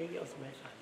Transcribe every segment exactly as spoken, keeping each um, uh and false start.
Ia, ʻosi mai fana.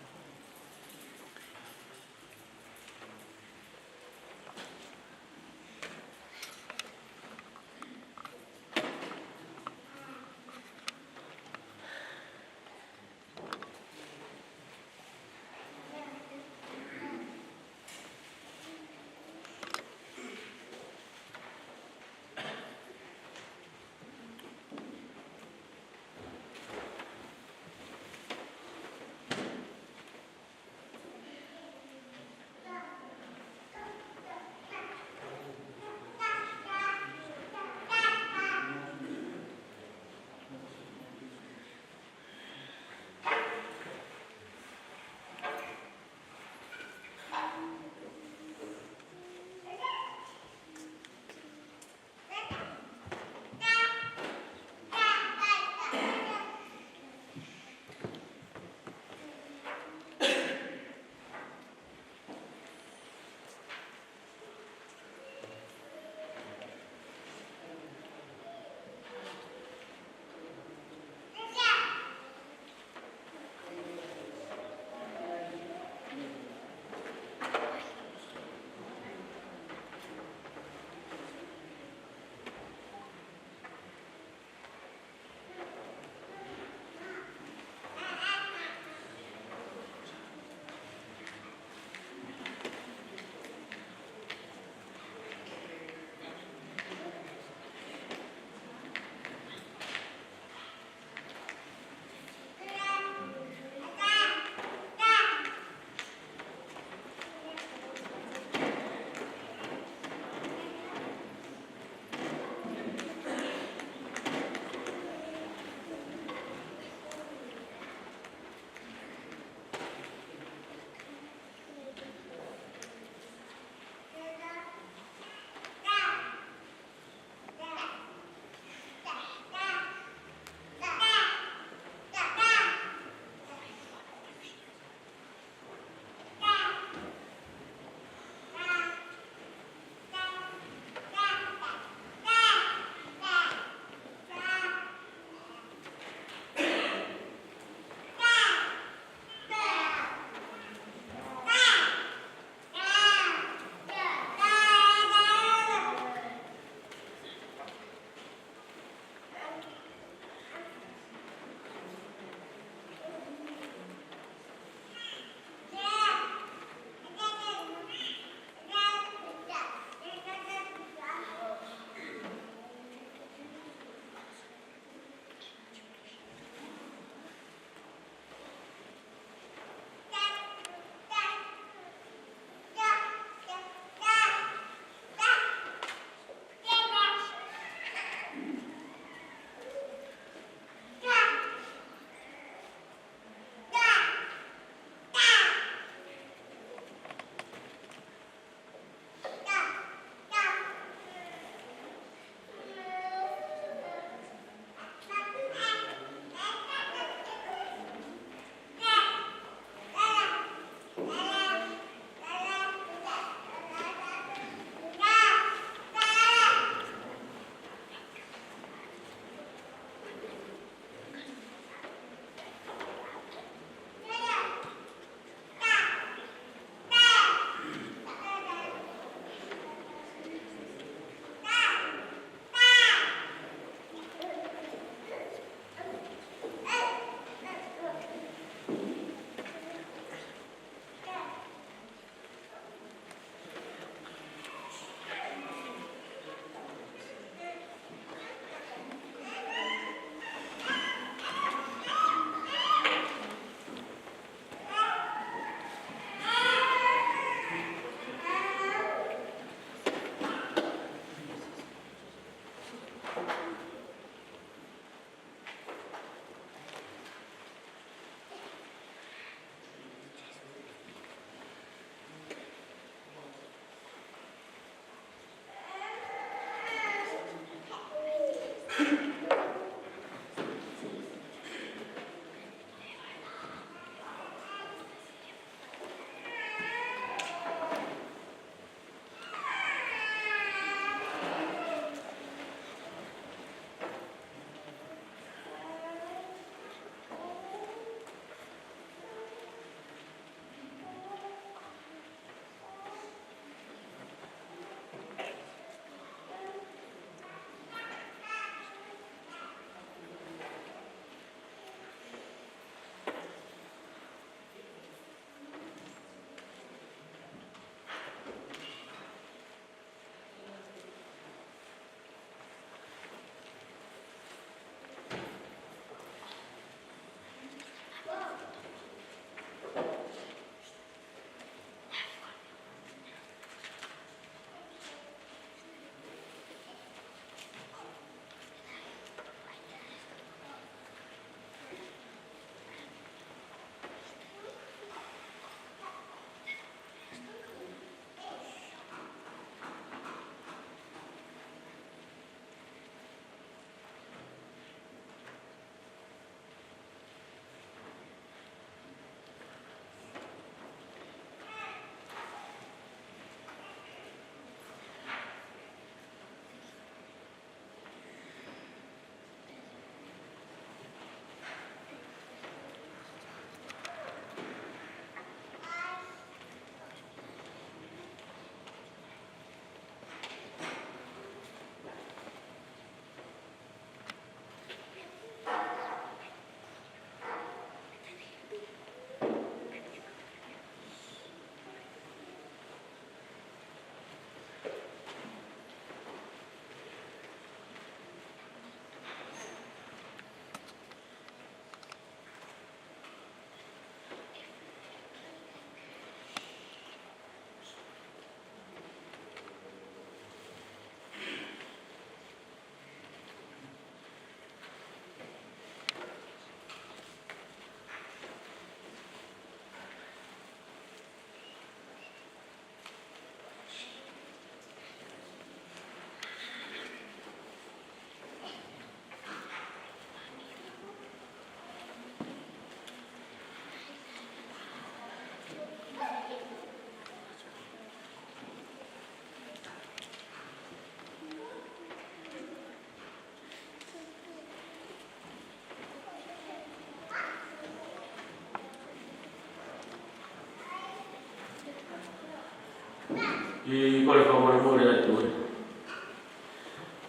ʻI ko e fakamolemole atu, ē.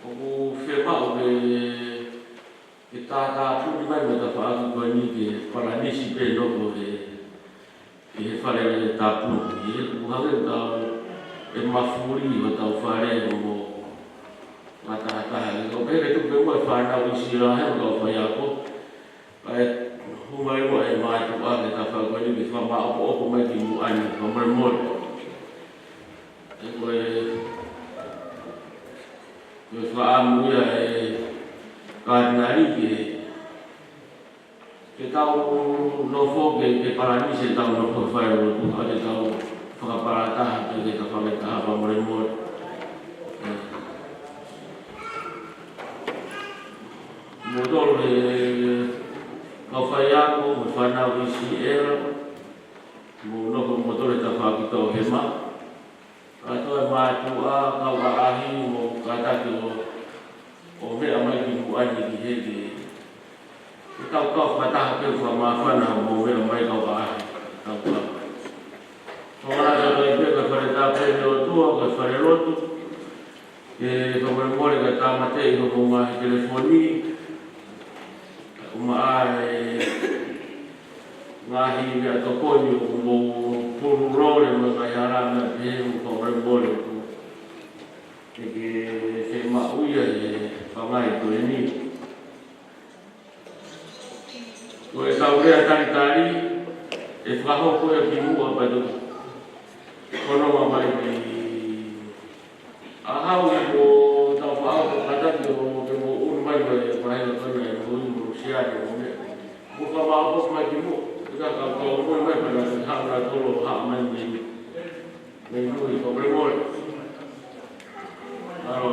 ʻOku fiemaʻu ke, ke tātāpuni mai mo e tafaʻaki ko eni ki he palanisi pē ʻoku nofo he, ʻi he fale tapu ni. ʻOku hangē ʻoku tau, ʻe mafuli hotau fale mo e ngaahi tahataha. Ko e pehē ke tuku pē mo e fānau ʻi Sila he ʻoku tau faiako. Kae hū mai muʻa e mātuʻa ki he tafaʻaki ko eni ke fakamāʻopoʻopo mai ki muʻa ni, fakamolemole. Ē, ko e, ko e fakaʻamu ia ʻa e Katinali ke, ke tau nofo ke, ke palanisi ʻetau nofo fai lotu, ʻa ke tau fakapalataha pē ke tau fakataha, fakamolemole. Ē. Moutolu e kau faiako, mo e fānau ʻi Sila, mou nofo moutolu he tafaʻaki tauhema. Kātoa e mātuʻa, kau ʻaʻahi, mou kātaki ʻo, ʻo meʻa mai ki muʻa ni ki he, ke, ke tau kau fakataha pē, fakamāfana hoʻomou meʻa mai kau ʻaʻahi, kau kau. Fakamanatu atu ai pē ko e fale tapu ʻeni ʻo e ʻOtua, ko e fale lotu. Ke fakamolemole ka tāmateʻi hoʻomou ngaahi telefoni. ʻOmai e ngaahi meʻatokoni ʻoku mou pulu lole mo e ngaahi hala meʻa pehē, mou fakamolemole ʻoku teʻeki ke maʻu ia he pangai ko eni. Ko ʻetau lea talitali, ʻe fakahoko ia ki muʻa pea toki fononga mai ki ʻAhau mo tau faʻa kātaki ʻo ke mou ʻunu mai ko e faʻahinga ko ena ʻe mou ʻunu mo siani ʻo meʻa. Mou fakamāʻopoʻopo mai ki muʻa, ʻe ka kau kau ʻunu mai pea na ki haʻu na tolo haʻu mai mei, mei mui, fakamolemole. Mālō.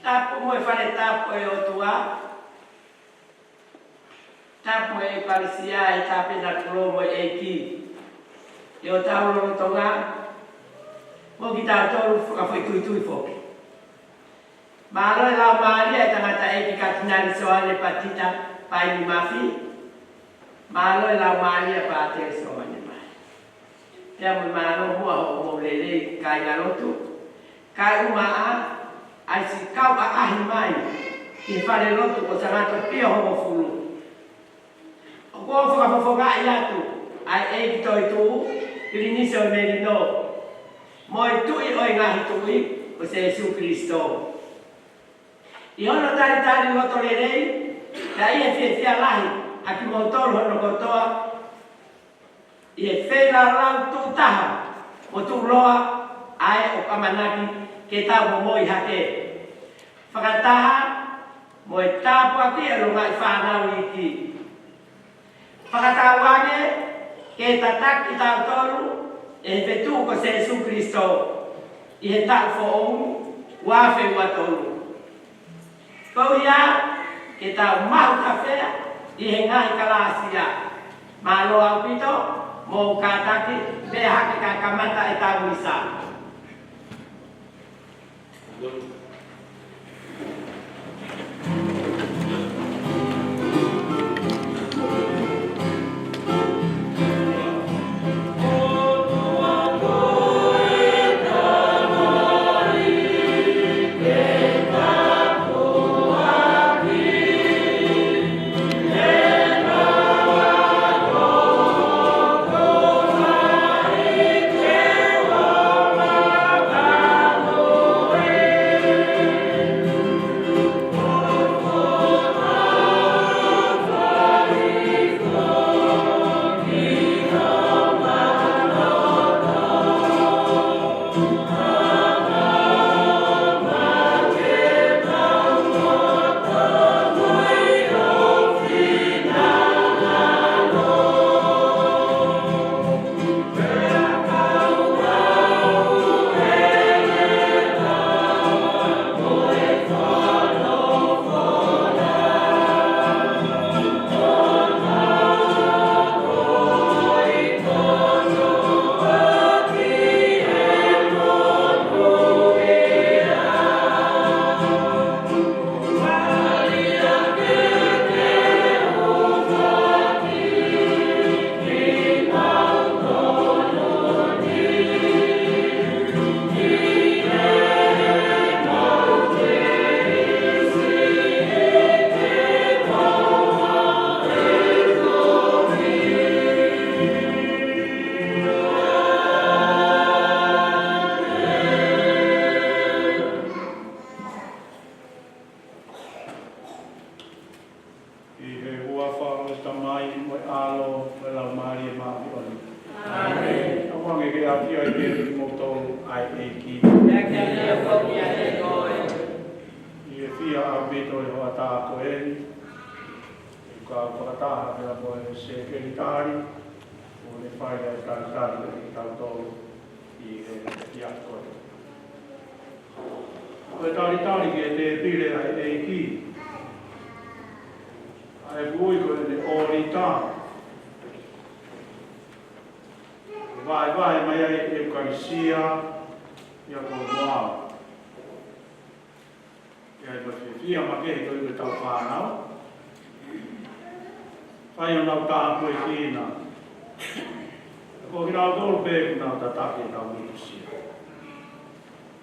Tapu mo e fale tapu ʻo e ʻOtua. Tapu ʻa e ʻEkalesia, ʻa e Tāpenakolo mo e ʻEiki. ʻI hotau lotolotonga, mo kitautolu fakafoʻituitui foki. Mālō e laumālie ʻa e tangataʻeiki Katinali Soane Patita Paini Mafi. Mālō e laumālie ʻa Pātele Soane Mai. Pea mo e mālō muʻa hoʻomou lelei kāingalotu. Kae ʻumaʻā ʻa e siʻi kau ʻaʻahi mai ki he falelotu ko Sangato Pio hongofulu. ʻOku ou fakafofongaʻi atu ʻa e ʻEiki Toetuʻu, Pilinisi ʻo e Melino, mo e Tuʻi ʻo e ngaahi tuʻi, ko Sēsū Kalaisi. ʻI hono talitali loto lelei, pea ʻi he fiefia lahi ʻa kimoutolu hono kotoa, ʻi he feilaulau tuʻu taha mo tuʻuloa ʻa ē ʻoku ʻamanaki ke tau momoi hake. Fakataha mo e tāpuaki ʻa e longaʻi fānau iiki. Fakatauange ke tataki kitautolu ʻe he fetuʻu ko Sēsū Kalaisi ʻi he taʻu foʻou ua afe ua tolu. Ko ia ke tau maʻu tafea ʻi he ngaahi kalāsia. Mālō ʻaupito, mou kātaki, pea hake ka kamata ʻetau misa. ʻI he huafa ʻo e Tamai, mo e ʻAlo, mo e Laumālie Māʻoniʻoni. ʻĀmeni. ʻOange ke ʻafio ʻiate kimoutolu ʻa e ʻEiki. Pea ke ʻafio foki ʻiate koe. ʻI he fie ʻaupito ʻi he hoʻatā ko eni, ʻoku ou fakataha pea mo e sekelitali, ʻo ne fai ʻa e talitali ʻo kitautolu ʻi he efiafi ko eni. Ko e talitali ki he tēpile ʻa e ʻEiki, ʻa e ui ko eni ʻōlita. Vaevae mai ai e ʻEukalisia, ʻi he ko e moa. ʻI ai mo e fiefia makehe ko ē ʻetau fānau. Fai ʻo nau tāpuekina. Ko kinautolu pē ʻoku nau tataki ʻetau mīsia.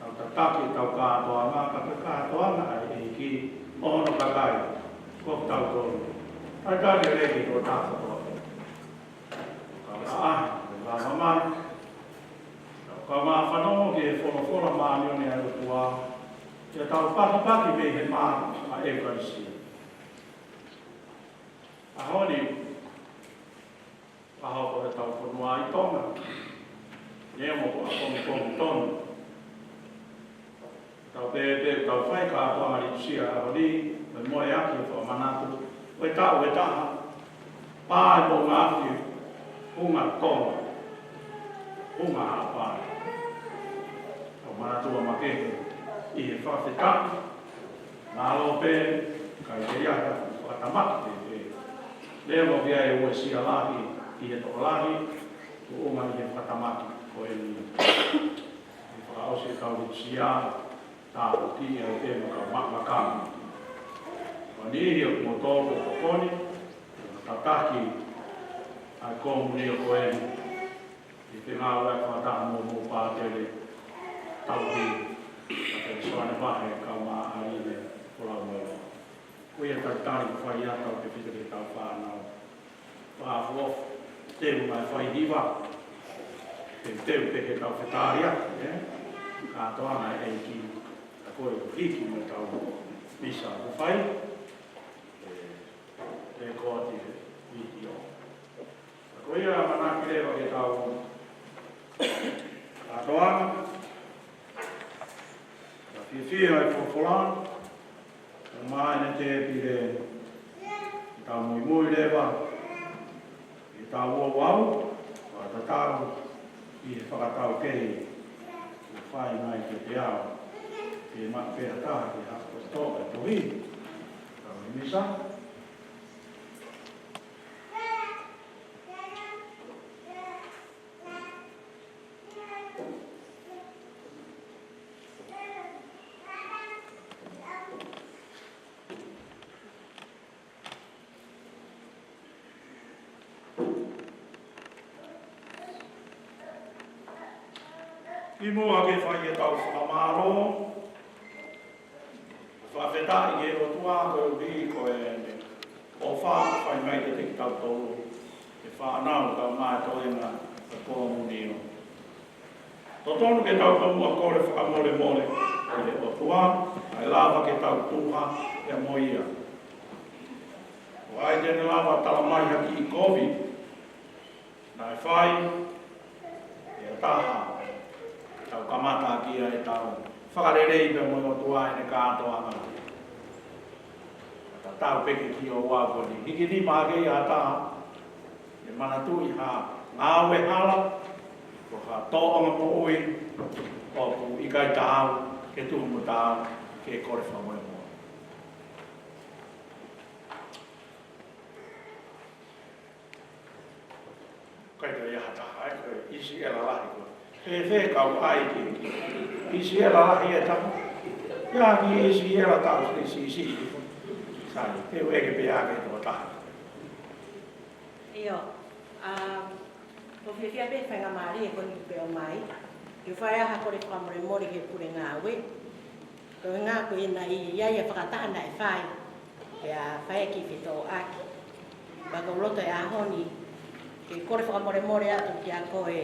Nau tataki ʻetau kātoanga, ka ko e kātoanga ʻa e ʻEiki mo hono kakai, ko kitautolu. Talitali lelei ki he tokotaha kotoa pē. Kau ʻaʻahi, kau ʻaʻahi. Kau fanongo ki he folofola māʻoniʻoni ʻa e ʻOtua, ke tau pakipaki mei he mā ʻa e ʻEukalisia. ʻAho ni, ʻaho ko ʻetau fonua ʻi Tonga. Neongo ko e ʻapongipongi tonu. Tau pēpē, tau fai kātoanga litusia ʻaho ni, mo e moeaki ʻo fakamanatu, ko e taʻu ʻe taha, pā e moʻunga afi, hunga Tonga, hunga Haʻapai. Tau manatua makehe ʻi he fakafetaʻi, Mālō pē, ka ʻi ai ha fakatamaki pē, pē. Leva pē ʻa e uesia lahi ʻi he tokolahi, tuʻunga ʻi he fakatamaki ko eni. ʻI he fakaʻosi ʻetau uesia, tāpuakiʻi ʻa e pē maka, maka, maka. Ko e niʻihi ʻoku mou tō ko e tokoni, tataki ʻa e komunio ko eni. ʻI he ngāue fakataha mo hoʻomou pātele, tauhi, pātele Soane Vahe, kae ʻumaʻā Aline Folau mo. Ko ia talitali ʻoku fai atu ʻetau tefito ki heʻetau fānau. Fakaʻofoʻofa, teu mai fai hiva, teuteu pē heʻetau fetaliaki, ē? Kātoanga ʻEiki, ʻa ko e hiki mo ʻetau misa ʻoku fai, ē, ē ko ati ē, ʻio. Ko ia ʻamanaki leva ke tau kātoanga, ka fiefia ʻa e folofola, ʻo mai ne te pile, ke tau muimui leva, ke tau ouau, ʻo tatau ʻi he fakatau kehe, ʻo fai mai ke te au, ke ma pea taha ke hako to e tohi, tau misa. Kimuʻa ke fai ʻetau fakamālō, fakafetaʻi ki he ʻOtua koeʻuhi ko e ʻofa ʻoku fai mai kiate kitautolu, ʻa e fānau kae ʻumaʻā e toenga ʻo e komunio. Totonu ke tau tomuʻa kole fakamolemole ki he ʻOtua, kae lava ke tau tuha pea mo ia. ʻOku ʻikai te ne lava tala mai ha kiʻi kovi naʻe fai, ʻe taha, tau kamata ki ai ʻetau fakalelei pea mo e ʻOtua ʻi heʻene kātoanga. Tatau pē ki he ouau ko eni. Hiki nima hake ia ʻa taha, ʻe manatuʻi ha ngāue hala, ko ha tōʻonga moʻui, ʻoku ʻikai taau ke tuhu mo taau ke kole fakamolemole. Kai ka ia ha taha, ʻa e, ko e ʻIsiʻela lahi ko ē. He, he kau ai ki, ʻIsiʻela lahi ʻe taha. Ia ki ʻIsiʻela tau si, si, si. Sai, te u ʻeke pē ʻa e tokotaha. ʻIo, ʻa, ʻoku ou fiefia pē he faingamālie ko eni pē ʻo mai. Ke fai ʻa e kole fakamolemole ki he pule ngāue. Ko e ʻuhinga ko e naʻe ʻi ai ʻa e fakataha naʻe fai, pea fai ki he fetōʻaki. Pea ʻoku ou loto he ʻaho ni ke kole fakamolemole atu kia koe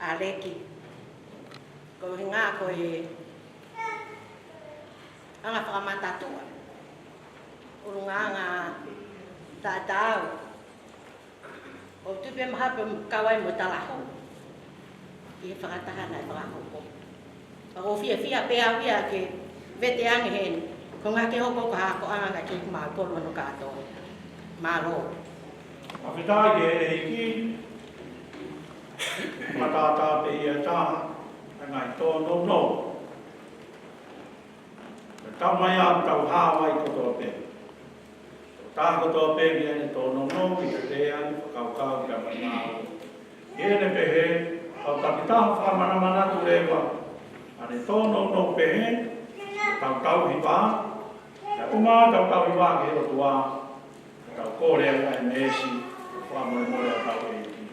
ʻAleki. Ko e ʻuhinga ko e anga fakamatatuʻa, ʻulungaanga taʻetaau. ʻOku ou tui pē mahalo pē kau ai mo e talahau ʻi he fakataha naʻe fakahoko. Ka ʻoku ou fiefia pē au ia ke vete ange heni, ko e ʻuhinga ke hoko ko ha akoʻanga kiate kimautolu hono kātoa. Mālō. Fakafetaʻi ki he ʻEiki, matātā pē ia ʻe taha, ʻa e ngaahi tōnounou. Tau mai ʻa ʻetau hāvai kotoa pē. Tau kotoa pē ki heʻene tōnounou, ki he lea, ki he fakakaukau, ki he ʻamanaʻia. ʻI heʻene pehē, tau takitaha fakamanamanatu leva ʻa ʻene tōnounou pehē, tau tauhi vā, pea ʻumaʻā ʻetau tauhi vā ki he ʻOtua, tau kole ʻa e meesi, fakamolemole ʻa hotau ʻEiki.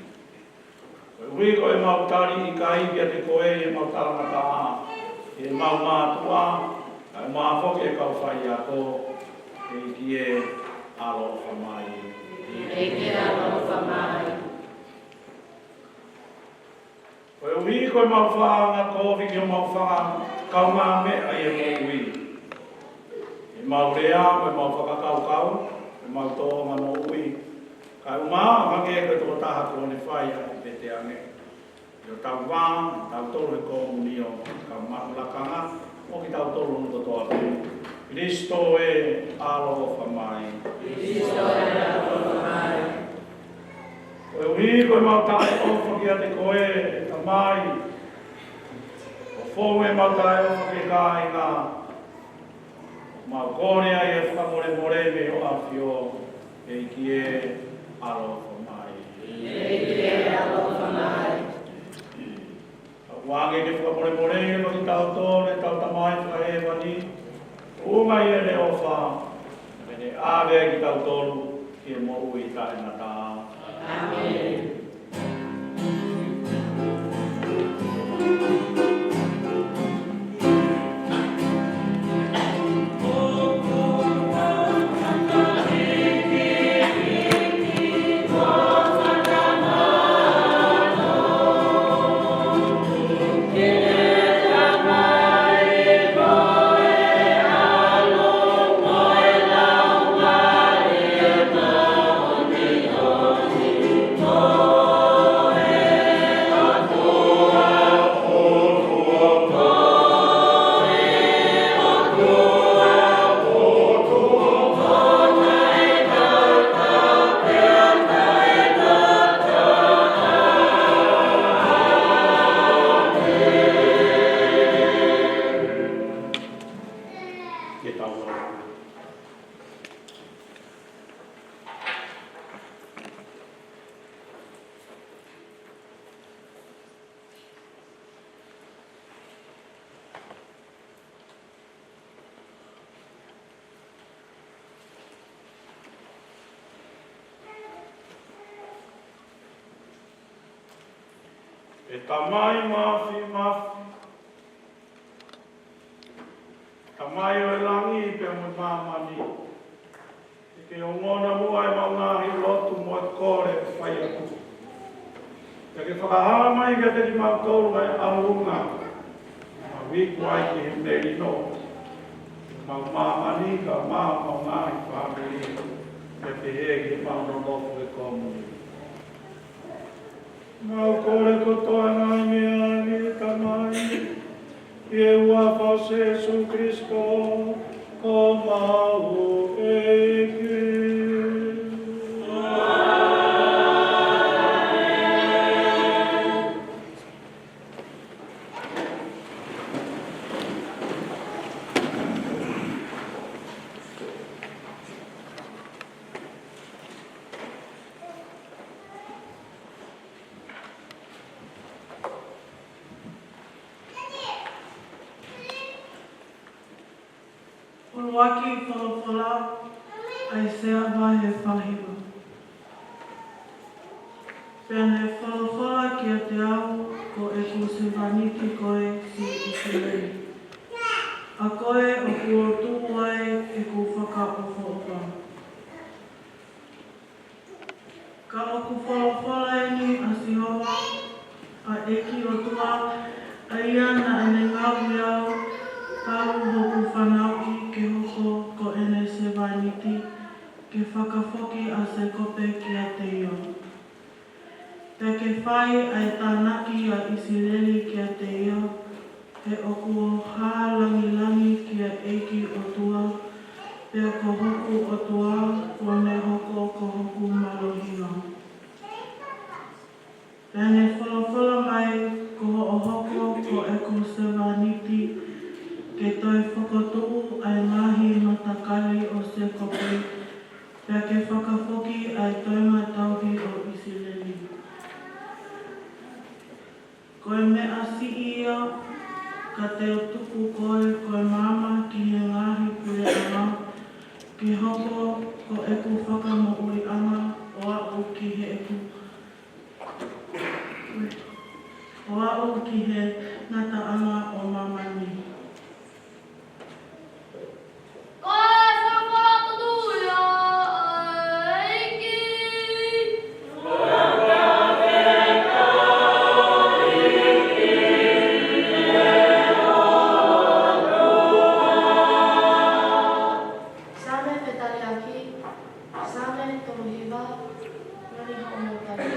Koeʻuhi ko ʻemau tali ʻikai kiate koe ʻi heʻemau talangataʻa, ʻi heʻemau mātuʻa, kae ʻumaʻā foki e kau faiako, ʻEiki ē, ʻaloʻofa mai. ʻEiki ē, ʻaloʻofa mai. Koeʻuhi ko ʻemau fanga kovi ki homau fanga kaungāmeʻa ʻi he moʻui. ʻEmau lea, ʻemau fakakaukau, ʻemau tōʻonga moʻui. Kae ʻumaʻā ʻo hangē ko e tokotaha kuo ne fai ʻa e veteange. ʻI hotau vā, tautolu he komunio, kae ʻumaʻā e lakanga, ʻo kitautolu hono kotoa pē. Kalaisi ē, ʻaloʻofa mai. Kalaisi ē, ʻaloʻofa mai. Koeʻuhi ko ʻemau taʻeʻofa kiate koe, ʻe Tamai. ʻOku ʻOku mau taʻeʻofa ki he kāinga, mau kole ai e fakamolemole mei ho ʻAfio, ʻEiki ē, ʻaloʻofa mai. ʻEiki ē, ʻaloʻofa mai. ʻOku ʻoange ke fakamolemoleʻi ʻe kitautolu ʻetau Tamai Fakahēvani, ʻumaʻā ʻene ʻofa, ke ne ʻave ai kitautolu ki he moʻui taʻengata. ʻĀmeni. ʻE Tamai Māfimafi, Tamai ʻo e langi pea mo e māmani, ke ke ongona muʻa ʻemau ngaahi lotu mo e kole ʻoku fai atu. Pea ke fakahā mai kiate kimautolu ʻa e ʻalunga, mau iku ai ki he melino, ʻemau māmani kae ʻumaʻā ʻemau ngaahi fāmili, pea pehē ki heʻemau nonofo he komuni. Mau kole kotoa e ngaahi meʻa ni, Tamai, ʻi he huafa ʻo Sēsū Kalaisi, ko homau ʻEiki. ʻUluaki folofola, ʻAisea vahe fāhiva. Pea ne folofola kiate au, Ko ʻeku sevāniti koe, siʻi ʻIsileli, ʻa koe ʻoku ou tuʻu ai ʻeku fakaʻofoʻofa. Ka ʻoku folofola eni ʻa Sihova, ʻa ʻEiki ʻOtua, ʻa ia naʻa ne ngaohi au talu hoku fanauʻi ke hoko ko ʻene sevāniti, ke fakafoki ʻa Sēkope kiate ia, pea ke fai ʻa e tānaki ʻa ʻIsileli kiate ia, he ʻoku ou hā langilangi kia ʻEiki ʻOtua, pea ko hoku ʻOtua kuo ne hoko ko hoku mālohinga. Pea ne folofola mai, Ko hoʻo hoko ko ʻeku sevāniti, ke toe fokotuʻu ʻa e ngaahi matakali ʻo Sēkope, pea ke fakafoki ʻa e toenga tauhi ʻo ʻIsileli. Ko e meʻa siʻi ia, ka te u tuku koe ko e maama ki he ngaahi puleʻanga, ke hoko ko ʻeku fakamoʻuiʻanga ʻo aʻu ki heʻeku, ʻo aʻu ki he ngataʻanga ʻo māmani. Ko e folofola tuʻu ia ʻa e ʻEiki. Saame fetaliʻaki, Saame tolu hiva, nani hoʻomou tali.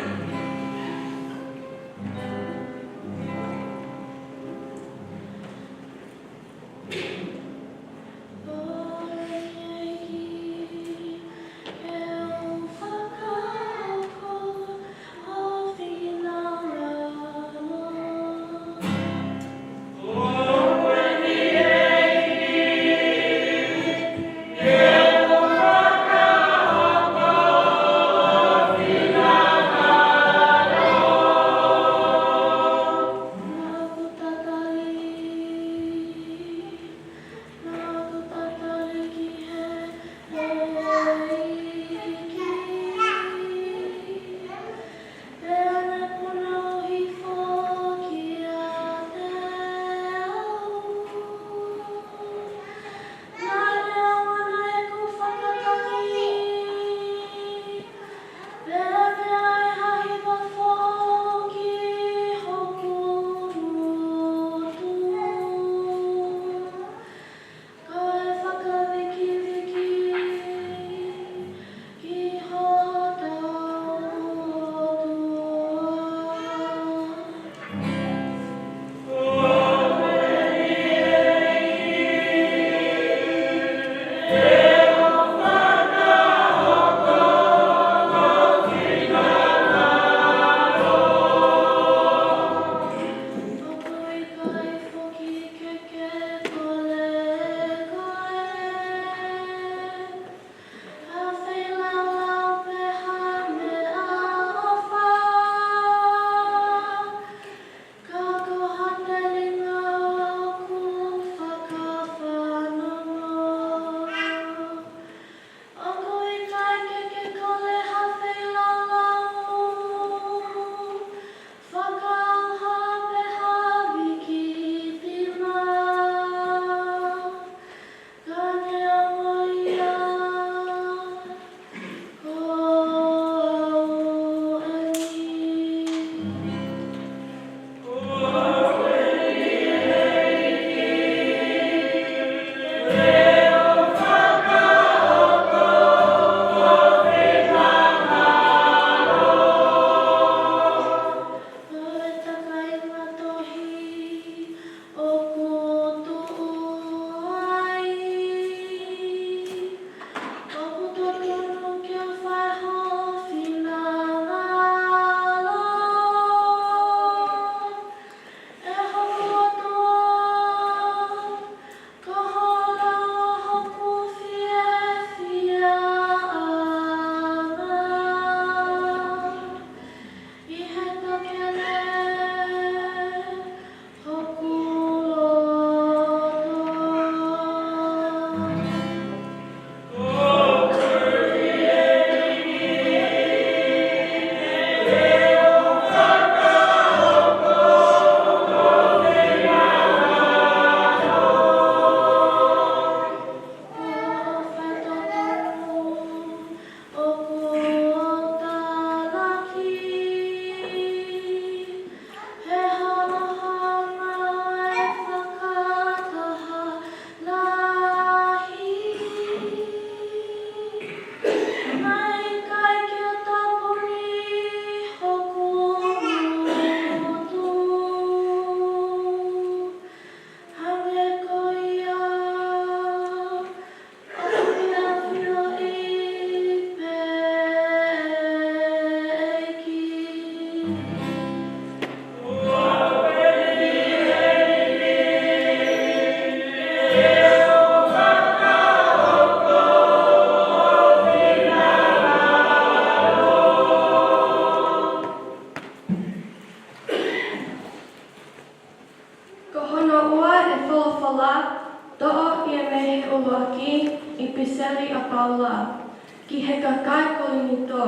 Ki he kakai Kolinitō.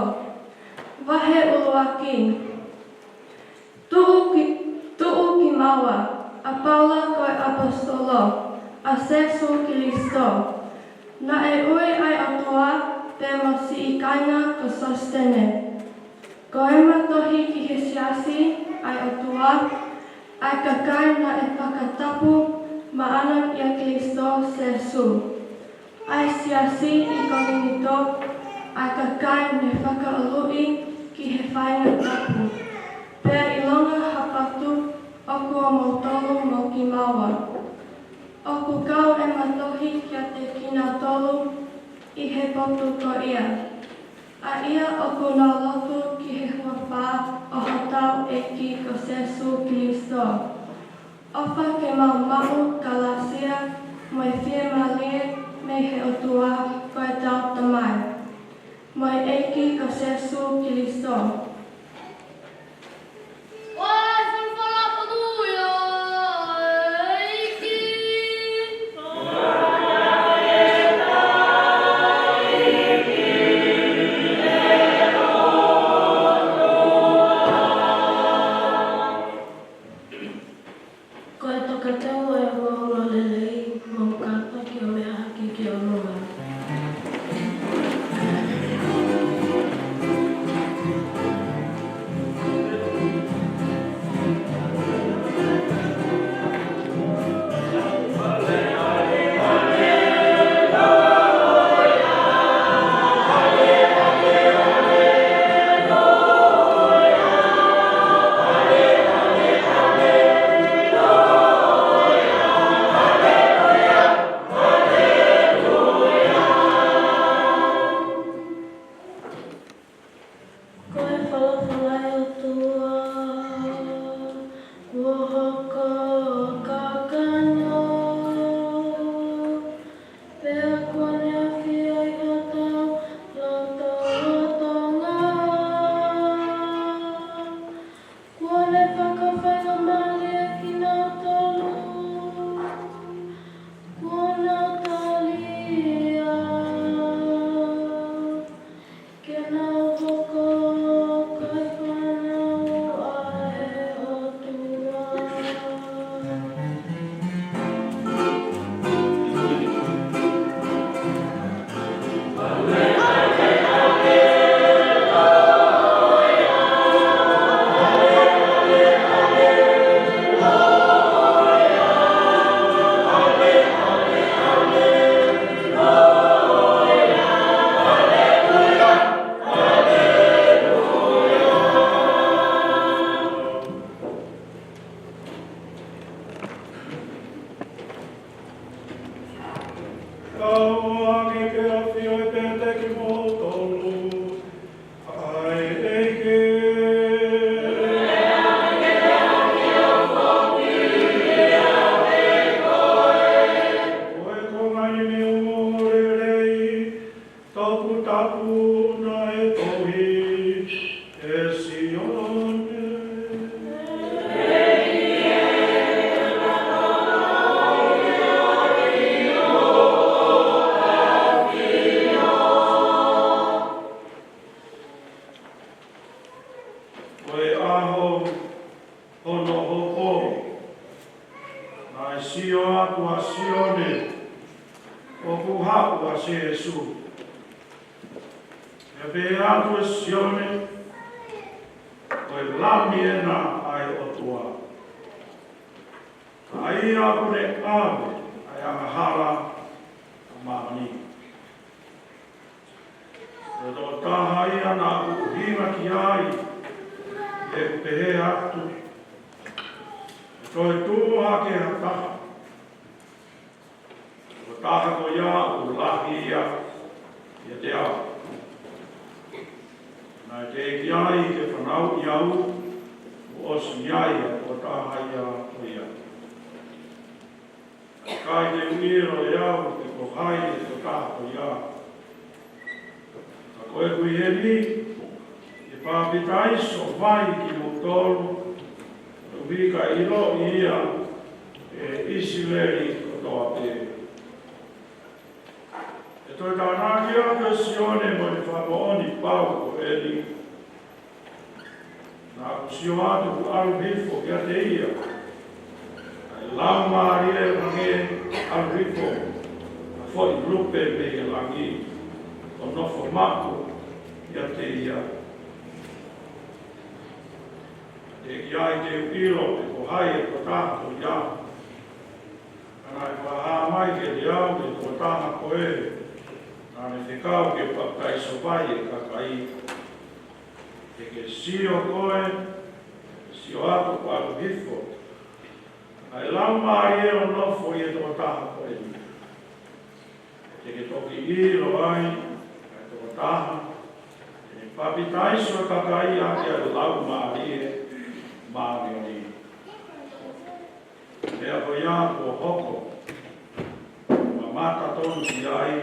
Vahe ʻuluaki. Tuʻu ki, tuʻu kimaua, ʻa Paula ko e ʻaposetolo ʻa Sēsū Kilisitō. Naʻe ui ʻa e ʻOtua pea mo siʻi kāinga ko Sositene. Ko ʻema tohi ki he siasi ʻa e ʻOtua, ʻa e kakai naʻe fakatapu maʻana ʻia Kilisitō Sēsū. ʻA e siasi ʻi Kolinitō, ʻa e kakai ne fakaʻuluʻi ki he faʻahinga tapu. Pea ʻilonga ha patu ʻoku ʻomoutolu mo kimaua. ʻOku kau ʻema tohi kiate kinautolu ʻi he potu ko ia, ʻa ia ʻoku nau lotu ki he huafa ʻo hotau ʻEiki ko Sēsū Kilisitō. ʻOfa ke mau maʻu kalāsia mo e fiemālie mei he ʻOtua ko ʻetau Tamai, mo e ʻEiki ko Sēsū Kilisitō. Ko e toketeu ʻo e ongoongolelei, mou kātaki ʻo meʻa hake ki ʻolunga. Ko e folofola ʻa e ʻOtua, kuo hoko ʻo kakano, pea kuo ne ʻafioʻi hotau lotolotonga. Kuo ne fakafaingamālie kinautolu kuo nau tali ia, ke nau hoko ko e fānau ʻa e ʻOtua. Tau ʻoange ke ʻafio ʻi pētē kimoutolu ʻa e ʻEiki. Ko e konga ʻeni ʻo e ongoongolelei toputapu naʻe tohi ʻe Sione. Ko e ʻaho hono hopo, naʻe sio atu ʻa Sione ʻoku haʻu ʻa Sēsū. Pea pehē atu ʻe Sione, ko e Lami ena ʻa e ʻOtua, ʻa ia ʻoku ne ʻave ʻa e angahala ʻa māmani. Ko e tokotaha ia naʻa ku ʻuhinga ki ai, ʻi heʻeku pehē atu, ʻe toe tuʻu hake ha taha. Ko e taha ko ia ʻoku lahi ia ʻiate au. Naʻe teʻeki ai ke fanauʻi au, kuo ʻosi ʻi ai ʻa e tokotaha ia ko ia. ʻIkai te u ʻilo ʻe au pe ko hai ʻa e tokotaha ko ia. Ka ko ʻeku ʻi heni, ʻe papitaiso mai kimoutolu, koeʻuhi ka ʻiloʻi ia ʻe ʻIsileli kotoa pē. ʻE Toe tānaki atu ʻe Sione mo e fakamoʻoni pau ko eni. Naʻa ku sio atu kuo ʻalu hifo kiate ia ʻa e Laumālie ʻo hangē ʻalu hifo ʻa e foʻi lupe mei he langi, ʻo nofo maʻu kiate ia. Teʻeki ai te u ʻilo pe ko hai ʻa e tokotaha ko ia. Ka naʻe fakahā mai kiate au ʻe he tokotaha ko ē naʻa ne fekau ke papitaiso mai e kakai. Te ke sio koe, sio atu kuo ʻalu hifo ʻa e Laumālie ʻo nofo ʻi he tokotaha ko eni. Te ke toki ʻilo ai ʻa e tokotaha te ne papitaiso e kakai ʻaki ʻa e Laumālie Māʻoniʻoni. Pea ko ia kuo hoko, ʻo mamata tonu ki ai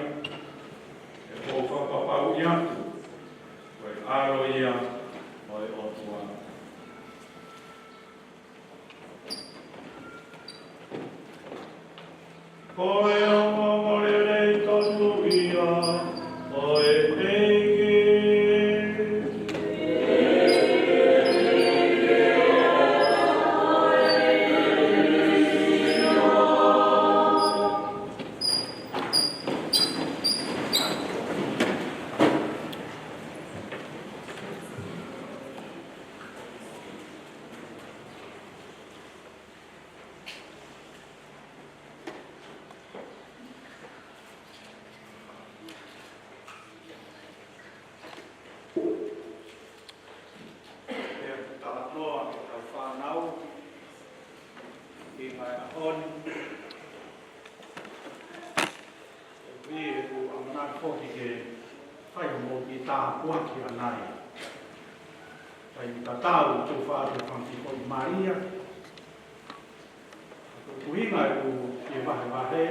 ʻeku fakapapauʻi atu ko e ʻAlo ia ʻo e ʻOtua. Ko e ongoongolelei tonuhia ʻo e ʻEiki. Pea talanoa ki heʻetau fānau ʻi he ngaahi ʻaho ni. ʻOku ou ʻamanaki foki ke fai mo e tāpuaki ʻanai. Fai tatau ʻoku ou fai atu e fanga kiʻi foʻi Malia. Ko e ʻuhinga ʻeku fie vahevahe,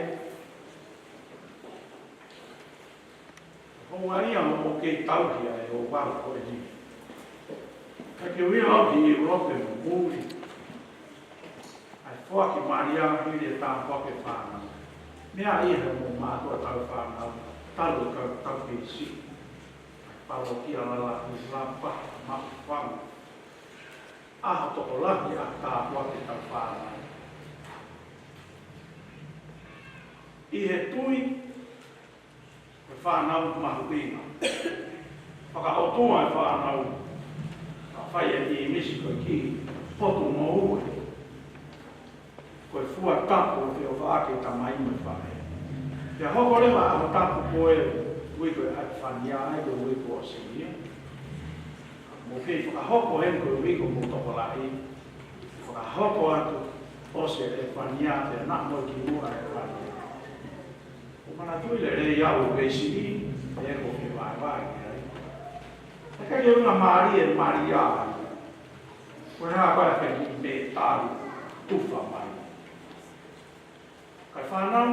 hounga ia ʻoku ou kei tauhi ʻa e ouau ko eni. Ka ke uia au ki ʻIulope mo muli, ʻa e foaki Malia hili e tāpuaki e fānau. Meʻa ia he mo mātuʻa tau fānau, talu ka tau kei siʻi. Palokia lalahi, Lapa, Maʻufanga. ʻAho tokolahi ʻa e tāpuaki ʻetau fānau. ʻI he tui, ko e fānau mahuʻinga. Fakaʻotua e fānau. Ka fai e ʻīmisi ko e kiʻi potu ngoue. Ko e fua tapu ʻo e feʻofaʻaki e tamai mo e faʻē. Pea hoko leva ʻa e ʻaho tapu ko e uike ʻEpifania ai ko e uike ʻosi ia. Mou kei fakahoko heni ko e uike mou tokolahi. Fakahoko atu ʻosi e ʻEpifania pea naʻa mou kimuʻa e ʻEpifania. ʻOku manatuʻi lelei au ʻeku kei siʻi, ʻeku kei vaevae ki ai. ʻIkai ke u ʻilo mālie e Malia. Ko e hā ko e fai kiʻi meʻa tali tufa mai. Kae fānau,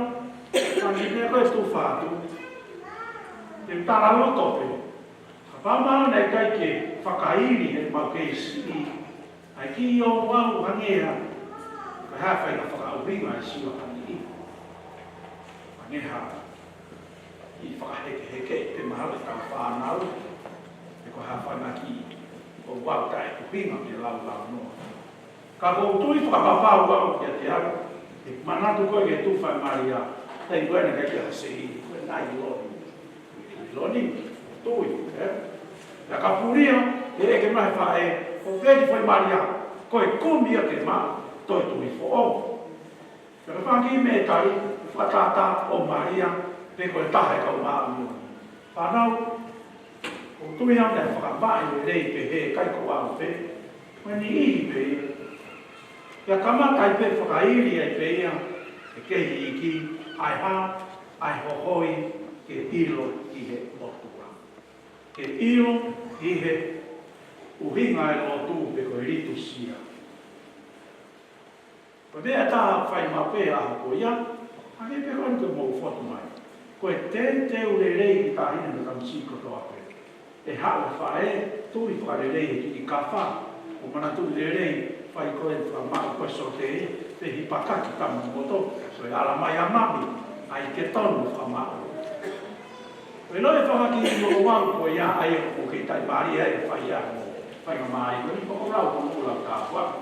fai kiʻi meʻa ko e tufa atu. Te u talaloto pē. Kapau naʻe ʻikai ke fakaili heʻemau kei siʻi ʻa e kiʻi ouau hangē ha, ko e hā e faʻahinga fakaʻuhinga e sio hangē. Hangē ha kiʻi fakahekeheke pe mahalo ʻetau fānau, pe ko e hā e faʻahinga kiʻi ouau taʻeʻuhinga ke laulaunoa. Ka ʻoku ou tui fakapapau au kiate au, ʻe manatu koe ki he tufa ʻa Malia, taimi ko ē naʻe ʻikai ke ʻi ai ha seili, ko e nailoni. Nailoni, tui, ē? Pea ka pulia, ʻe ʻeke mai e faʻē, ʻoku ʻi ai e kiʻi foʻi Malia, ko e kumi ia ke maʻu, toe tui foʻou. Pea ka fanga kiʻi meʻa tali, fakatātā ʻo Malia, pe ko e taha e kau māʻoniʻoni. Fānau, ʻoku ou tui au naʻe fakamaʻi lelei pē he ʻikai ko au pē, ko e niʻihi pē ia. Pea kamata ai pē fakaili ai pē ia, ʻe he kei iiki, ʻa e hā, ʻa e hohoi, ke ʻilo ʻi he ʻOtua. Ke ʻilo ʻi he ʻuhinga e lotu pe ko e litusia. Ko e meʻa ʻe taha ʻoku fai maʻu pē ʻaho ko ia, hangē pē ko eni ko e mou fotu mai. Ko e teuteu lelei ki he taʻahine mo e tamasiʻi kotoa pē. ʻE haʻu e faʻē, tui fakalelei he kiʻi kafa, ʻo manatuʻi lelei, fai ko e fakamaʻu ko e sote, pe hipakaki tama moto, ko e ala mai ʻa mami, ʻai ke tonu fakamaʻu. Pea ʻoku fakakiʻi ʻe ouau ko ia ʻa ia ʻoku kei taʻimālie ai e fai ʻa e faingamālie ko eni, pea ʻoku ou lau hono ʻuluaki tāpuaki,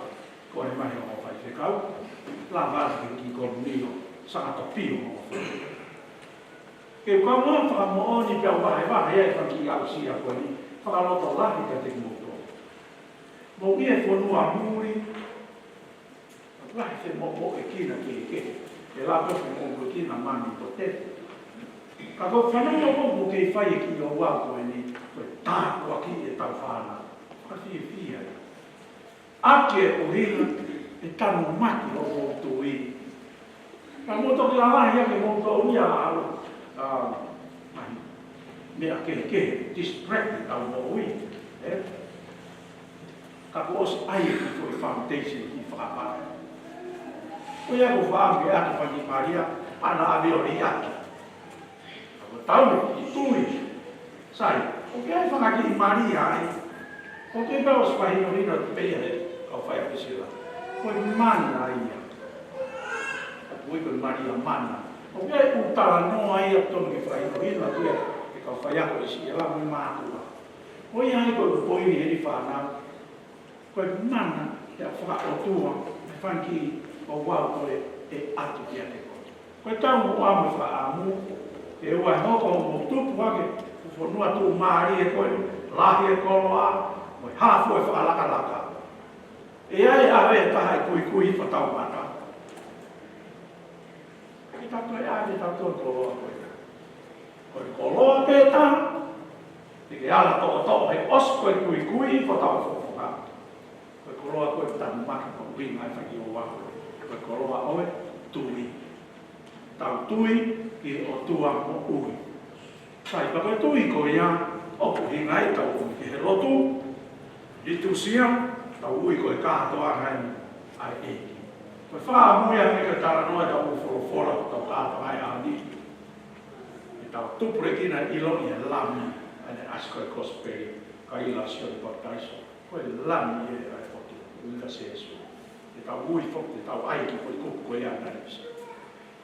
ko e mai ʻo e faifekau, lava atu ki he kiʻi kolunga ʻo Sāngatopio mo Fo. Ke u kau mo fakamoʻoni pea u vahevahe ai e fanga kiʻi aʻusia ko eni, fakalotolahi kiate kimoutolu. Mou ʻi he fonua muli, lahi e femoʻuekina kehekehe, ʻe lava e femoʻuekina mani ko te. Ka ko e fonua ko ē ʻoku kei fai e kiʻi ouau ko eni, ko e tāpuakiʻi ʻetau fānau. Fakafiefia ia. ʻAki e ʻuhinga, ʻe tanumaki hoʻomou tui. Ka mou toki lalahi ʻaki hoʻomou tui ʻa e, ʻa e, ʻa e, meʻa kehekehe, distract ʻetau moʻui, ē? Ka kuo ʻosi ʻai e kiʻi foʻi foundation ki fakapā. Ko ia ko e fakaʻamu ke ʻatu e fanga kiʻi malia, ʻa ia naʻa ʻave ʻo liʻaki. Ka ko e tau ki tui. Sai, ʻoku ʻi ai e fanga kiʻi malia ai. ʻOku ʻi ai pē ʻosi fakahinohino atu pē ia he kau faiako Sila. Ko e mana ia. ʻOku ui ko e malia mana. ʻOku ʻi ai e ʻū talanoa ia ʻoku totonu ke fakahinohino atu ia he kau faiako Sila mo e mātuʻa. Ko ia ai ko e poini ʻeni fānau. Ko e mana ia fakaʻotua, e fanga kiʻi ouau ko ē ʻe ʻatu kiate koe. Ko e taumuʻa mo e fakaʻamu, ʻe ua hoko hoʻomou tupu hake, ko e fonua tuʻumālie ko ē, lahi e koloa, mo e hafu e fakalakalaka. ʻE ʻi ai e ʻave ʻe taha e kuikui fakataumata. Ke tau toe ʻave ʻetau koloa ko ē. Ko e koloa pē taha, te ke ala toʻotoʻo he ʻosi ko e kuikui ko ʻetau fofonga. Ko e koloa ko ē tanumaki ko ē ʻi he ngaahi fanga kiʻi ouau. Ko e koloa ʻo e tui. Tau tui ki he ʻOtua moʻui. Sai, ka ko e tui ko ia, ʻoku ʻuhinga ai ʻetau ui ki he lotu, litūsia, tau ui ko e kātoanga ʻeni ʻa e ʻEiki. Ko e fakaʻamu ia mei he talanoa ʻetau folofola, ʻetau kātoanga ʻi ʻaho ni. ʻEtau tupulekina ʻiloʻi e Lami, ʻa ē naʻe ʻasi ko e kosipeli, kae ʻiloa ʻa Sione Papitaiso. Ko e Lami ē ʻa e ʻOtua, ʻuhinga kia Sīsū. ʻEtau ui foki, ʻetau ʻai ki he kupu ko ia naʻe ʻasi.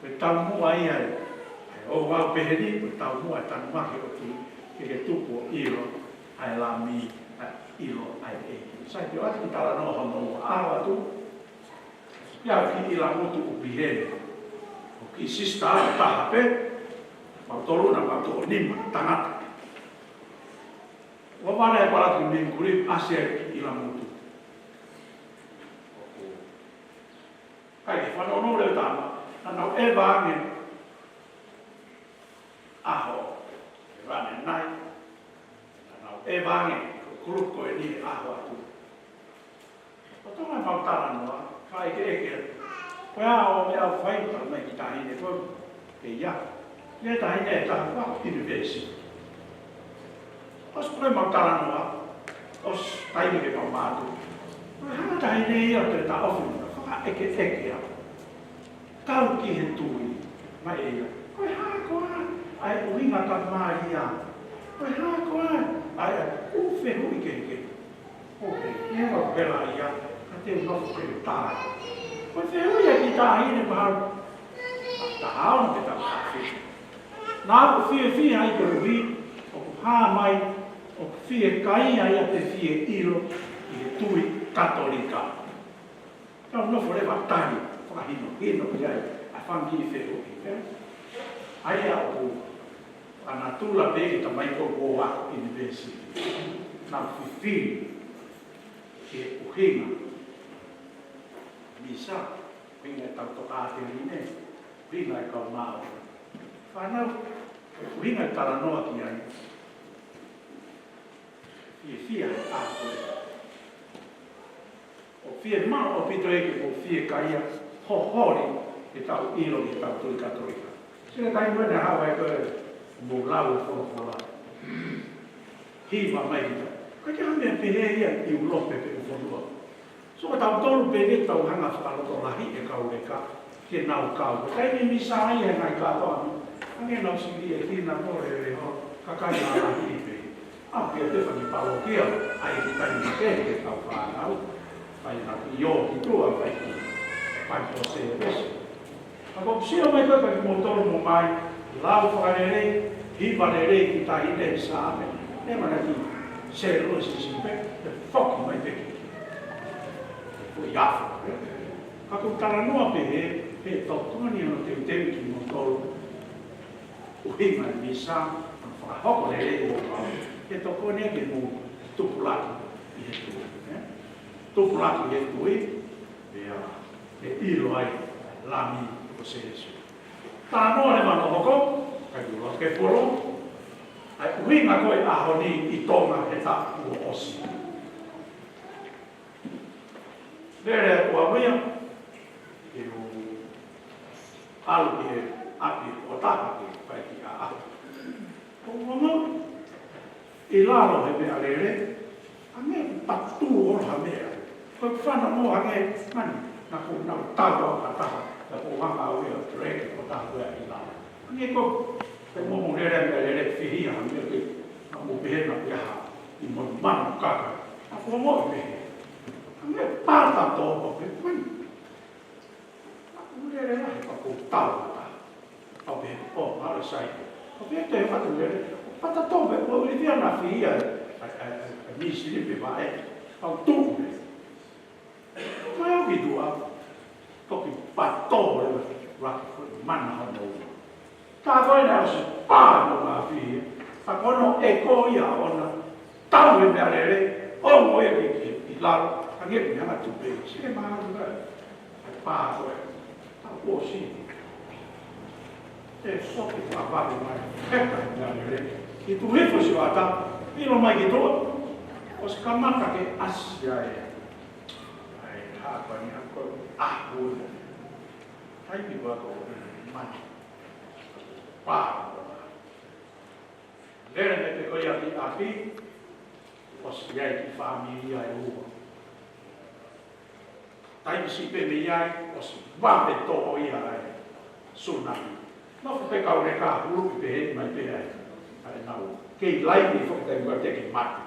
Ko e taumuʻa ia ē, ʻa e ouau pehē ni, ko e taumuʻa e tanumaki ʻo e tui, ke ke tupu ʻo ʻilo ʻa e Lami, ʻa e ʻilo ʻa e ʻEiki. Sai, te u ʻoatu e kiʻi talanoa hono ua, ʻalu atu, pea ki ʻIlamutu ʻo pehē, ko e kiʻi sisitā ʻe taha pē, mautolu naʻa mautolu nima, tangata. Ua vale e palaki mingkuli, ʻasi ai ki ʻIlamutu. ʻOku ʻikai ke fanongo leva e tama, naʻa nau ʻeva ange ʻaho, ʻeva ange nai, naʻa nau ʻeva ange ko e kulupu ko eni ʻaho atu. ʻO tō mai mau talanoa, fakaʻekeʻeke atu. Ko e hā hoʻo meʻa ʻoku fai, tala mai ki he taʻahine ko ē, ke ia. Ia taʻahine ʻe taha ko ē university. ʻOsi ko ē mau talanoa, ʻosi taimi ke mau mātuʻa. Ko e hā taʻahine ia ʻoku te taʻofi, fakaʻekeʻeke atu. Kau ki he tui, mai ʻe ia. Ko e hā koā ʻa e ʻuhinga ʻetau malia? Ko e hā koā ʻa e ʻū fehuʻi kehekehe? ʻOku ʻi ai e ʻū pela ia, ka te u nofo ke u tala. Ko e fehuʻi ʻa e kiʻi taʻahine mahalo, taha ono pe taha fitu. Naʻa ku fiefia ai koeʻuhi, ʻoku hā mai, ʻoku fiekaia ia te fie ʻilo ʻi he tui Katolika. Tau nofo leva tali, fakahinohino ki ai, ʻa e fanga kiʻi fehuʻi, ē? ʻA ia ʻoku ʻanatula pē ki he tamai ko ē ʻoku ʻalu ki ʻunivēsiti. Nau fifili ki he ʻuhinga misa, ʻuhinga ʻetau tokāteline, ʻuhinga e kau Māori. Fānau, ʻuhinga e talanoa ki ai. Fiefia he ʻaho ko ē. ʻOku fiemaʻu ʻaupito ia ke mou fiekaia ho holi ke tau ʻilo ki heʻetau tui Katolika. Sila kai mo na hawa e ko e mou lau e folofola. Hiva mai kita. Ka ke hame pehē ia ʻi ʻIulope pe ʻū fonua. So ka tau tolu pē ke tau hanga fakalotolahi e kau leka. Ke nau kau. Ko e taimi misa ai he ngaahi kātoa. Ange nau sili e kina ko e leho. Kakai lalahi pē. ʻAu pē te fani palokia, ʻai ki taimi ke ke kau fānau, fai na ki ʻio ki tua, fai ki, fai ko se vesi. Ka ko sio mai ko e kimoutolu mo mai, lau fakalelei, Hiva lelei ki tahi nei Saame, ne manatu selo sisi pē, ʻe foki mai pē ki. Ko ia fo, ē? Ka ko e talanoa pē he, he tokoni ʻo e teuteu kimoutolu. ʻUhinga e misa, fakahoko lelei ʻo kau. He tokoni ke mou tupulaki ʻi he tui, ē? Tupulaki ʻi he tui, pea, ʻe ʻilo ai, Lami ko Sēsū. Talanoa leva hono hoko, kae tuʻu loa ke polo, ʻa e ʻuhinga ko e ʻaho ni ʻi Tonga he taʻu kuo ʻosi. Lele atu au ia, ke u ʻalu ki he ʻapi ʻo taha ke fai ki a au. Ko u ongo, ʻi lalo he meʻalele, hangē ʻoku patu ʻo ha meʻa. Ko e fana mo hangē mani, naʻa ku nau tau au ha taha, naʻa ku hanga au ia ʻo drag ʻo taha ko ia ʻi lalo. Hangē ko, te mo mo lele meʻalele fihia hangē ke, naʻa mo pehē naʻa ku ʻi ha, ʻi mo manu kaka. Naʻa ku ongo ʻi pehē. Hangē pata tō ko pehē mani. Naʻa ku lele lahi pea ko u tau ata. Au pehē, ʻo, mālō sai. Au pehē te he matu lele. Pata tō pē, ʻo ilifia naʻa fihia, ʻa, ʻa, ʻa, ʻa, misili pe vaʻe. Au tuʻu pē. Mai au ki tuʻa. Toki pato leva, laki ko e mana hono ua. Tā ko ena ʻosi pā no ngā fihia. Tā ko hono ʻeko ia ʻona. Tau he meʻalele, ongo ia ki, ki, ki lalo, hangē ko e meʻa tupe, sike maha tupe, ʻe pā ko ē, tau ʻosi. ʻE soki pāpāke mai, heka he meʻalele, ki tuʻu hifo si vata, ʻilo mai ki tuʻa, ʻosi kamata ke ʻasi ai, ʻai hapa ni ako, ʻahu, taimi ko ē ko e mani, pā ko ē. Lele mai pē ko ia ki ʻapi, ʻosi ʻi ai e kiʻi fāmili ia ʻe ua. Taimi siʻi pē mei ai, ʻosi vape tō ia ʻa e sunami. Nofo pē kau leka hulu ki pehē mai pē ai. ʻA e nau. Kei laini foki taimi ko ē te ke mate.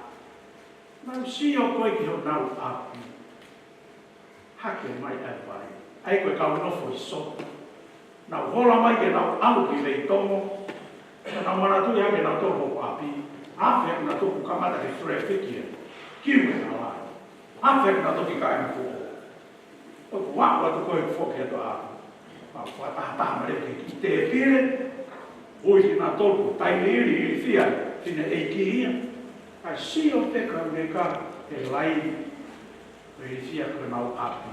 Nau sio ko ē ki honau ʻapi. Hake mai ʻa e vai. ʻA ia ko e kau nofo ʻi Sopu. Nau hola mai ke nau ʻalu ki Veitongo. Ka nau manatuʻi hake nautolu hoku ʻapi. Afe nautolu kuo kamata ke traffic ia. Kiu e nau ai. Afe nautolu ki kāinga foʻou. ʻO kuo ʻalu atu ko ē foki atu ʻapi. Mau fakatahataha mai leva ki he kiʻi tēpile. Ui kinautolu ko Tailiili, ilifia, fineʻeiki ia. ʻA e sio pē kau leka he laini. Ko e ilifia ko honau ʻapi.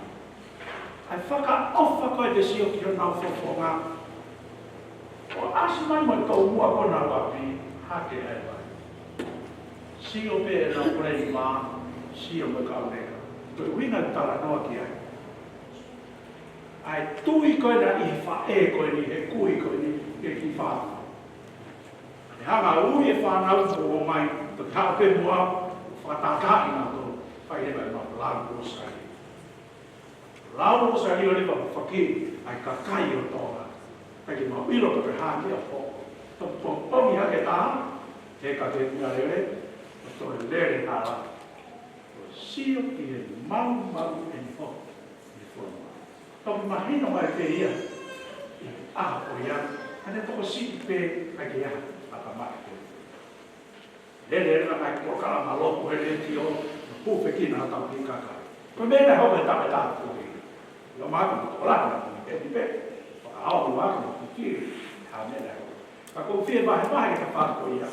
ʻA e fakaʻofa ko ē te sio ki honau fofonga. ʻO ʻasi mai mo e tomuʻa ko honau ʻapi, hake ʻa e vai. Sio pē ʻenau koleni mā, sio mo e kau leka. Ko e ʻuhinga ʻeku talanoa ki ai. ʻA e tui ko ena ʻi he faʻē ko eni, he kui ko eni, he kiʻi fānau. ʻE hanga ui e fānau ko ē mai, toki haʻu pē mo au, fakatahataha kinautolu, fai leva ʻemau lau Losali. Lau Losali ʻo leva fakahā, ʻa e kakai ʻo Tonga. ʻIkai ke mau ʻilo pe ko e hā ke ʻaho. Toki pongipongi hake taha, he ka te meʻalele, ʻo toe lele hala. ʻO sio ki he maumau ʻeni hono fonua. Toki mahino mai pē ia, ʻi he ʻaho ko ia, ʻa ʻene tokosiʻi pē ʻa e ʻaho ʻa ka mate. Lele leva mai polokalama lotu he letiō, ʻo pufekina hotau kiʻi kakai. Ko e meʻa naʻe hoko he taʻu ʻe taha kuo ʻosi. ʻIo māku mo tokolahi naʻa ku ʻi heni pē, fakaʻaho atu mo fifili, ha meʻa naʻe hoko. Ka ʻoku ou fie vahevahe ʻi he tafaʻaki ko ia.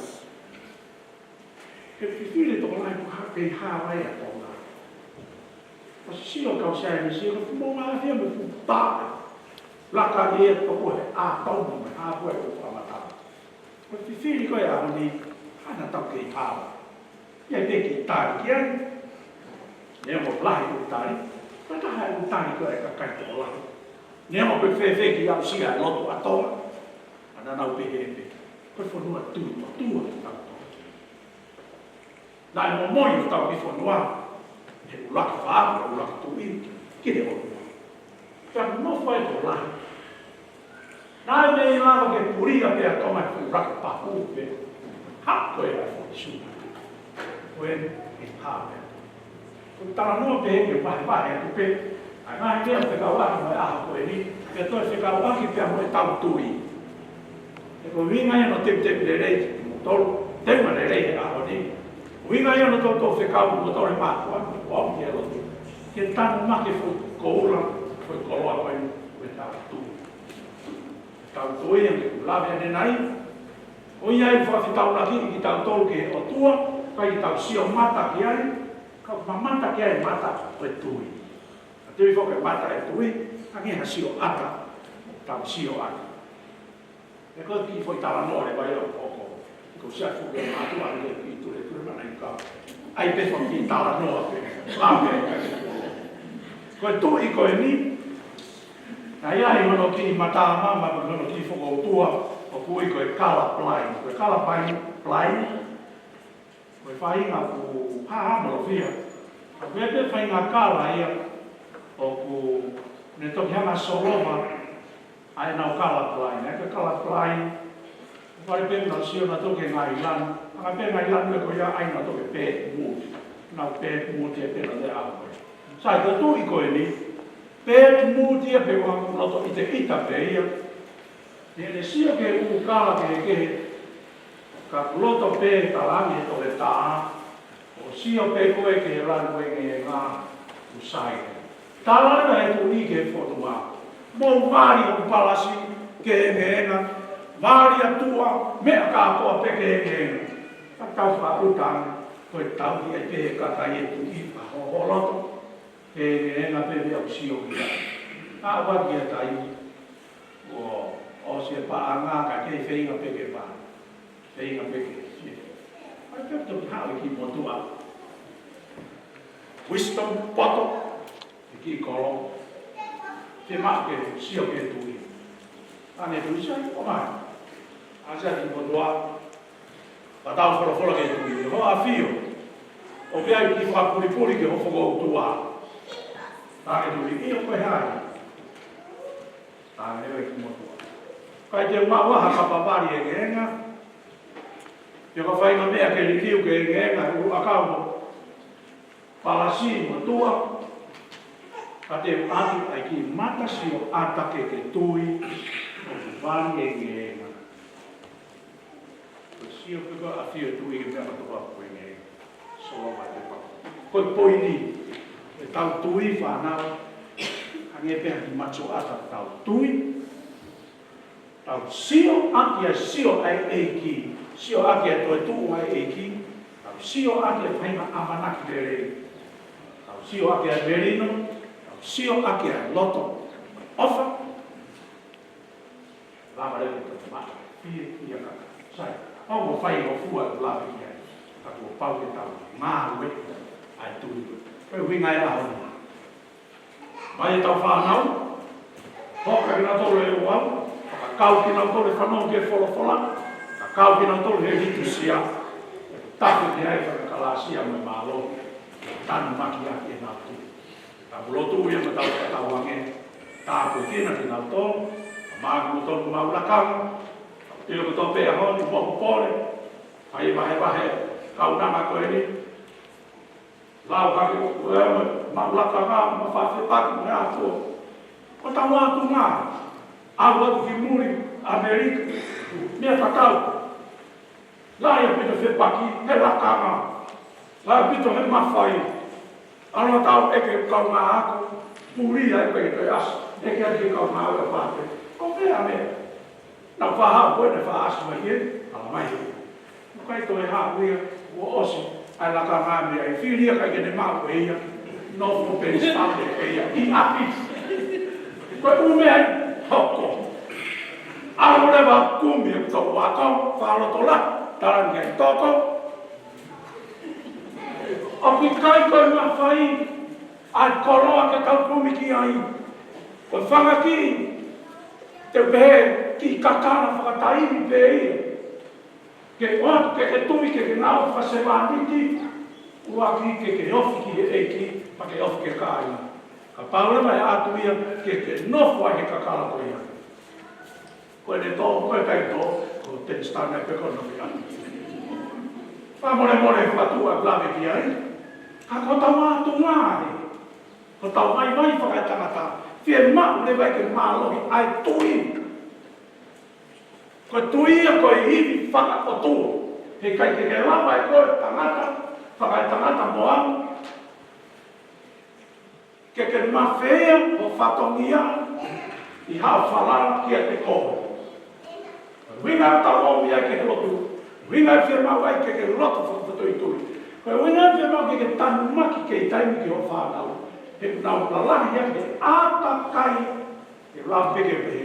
He fifili tokolahi ʻoku haʻu pē ʻi he haʻa ʻa Tonga. ʻOsi sio kau saienisi, ko e fuʻu moʻunga afi mo e fuʻu pā. Laka ki he toko he ʻātomu mo e hā ko ē ʻoku fakamatala. Ko e fifili ko ē ʻaho ni, hana tau kei hao. ʻI ai pē kiʻi tali ki ai. Neongo lahi ʻoku tali. Ko e taha ʻoku tali ko ē kakai tokolahi. Neongo pe fēfē kiʻi aʻusia e lotu ʻa Tonga. ʻA naʻa nau pehē pē. Ko e fonua tui ʻOtua ʻa Tonga. Naʻe momoi hotau kiʻi fonua, he ʻuluaki faʻahi, ʻuluaki tuʻi, ki he ʻOtua. Pea nofo ai tokolahi. Naʻe mei lava ke pulia pē ʻa Tonga he ʻuluaki pahu pē. Hā ko ē ʻa e foʻi suna. Ko ē ʻe hā pē. Ko e talanoa pē ke vahevahe atu pē. ʻA e ngaahi meʻa fekauʻaki mo e ʻaho ko eni, ke toe fekauʻaki pē mo e tau tui. He Ko e ʻuhinga ia hono tepitepi lelei, tolu, teunga lelei he ʻaho ni. ʻUhinga ia hono toutou fekau, mo tolu he mātuʻa, ʻo aʻu ki he lotu. Ke tanumaki e foʻi koula, foʻi koloa ko ē, ko e tau tui. Tau tui ia ʻoku lave ʻanenai. ʻOku ʻi ai e fakafetaulaki kitautolu ki he ʻOtua, ʻikai ke tau sio mata ki ai, ka mamata ki ai e mata ko e tui. Ka tui foki e mata e tui, hangē ha sioʻata, tau sioʻata. He ko e kiʻi foʻi talanoa leva ia ʻoku hoko. Ko e sia fuke mātuʻa ni ki tuletulemana ʻi kau. ʻAi pē foʻi kiʻi talanoa pē. Amen. Ko e tui ko eni. Naʻe ʻi ai hono kiʻi matāmama, hono kiʻi fokoutua, ʻoku ui ko e color blind. Ko e color blind, blind. Ko e faʻahinga ʻoku hāmolofia. Ka ko e pē faʻahinga kala ia ʻoku ne toki hanga ʻo solova ʻa ʻenau color blind. ʻA ia ko e color blind, ʻoku ʻikai pē nau sio nautolu ki he ngaahi lanu. Hanga pē ngaahi lanu ko ia ʻai nautolu ki he bad mood. Nau bad mood ia pē nautolu he ʻaho ko ē. Sai, ko e tui ko eni, bad mood ia pē ʻoku loto ʻiteʻita pē ia. Neʻe sio ki he ʻū kala kehekehe, ka loto pē talaange he toletā, ʻo sio pē koe ki he lanu engeenga ʻoku sai. Tala leva he tui ki he fonua, mou vali hoku palasi ki he engeenga, vali ʻa tuʻa, meʻa kātoa pē ki he engeenga. Ka tau fakaʻuta ange, ko e tauhi ai pē he kakai e tui ʻa hoholo loto. He, he, he ngā pē meʻa ʻoku sio ki ai. Ka ʻoua ki he taimi, ʻo, ʻosi e paʻanga ka ke feinga pē ke pā. Feinga pē ke fie. ʻAi pē toki haʻu e kiʻi motuʻa. Wisdom poto, e kiʻi kolo. Ke maʻu ke sio ki he tui. ʻAne tui sai, ʻomai. ʻAsi e kiʻi motuʻa. Ka tau folofola ki he tui, ʻe ʻafio. ʻOku ʻi ai e kiʻi fakapulipuli ki hoʻo fokoutua. Ka ke tui, ʻio ko e hā ia. Ka ne ʻo e kiʻi motuʻa. ʻIkai te u maʻu ha kapa vali engeenga. Pe ko ha faʻahinga meʻa ke liliu ki he engeenga, ʻū ʻakau mo palasi mo tuʻa. Ka te u ʻatu ai ki mata sioʻata ke ke tui, ʻoku vali engeenga. Ko e sio pē ko e ʻafio e tui ki he meʻa kotoa ko eni. Solo mai pē pau. Ko e poini, ʻetau tui fānau, hangē pē ha kiʻi mata sioʻata tau tui, tau sio ʻaki ʻa e sio ʻa e ʻEiki, sio ʻaki ʻa e toetuʻu ʻa e ʻEiki, tau sio ʻaki ʻa e faʻahinga ʻamanaki lelei, tau sio ʻaki ʻa e melino, tau sio ʻaki ʻa e loto ʻofa, lava leva ke tau maʻu fiefia kakano. Sai, ʻoku ou fai ʻo fua e lave ki ai. Ka kuo pau ke tau ngāueʻi ʻa e tui. Ko e ʻuhinga e ʻaho ni. Mai e tau fānau, hoka kinautolu e ouau, fakakau kinautolu e fanongo ki he folofola, fakakau kinautolu he litūsia, tapu ki ai fakakalāsia mo e mālō, tanumaki ʻaki ʻenau tui. Tau lotu ia mo tau fakatauange, tāpuekina kinautolu, mākinautolu mau lakanga, ʻilo kotoa pē ʻaho ni, mo pole, ʻai vahevahe, kaunanga ko eni, lau hake ko e mau lakanga, mo fafepaki, mo e ako. Ko tau atu ngā, au atu ki muli, ʻAmelika, meʻa tatau. Lahi ʻaupito fepaki, he lakanga. Lahi ʻaupito he mafai. ʻAlu ʻo tau ʻeke kaungā ako, puli ai pē ke toe ʻasi, ʻeke atu ki he kaungā ako pāte. Ko e meʻa meʻa. Nau faʻa haʻu ko ē ne faʻa ʻasi mai ē, ʻalu mai ē. ʻOku ʻikai toe haʻu ia, kuo ʻosi, ʻa e lakanga meʻa ʻi fili ia ʻikai ke ne maʻu ʻe ia, nofo pē ʻi Sipate ʻe ia, ʻi ʻapi. Ko e ʻū meʻa ʻe hoko. ʻAlu leva kumi e toko ako, fakalotolahi, tala ange ki ai toko. ʻOku ʻikai ko e mafai, ʻa e koloa ke tau kumi ki ai. Ko e fanga kiʻi, te u pehē, kiʻi kakala fakataimi pē ia. Ke ʻoatu ke ke tui ke ke ngāue fakasevāniti, ʻuluaki ke ke ofi ki he ʻEiki, pea ke ofi ki he kāinga. Kapau leva ʻe ʻatu ia ke ke nofo ai he kakala ko ia. Ko ʻene tō, ko e kai tō, ko Tenisitana pē ko hono fia. Fakamolemole fatu ʻa lave ki ai. Ka ko tau mātuʻa ē. Ko tau vaivai fakaetangata. Fiemaʻu leva ke mālohi ʻa e tui. Ko e tui ia ko e ivi fakaʻotua. He ʻikai ke ke lava ʻe koe tangata, fakaetangata mo au, ke ke mafeia ho fatongia ʻi haʻo falala kiate koe. Ko e ʻuhinga ʻoku tau ō mai ai ki he lotu, ʻuhinga ʻe fiemaʻu ai ke ke lotu fakafatuitui. Ko e ʻuhinga ʻe fiemaʻu ke ke tanumaki kei taimi ki hoʻo fānau. He ʻoku nau lalahi ʻi he ʻātakai, ʻe lava pē ke pehē,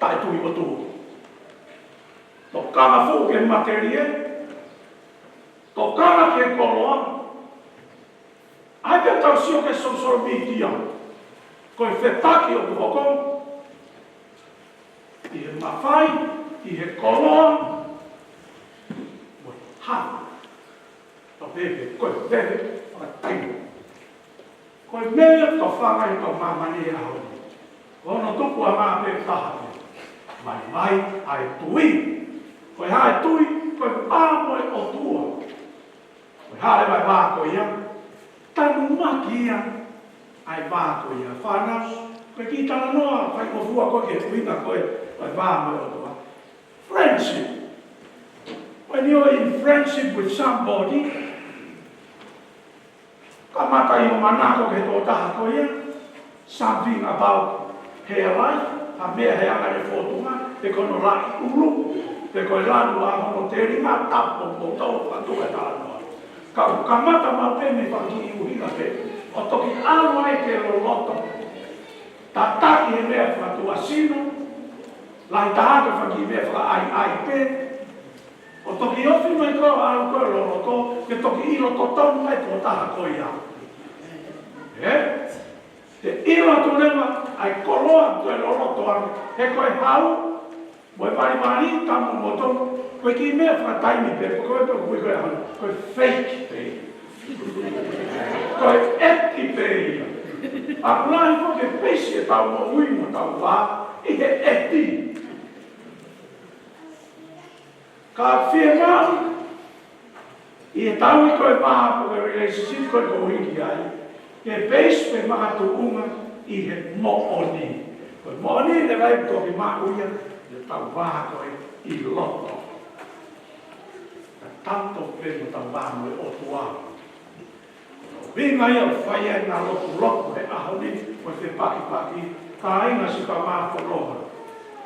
taʻetui ʻOtua. Tokanga fuʻu ki he matelie, tokanga ki he koloa. ʻAi pē tau sio ki he social media, ko e fepaki ʻoku hoko ʻi he mafai, ʻi he koloa, mo e hā. Tau pehē pē ko e veve fakataimi. Ko e meʻa ia ʻoku tau fanga ʻi hotau māmani he ʻaho ni. Ko hono tupuʻanga pē ʻe taha pē. Vaivai ʻa e tui. Ko e hā e tui? Ko e vā mo e ʻOtua. Ko e hā leva e vā ko ia? Tanumaki ia ʻa e vā ko ia. Fānau, ko e kiʻi talanoa faingofua ko ē ki he ʻuhinga ko ē ʻo e vā mo e ʻOtua. Friendship. When you're in friendship with somebody, kamata ʻi hoʻo manako ki he tokotaha ko ia, something about her life, ha meʻa he anga e fōtunga, pe ko hono laʻi ʻulu, pe ko e lanu ʻa hono telinga, tapu mo tau fatu e talanoa. Ka ʻoku kamata maʻu pē mei he fanga kiʻi ʻuhinga pē, ʻo toki ʻalu ai ke loloto. Tataki he meʻa fakatuʻasino, lahi taha ko e fanga kiʻi meʻa fakaʻaiʻai pē, ʻo toki ofi mai koe ʻo ʻalu koe ʻo loloto, ke toki ʻilo totonu mai e tokotaha ko ia. Ē? Te ʻilo atu leva ʻa e koloa ko e loloto ange, he ko e hau, mo e valivali, tamu mo tonu, ko e kiʻi meʻa fakataimi pē, ko e pē ʻoku ui ko e hau, ko e fake pē. Ko e ʻeti pē ia. ʻOku lahi foki e peisi ʻetau moʻui mo ʻetau vā, ʻi he ʻeti. Ka fiemaʻu ʻi he tauhi ko e vā ko e relationship ko ē ʻoku ou hiki ai, ke base pe makatuʻunga ʻi he moʻoni. Ko e moʻoni leva ia ʻoku toki maʻu ia ʻi heʻetau vā ko ē ʻi loto. Ka tau toki pē mo ʻetau vā mo e ʻOtua. ʻUhinga ia ʻoku fai ai ʻena lokuloku he ʻaho ni, ko e fepakipaki, kāinga sipa mā fononga.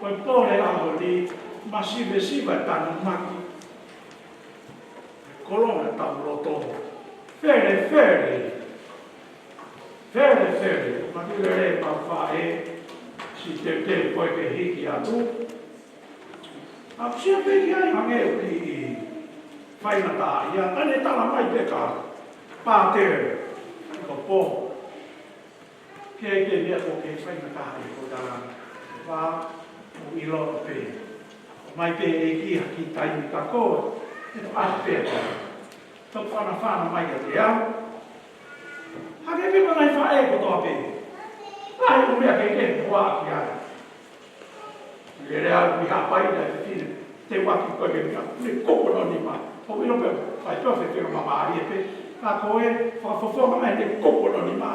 Ko e pole ʻaho ni, masivesiva e tanumaki. Koloa ʻetau loto. Felefele. Felefele. Maki lele pau faʻē, si tete koe ke hiki atu. ʻOku ou sio pē ki ai hangē ʻoku kiʻi faingataʻaʻia, ʻa ʻene tala mai pē ka pātele, ko pō. Ke ke meʻa ko ke faingataʻaʻia ko tala, vā, ʻo ʻilo pē. Mai pē ʻe ki ha kiʻi taimi ka ko, ʻe ʻalu pē ko. Tau fanafana mai kiate au. Hangē pē ko e ngaahi faʻē kotoa pē. Lahi ʻū meʻa kehekehe ʻoku ʻoatu ki ai. Lele au ki Haʻapai naʻe fefine, te u ʻoatu ko e meʻa, ne kupu hono nima. ʻOku ʻilo pē, fai pē ʻo fefeka mamālie pē. Ka ko e fakafofonga mai ne kupu hono nima,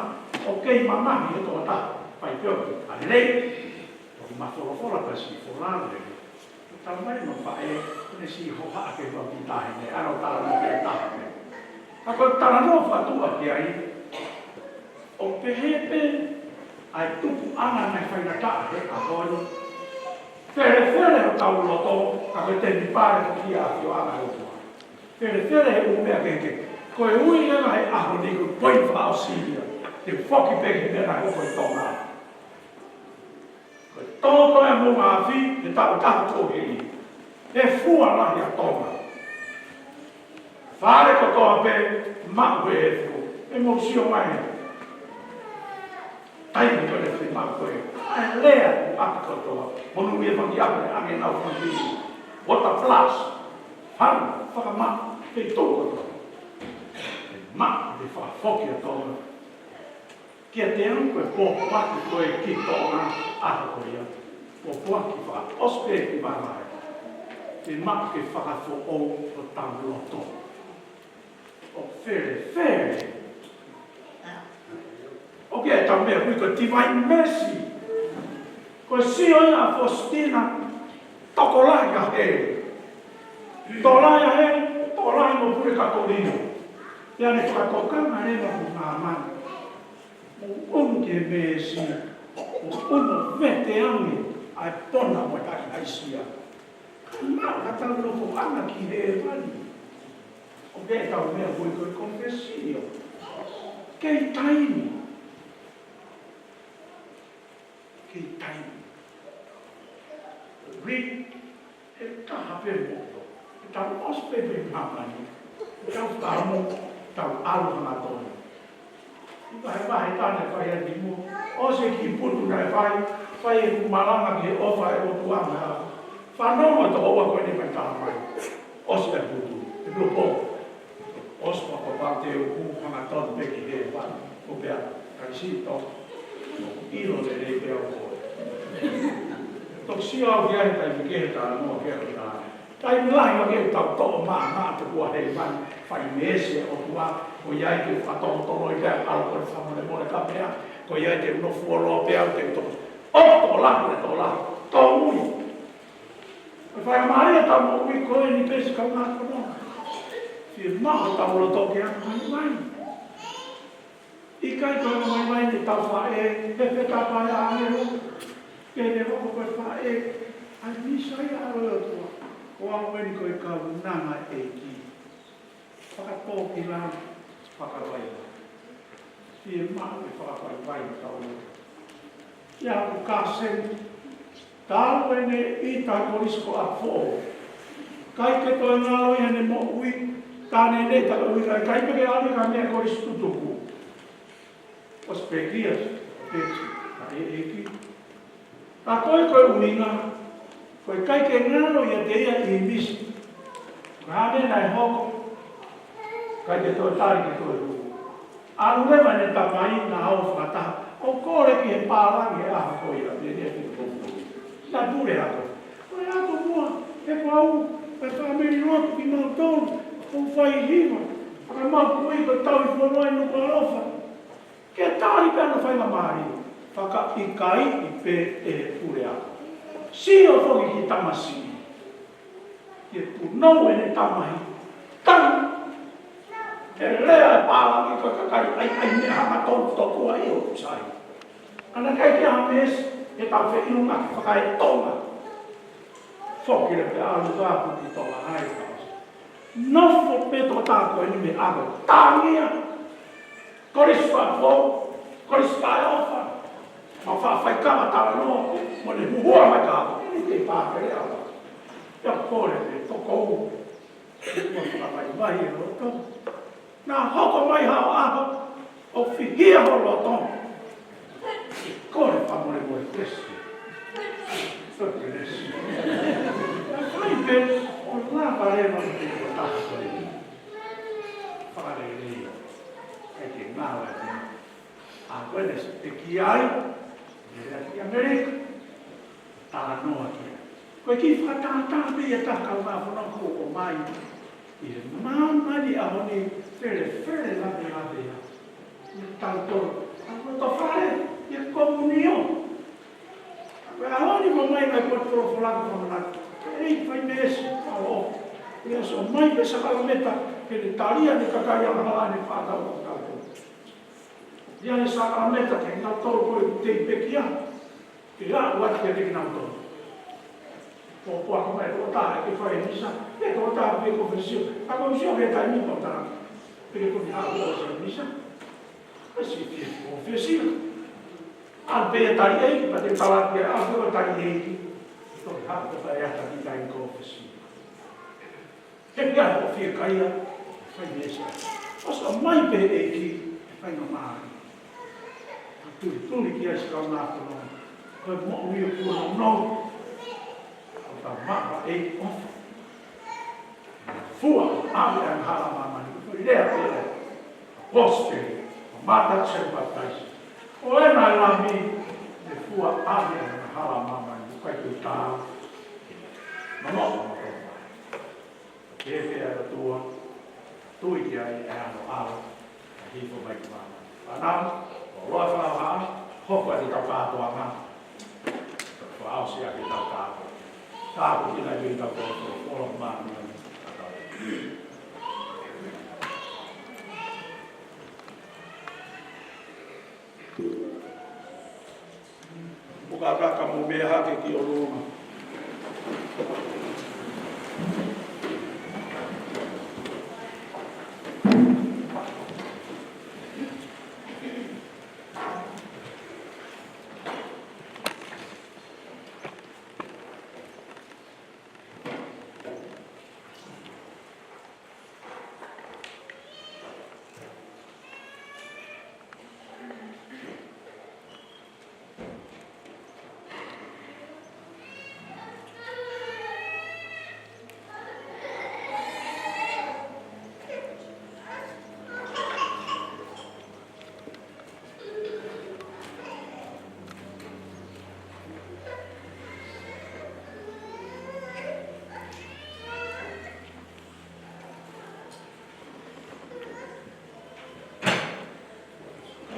ʻoku kei mamahi he tokotaha. Fai pē ʻo, ʻa lelei. ʻOku mafolofola pē si fola lelei. Tala mai mo faʻē, ne si hohaʻa ke vau ki tahi ne, ʻa ʻene talanoa ke taha ne. Ka ko e talanoa fatuʻa ki ai, ʻoku pehē pē ʻa e tupuʻanga naʻe faingataʻa he ʻaho ni. Felefele hotau loto, ka ko e temipale foki ʻa e ʻafioʻanga ʻo e ʻOtua. Felefele he ʻū meʻa kehekehe. Ko e ui leva he ʻaho ni ko e poini fakaʻosi ia. Te u foki pē ki he meʻa naʻe hoko ʻi Tonga. Ko e tō ko ē ʻa Moʻunga Afi, he taʻu taha kuo hili. He fua lahi ʻa Tonga. Fale kotoa pē, maʻu he efu. ʻE mou sio mai. Taimi ko ē naʻe fiemaʻu ko ē. ʻA e lea ʻoku ʻapi kotoa. Monūʻia fanga kiʻi ʻapi ʻange nau fanga kiʻi. Water plus. Fale, fakamaʻu, feituʻu kotoa. Maʻu he fakafoki ʻa Tonga. Kiate au ko e pōpoaki ko ē ki Tonga ʻaho ko ia. Pōpoaki fakaʻosi pē ki māmani. Te maʻu ke fakafoʻou hotau loto. ʻOku felefele. ʻOku ʻi ai ʻetau meʻa ʻoku ui ko e divine mercy. Ko e sio ia ʻa Fositina. Tokolahi ʻa heli. Tokolahi ʻa heli, tokolahi mo pule katolino. Pea ne fakatokanga leva mo māmani. Mo ʻunu ki he meesi. Mo ʻunu vete ange ʻa e pona mo e haʻihaʻisia. Ka naʻa tau nofoʻanga ki hēvani. ʻO pea tau meʻa ko e ko e confession. Kei taimi. Kei taimi. Ui, he taha pē mo. He tau ʻosi pē pē māmani. He tau tamo, tau ʻalu hangatonu. ʻI vahevahe tane fai ati mo. ʻOsi e kiʻi putu naʻe fai, fai e malanga ki he ʻofa e ʻOtua na. Fanongo toko ua ko eni mai taha mai. ʻOsi e putu, e putu pō. ʻOsi pea ko pau te u hū hangatonu pē ki hēvani, ʻo pehē, Karisito, ʻilo lelei pē au koe. Toki sio au ki ai taimi kehe talanoa ki ai ʻo tā. Taimi lahi ʻoku tau toʻo maʻamaʻa tokua hēvani, fai meesi e ʻOtua, ko ia ai ke fakatolotoloi pē ʻa e ʻalu ko e fakamolemole ka pehē, ko ia ai te u nofo fuoloa pē au te u toʻo. ʻO tokolahi, tokolahi, tōmui. ʻOku faingamālie ʻetau moʻui ko eni pē siʻi kaungā fononga. Fiemaʻu ʻetau loto ke anga vaivai. ʻIkai ko e anga vaivai ʻetau faʻē, he fetapa e ʻāngelo. Ke ne hoko ko e faʻē, ʻa e Mīsaia ʻa e ʻOtua. Ko au eni ko e kaunanga ʻo e ʻEiki. Fakatōkilalo, fakavaivai. Fiemaʻu ke fakavaivai ʻetau loto. ʻIa ʻoku kaseni, talu ʻene ʻita kolisi ko ʻApō. ʻIkai ke toe ngalo ia ʻene moʻui, tā ne ne ʻita ka ui ka ʻikai pē ke ʻalu ka meʻa kolisi tutuku. ʻOsi pekia, peki, ka e ʻEiki. Ka ko e ko e ʻuhinga, ko e ʻikai ke ngalo ia te ia ʻi he misi. Ka hane naʻe hoko, ʻikai ke toe tali ke toe hoko. ʻAlu leva ʻene tamai naʻa ō fakataha, ʻo kole ki he pālangi he ʻaho ko ia, pea ne ʻi he kiʻi kofu. Naʻe pule ako. Ko e ako mua, he ko au, ko e fāmili lotu kinautolu, ʻoku fai hiva, ka mau kui ko e tau i fono ai Nukuʻalofa. Ke tali pē ʻa e faingamālie, fakaʻikaiʻi pē ʻe he puleako. Sio foki ki he tamasiʻi. Ke punou ʻene tamai. Tau! He lea e pālangi ko e kakai, ʻai, ʻai meʻa hangatonu tokua ʻi ʻoku sai. ʻAna ʻikai ke ʻi ai ha meesi, ʻetau feʻiloaki fakaeTonga. Foki leva pea ʻalu atu ki Tonga ai. Nofo pē tokotaha ko eni mei ʻApō. Tāngia. Kolisi Fakaʻapō, Kolisi Fakaʻofa. Mau faʻa fai kava talanoa, mo ne huhua mai ka, ʻi he pākele ʻaho. Pea kole pē, toko ua. Mo fakavaivai e loto. Naʻa hoko mai ha ʻaho, ʻo fihia ho loto. Kole fakamolemole Kesi. Sō Kesi. Naʻe fai pē, ʻo lava leva ki he kotaha ko ē. Fakalelei. ʻIkai ke ngalo e meʻa. ʻA ko ē naʻe sio ki ai, ne lea ki ʻAmelika. Talanoa ki ai. Ko e kiʻi fakatātā pē ia ʻa e kaungā fononga kuo ʻomai. ʻI he māmani ʻaho ni felefele lavelave ia. ʻI he tautolu. ʻA ko e tofale, ʻi he komunio. Ko e ʻaho ni ko e ʻomai mai ko e folofola ko e fakamanatu. ʻEiki fai meesi, ʻa ō. ʻIo ʻosi ʻomai pē sākalamēniti, ke ne tali ʻene kakai angahala ʻene fānau ʻo tautolu. ʻI ai e sākalamēniti ke nau tolo ko e tei pekia. Ke aʻu atu kiate kinautolu. Pōpoaki mai ko e taha ke fai e misa, pe ko e taha ke konfesio. Ka konfesio ke taimi ko e taha. Pe ke kuni haʻu ʻo fai e misa. Pea siʻi fie konfesio. ʻAlu pē ia tali ʻEiki, pea te tala ki ai, ʻalu pē ia tali ʻEiki. Toki haʻu ko e taha ʻe ʻata ki ai konfesio. He pea ko e fiekaia, fai meesi. ʻOsi ʻomai pē ʻe he ʻEiki, fai no mai. Ka tulituli ki ai siʻi kaungā fononga. Ko e moʻui ʻoku nounou. ʻOku tau maʻu ʻa e ʻofa. Fua, ʻave angahala ʻa māmani. Ko e lea pē ʻa e ʻAposetolo, ʻa Mātiu, Sione, Papitaiso. Ko ena e Lami, ne fua ʻave angahala ʻa māmani. ʻIkai ke tau. Manoa, manoa. Ke pea ʻOtua, tui ki ai e ʻAlo ʻAlo, ʻa hifo mai ki māmani. Fānau, ʻo loa fānau ha, hoko atu tau kātoanga, fakaʻosi ʻaki tau kātoa. Tāpuekina ʻi he tau kolo, kolo māmani. Puka kaka mo meʻa hake ki ʻolunga.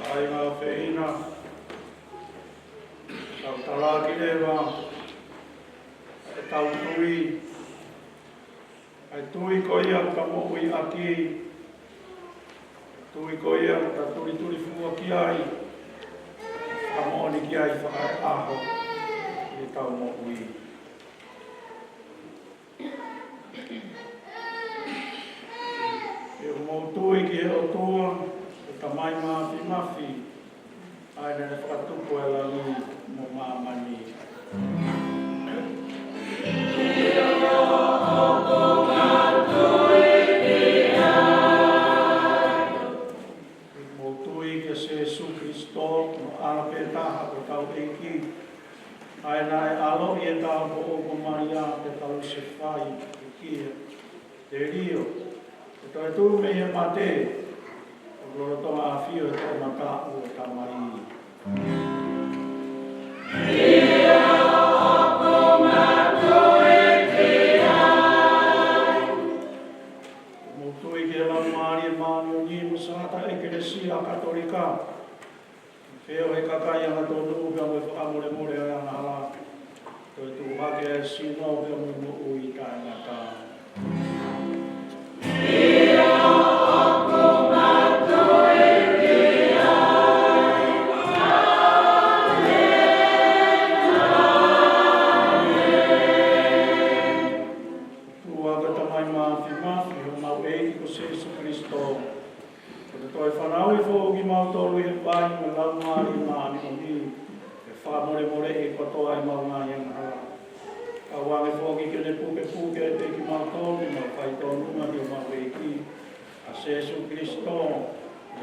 ʻAi ngā feina, tau talaki leva ʻetau tui, ʻa e tui ko ia ʻoku ta moʻui ʻaki, tui ko ia ʻoku ta tulituli fua ki ai, ka moʻoni ki ai fakaʻaho ʻi heʻetau moʻui. ʻOku mou tui ki he ʻOtua, ko e Tamai Mafimafi, ʻa ia naʻa ne fakatupu ʻa e langi mo māmani. ʻOku mou tui kia Sēsū Kalaisi, ko hono ʻAlo pē taha ʻo hotau ʻEiki, ʻa ia naʻe ʻaloʻi ʻi he taupoʻou ko Malia, pea kalusefai, pekia, telio, pea toetuʻu mei he mate, ʻo lolotonga ʻafio ʻi he toʻomataʻu ʻo e Tamai. ʻOku mou tui ki he Laumālie Māʻoniʻoni, mo e Sāta ʻEkelesia Katolika, feohi ʻa e kakai angatonu, pea mo e fakamolemole ʻa e angahala, toetuʻu hake ʻa e sino, pea mo e moʻui taʻengata. ʻOtua ko e Tamai Mafimafi, homau ʻEiki ko Sēsū Kalaisi, ko hono toe fanauʻi foki kimautolu ʻi he vai mo e Laumālie Māʻoniʻoni, ke fakamolemoleʻi kotoa ʻemau ngaahi angahala, kae ʻoange foki ke ne pukepuke ʻiate kimautolu ʻemau faitōnunga ki homau ʻEiki, ʻa Sēsū Kalaisi, ʻa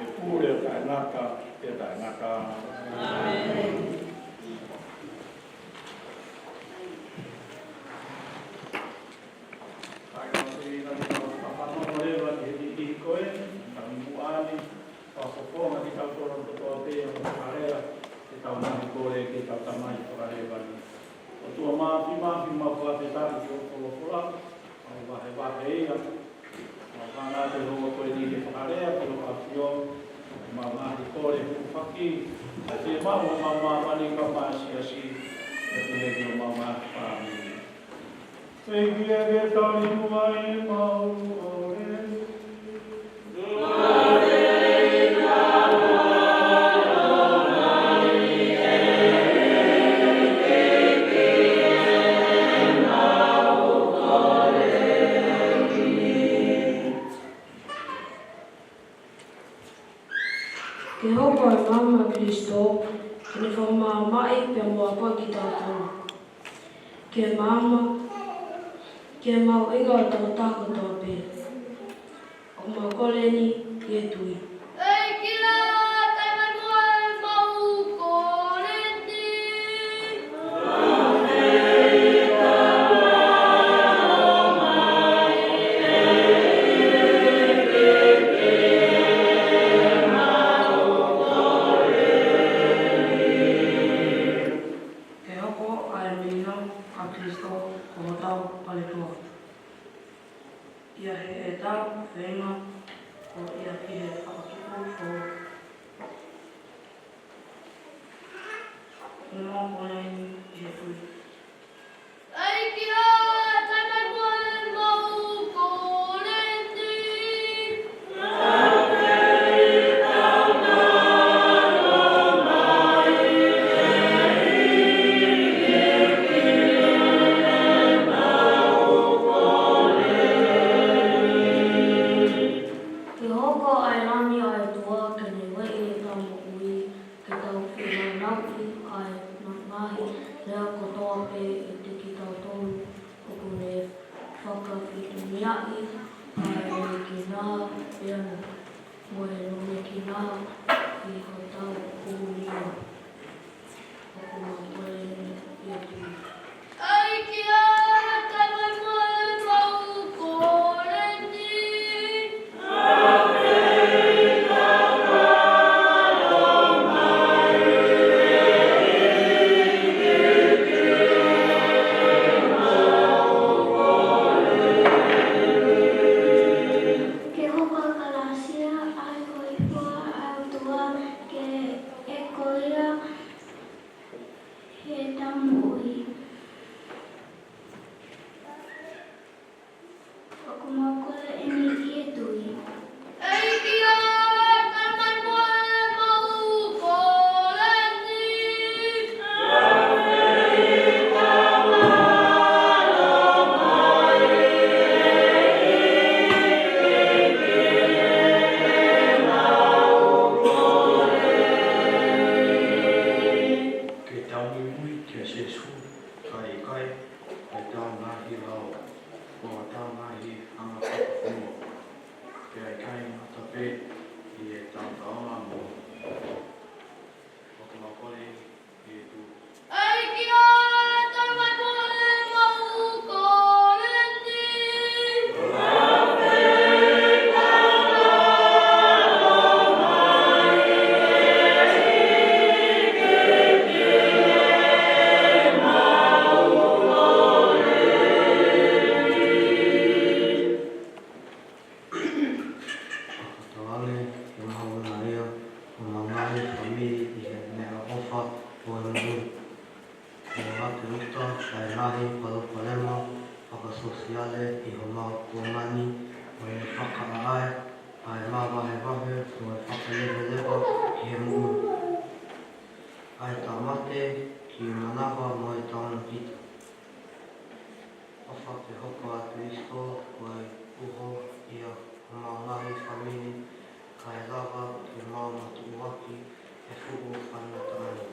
e Pule ʻo taʻengata pea taʻengata. ʻAi ngā feina, te tau fakafanongo leva ki he niʻihi ko eni, taimi muʻa ni, fakafofonga kitautolu kotoa pē ʻi he fakalea, ke tau ngaahi kole ki heʻetau Tamai Fakalelei. ʻOtua Mafimafi, mau fakafetaʻi ki hoʻo folofola, mau vahevahe ia, mau hanga atu he houa ko eni ke fakalea ki hoʻo ʻAfio, ʻemau ngaahi kole hūfaki, ʻa e fiemaʻu ʻo homau māmani kae ʻumaʻā e siasi, ʻa e pehē ki homau ngaahi fāmili. ʻEiki, ke tali muʻa ʻemau kole. Ke hoko ʻa e Maama ʻo Kalaisi, ke ne fakamaamaʻi pea mo ʻapaʻapa kitautolu. Ke maama, ke mahuʻinga ʻa e tokotaha kotoa pē. ʻOku mau kole ni ʻi he tui. ʻEiki, tali mai muʻa ʻemau kole ni. Ke hoko ʻa e Maama ʻo Kalaisi ko hotau paletua. ʻI he ʻetau feinga ko ia ki he fakatupu foʻou. ʻOku mau kole ni ʻi he tui. ʻEiki, ʻE langi ʻa e ʻOtua ke ne ueʻi ʻetau moʻui, ke tau fenāunauʻi ʻa e ngaahi lea kotoa pē ʻiate kitautolu ʻoku ne fakafetongiaʻi ʻa e nōmekina pea mo e nōmekina ʻi hotau ʻū nima. ʻOku mau kole eni ʻi he tuʻi. ʻAi kia Tamai mo e mau kole ni. Ke hoko ʻa e kalāsia ʻa e hōifua ʻa e ʻOtua ke ʻi ai ko ia heʻetau moʻui. ʻOku mau kole eni ʻi he tuʻi. ʻAi kia Tamai mo e mau kole ni. Ke tau muimui kia Sīsū, kae ʻikai ko ʻetau ngaahi lao, ko ʻetau ngaahi anga fakafonua, pea ʻikai ngata pē ʻi heʻetau taʻeʻaonga mo. ʻOku mau kole eni ʻi he tuʻi. ʻAi kia Tamai mo e mau kole ni. Fakatauange ke mahuʻingaʻia homau ngaahi fāmili ʻi he meʻaʻofa ʻo e moʻui. Ke ʻoatu ʻa e ngaahi palopalema fakasōsiale ʻi homau kuonga ni, mo e fakaʻaʻai ʻa e mavahevahe mo e fakaleveleva ʻi he moʻui, ʻa e tāmate ki manava mo e taonakita. ʻOfa ke hoko ʻa Kalaisi ko e uho ʻi homau ngaahi fāmili, kae lava ke mau matuʻuaki he fuʻu faingataʻa ni.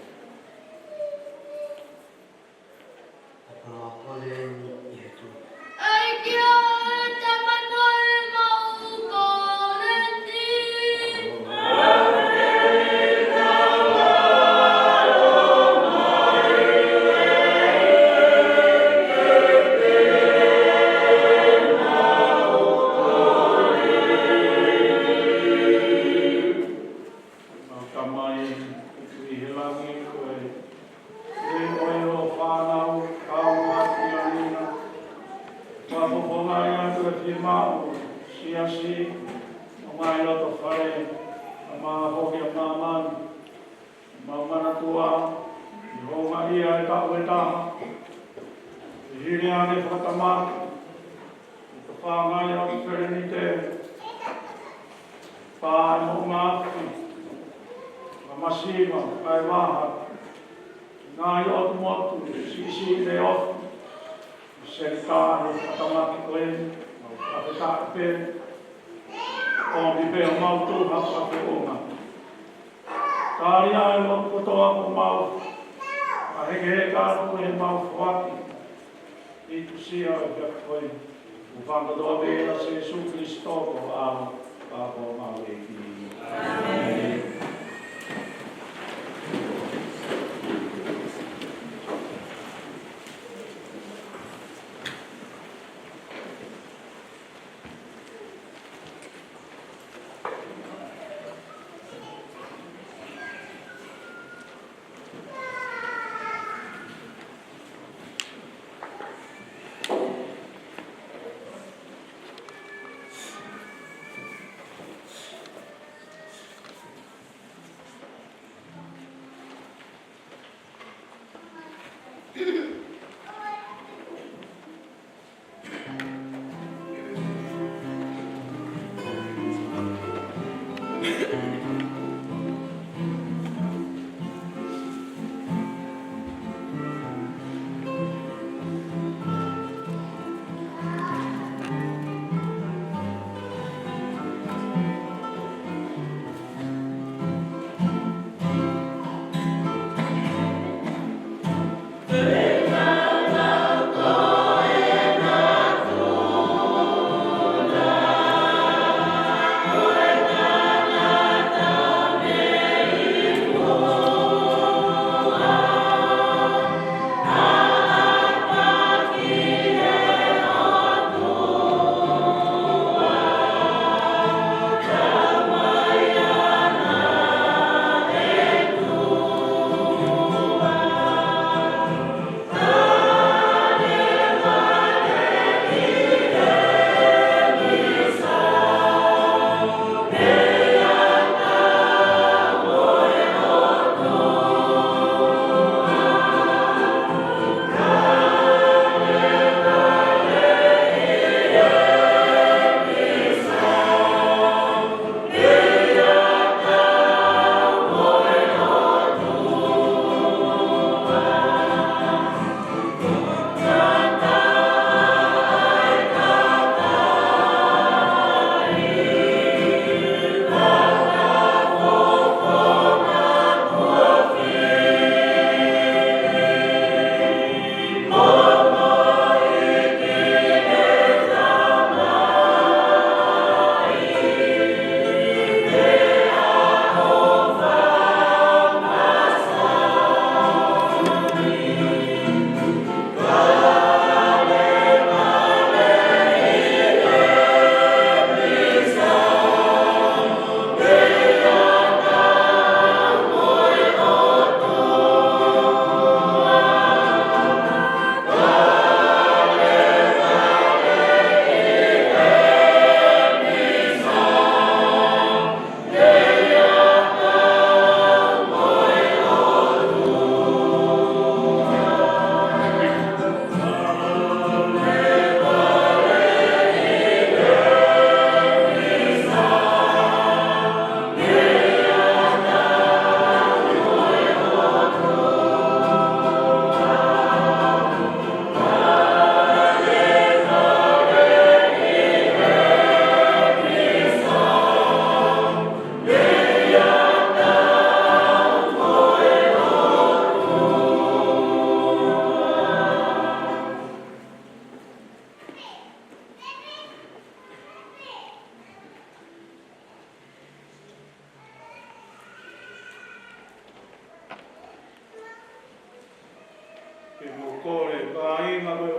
ʻOku mau kole eni ʻi he tuʻi. ʻAi kia Tamai mo e mau kole ni. Mau Tamai ʻoku ʻi he langi, ko e ʻEiki ʻo e fānau, kau mati a ina. Mau fofongaʻi atu e fiemaʻu siasi, ʻo mai loto fale, ʻa mau hoki ʻa māmani. Mau manatua, ʻi houngaʻia e taʻu ʻe taha, ʻi he hili ange fakatamaki, ʻi he tofanga ʻo e pelenite, pea mo e ngaahi afi, ʻa e masiva, ʻa e vaha, ngaahi ʻotu motu, siʻisiʻi leʻo, Selikani fakatamaki ko eni, mau fakafetaʻi pē, ʻomi pē homau tuha fakafeʻunga. Tali ʻa e lotu kotoa kuo mau, ʻa e hekeheka atu ʻi heʻemau foaki, ʻi he tuʻusi ʻa e ʻaho ko eni. Kuo fakakotoa pē ʻia Sīsū Kalaisi ko e ʻAlo, ka ko homau ʻEiki. ʻĀmeni.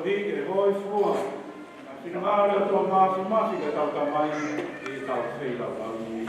Hiki e hōifua, ʻa e finangalo ʻo e ʻOtua Māfimafi ke tau tamai, ke tau feilaulau ni.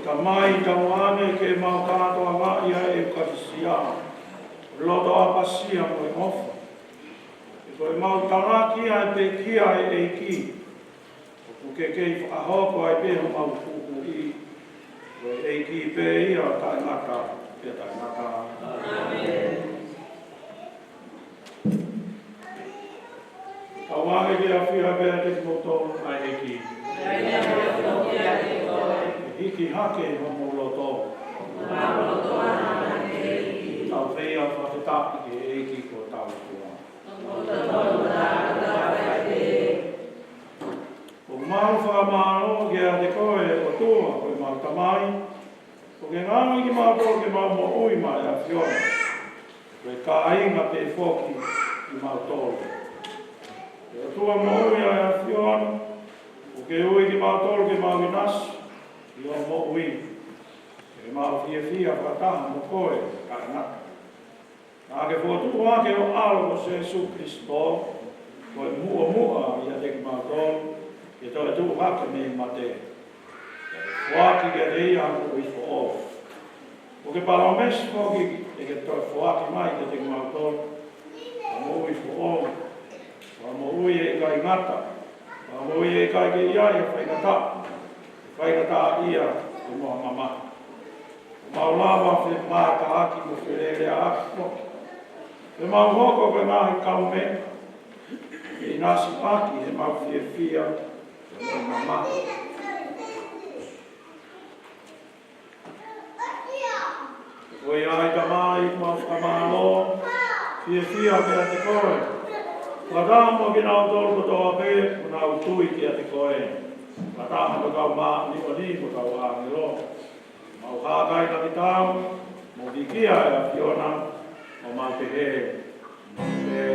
Tamai, tau ʻoange ke mau kātoangaʻi ʻa e ʻEukalisia, loto ʻapasia mo e ʻofa. He ko e mau talaki ʻa e pekia ʻa e ʻEiki, ʻoku ke kei fakahoko ai pē homau huhuʻi, ko e ʻEiki pē ia taʻengata pea taʻengata. ʻĀmeni. Tau ʻoange ke ʻafio pē ʻiate kimoutolu ʻa e ʻEiki. Ke hiki hake homou loto. Tau feia fakafetaʻi ki he ʻEiki ko hotau ʻOtua. ʻOku mau fakamālō kiate koe, ʻOtua, ko ʻemau Tamai, ʻoku ke ngaohi kimautolu ke mau moʻui maʻa e ʻAfiona, ko e kāinga pē foki kimautolu. ʻE ʻOtua moʻui ʻa e ʻAfiona, ʻoku ke ui kimautolu ke mau ʻinasi ʻi hoʻo moʻui, ke mau fiefia fakataha mo koe taʻengata. Naʻa ke fokotuʻu hake ho ʻAlo ko Sēsū Kilisitō, ko e muʻomuʻa ʻiate kimautolu, ke toe tuʻu hake mei mate, ke foaki kiate ia ha moʻui foʻou. ʻOku ke palōmesi foki te ke toe foaki mai kiate kimautolu ha moʻui foʻou, ha moʻui ʻe ʻikai ngata, ha moʻui ʻe ʻikai ke ʻi ai ha faingataʻa, ʻe faingataʻaʻia pea mo ha mamahi. Mau lava fematalaaki mo feleleaʻaki foki, pea mau hoko ko e ngaahi kaumeʻa ke ʻinasiʻaki heʻemau fiefia mo e mamahi. Ko ia ai, Tamai, mau fakamālō, fiefia kiate koe, fakataha mo kinautolu kotoa pē ʻoku nau tui kiate koe, fakataha mo e kau māʻoniʻoni mo e kau ʻāngelo. Mau hākailaki kitautolu, mo vikia e ʻAfiona, ʻo mau pehē, mau pehē.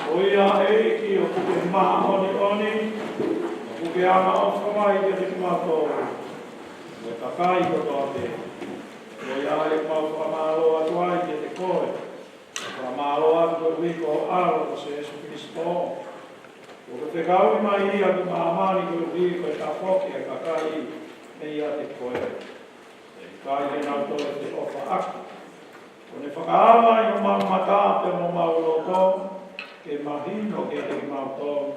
Ko ia, ʻEiki, ʻoku ke māʻoniʻoni, ʻoku ke angaʻofa mai kiate kimautolu, mo e kakai kotoa pē. Ko ia ai ʻoku mau fakamālō atu ai kiate koe. Fakamālō atu koeʻuhi ko ho ʻAlo ko Sēsū Kilisitō, ʻoku ke fekauʻi mai ia ki māmani koeʻuhi ko e tafoki ʻa e kakai meiate koe. ʻE ʻikai ke nau toe feʻofaʻaki. Kuo ne fakaava ʻi homau mata pea mo homau loto, ke mahino kiate kimautolu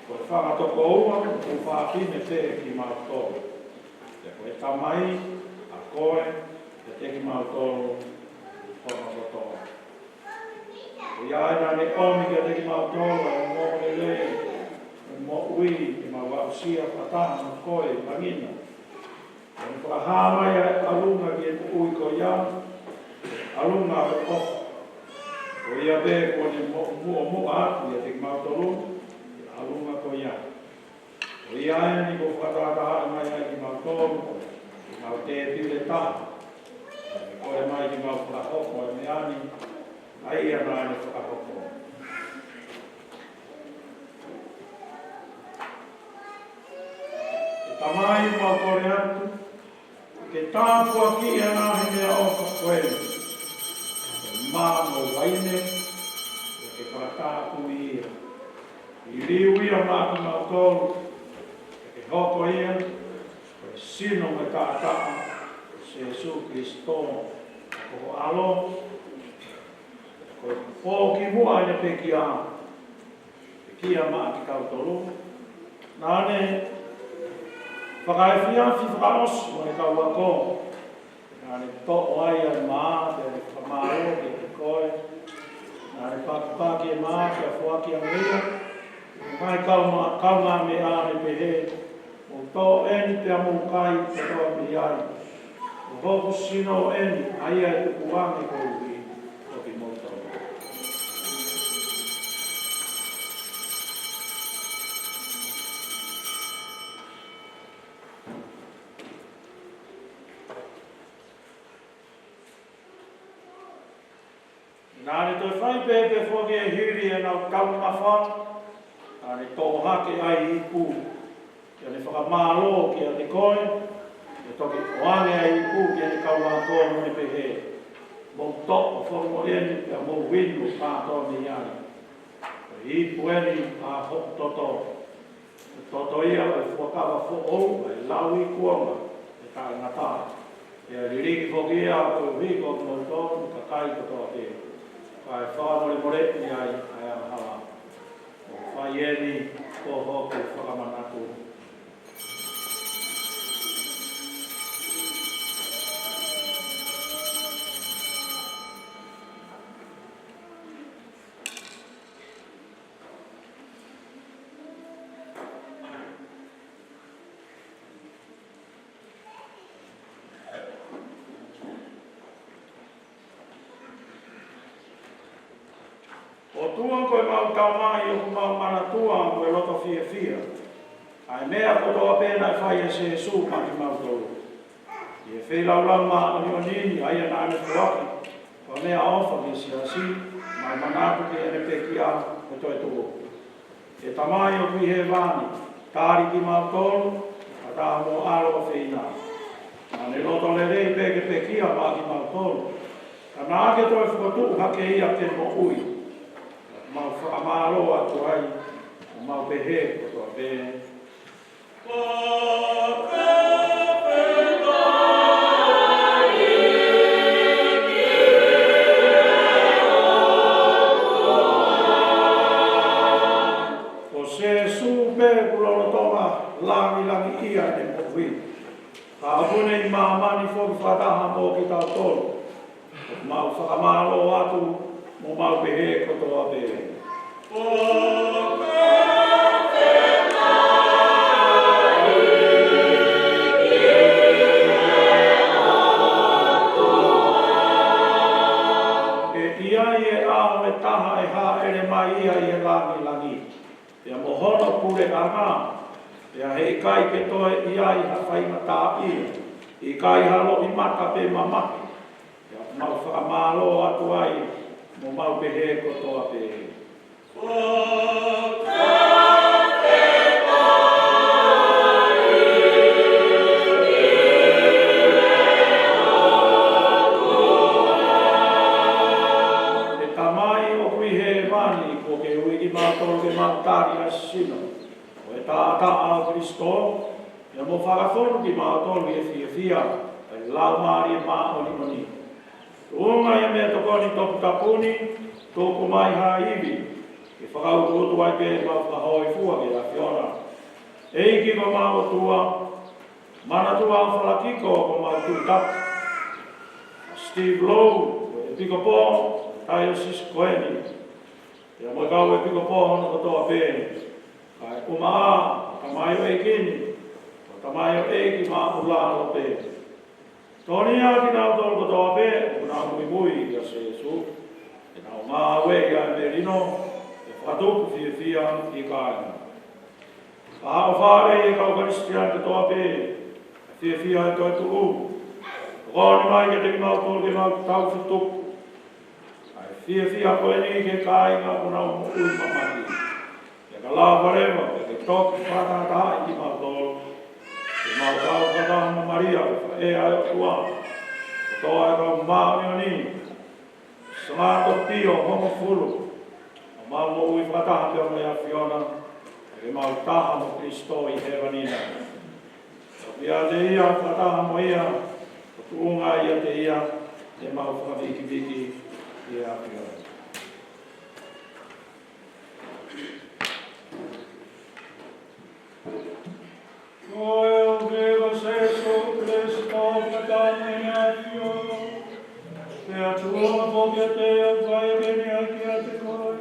ko e fanga tokoua ʻoku fafine pē kimautolu, pea ko e Tamai ʻa koe kiate kimautolu hono kotoa. Ko ia ai naʻa ne ʻomi kiate kimautolu ʻa e ongoongolelei ʻo e moʻui, ke mau aʻusia fakataha mo koe ʻi langi na. Kuo ne fakahā mai ʻa e ʻalunga ki he moʻui ko ia, ʻalunga ʻo e ʻofa. Ko ia pē kuo ne mo-, muʻomuʻa atu kiate kimautolu ʻi he ʻalunga ko ia. Ko ia eni kuo fakatahatahaʻi mai ai kimautolu, ke mau tēpile taha. Pea kole mai ke mau fakahoko ʻa e meʻa ni, ʻa ia naʻa ne fakahoko. ʻE Tamai, mau kole atu, Ke tāpuakiʻi ʻa e ngaahi meʻaʻofa ko eni, mā mo e uaine, ke fakatāpui ia. Liliu ia maʻa kimautolu, ke hoko ia ko e sino mo e taʻataʻa ʻo Sēsū Kilisitō, ko ho ʻAlo, ko e pō kimuʻa ʻene pekia, pekia maʻa kitautolu. Naʻa ne fakaefiafi fakaʻosi mo e kau ako. Naʻa ne toʻo ai ʻa e mā, pea ne fakamālō kiate koe. Naʻa ne pakipaki e mā, pea foaki ange ia ki he ngaahi kaungā, kaungāmeʻa, ʻo ne pehē, Mou toʻo eni pea mou kai kotoa mei ai. Ko hoku sino eni, ʻa ia ʻe tuku ange koeʻuhi ko kimoutolu. Naʻa ne toe fai pehē pea foaki, hili ʻenau taumafa, naʻa ne toʻo hake ʻa e ipu, pea ne fakamālō kiate koe, pea toki ʻoange ʻa e ipu ki heʻene kau ako, mo ne pehē, Mou toʻo foki mo eni, pea mou inu kātoa mei ai. Ko e ipu eni ʻa hoku toto. Ko e toto ia ʻo e fuakava foʻou, ʻa e lau ikuonga ʻo e taʻengata. Pea lilingi foki ia koeʻuhi ko kimoutolu, kakai kotoa pē. Kae fakamolemoleʻi ai ʻa e angahala. Mou fai eni ko hoku fakamanatu. ʻOtua ko ʻemau Tamai, ʻoku mau manatua mo e loto fiefia ʻa e meʻa kotoa pē naʻe fai ʻe Sēsū maʻa kimautolu. ʻI he feilaulau māʻoniʻoni ni, ʻa ia naʻa ne foaki ko e meʻaʻofa ki he siasi, mo e manatu ki heʻene pekia mo e toetuʻu. ʻE Tamai ʻoku ʻi hēvani, tali kimautolu, kae ʻatā mo ho ʻAlo ʻofeina. Naʻa ne loto lelei pē ke pekia maʻa kimautolu, ka naʻa ke toe fokotuʻu hake ia ke moʻui. Mau fakamālō atu ai, ʻo mau pehē kotoa pē. Ko Sēsū pē kuo lolotonga langilangiʻia ʻene moʻui, ka ʻoku ne ʻi māmani foki fakataha mo kitautolu. Mau fakamālō atu, mo mau pehē kotoa pē. ʻE ʻi ai e ʻaho ʻe taha ʻe hāʻele mai ia ʻi he langilangi, pea mo hono puleʻanga, pea heʻikai ke toe ʻi ai ha faingataʻaʻia, ʻikai ha loʻimata pe mamahi. Pea mau fakamālō atu ai, mo mau pehē kotoa pē. ʻE Tamai ʻoku ʻi hēvani, kuo ke ui kimautolu ke mau tali ʻa e sino mo e taʻataʻa ʻo Kilisitō, pea mo fakafonu kimautolu ʻi he fiefia ʻo e Laumālie Māʻoniʻoni. Tuʻunga ʻi he meʻatokoni toputapu ni, tuku mai ha ivi ke fakautuutu ai pē ʻemau fakahōifua ki he ʻAfiona. ʻEiki ko homau ʻOtua, manatua ʻa Falakiko ko homau Tuʻi Tapu, Steve Lowe ko e ʻEpikopō ʻo e taiosisi ko eni, pea mo e kau ʻEpikopō hono kotoa pē, kae ʻumaʻā ʻa e tamaioʻeiki ni, ʻa e tamaioʻeiki māʻulalo pē. Tokoniʻi kinautolu kotoa pē ʻoku nau muimui kia Sēsū, ke nau ngāueʻi ʻa e melino ke fakatupu fiefia ʻi he kāinga. Fakahā ʻo fāʻeleʻi ʻa e kau Kalisitiane kotoa pē ʻa e fiefia ʻo e toetuʻu. Tokoni mai kiate kimautolu ke mau tau fetuku ʻa e fiefia ko eni ki he kāinga ʻoku nau moʻui mamata. Pea ka lava leva, pea ke toki fakatahatahaʻi kimautolu, ke Mau kau fakataha mo Malia, ʻa e ʻOtua, ʻa e kau māʻoniʻoni, Sangata Pio hongofulu, ʻo mau moʻui fakataha pea mo e ʻAfiona, ʻa e mau taha mo Kalaisi ʻi hēvani na. ʻOku ʻiate ia, fakataha mo ia, ʻo tuʻunga ʻiate ia, ʻe mau fakavikiviki ʻi he ʻAfiona. Ko e ʻEiki ko Sēsū Kalaisi, ko e Tamai ʻa e ʻAfiona, pea tuʻunga foki ʻiate ia, fai pē ʻeni kiate koe,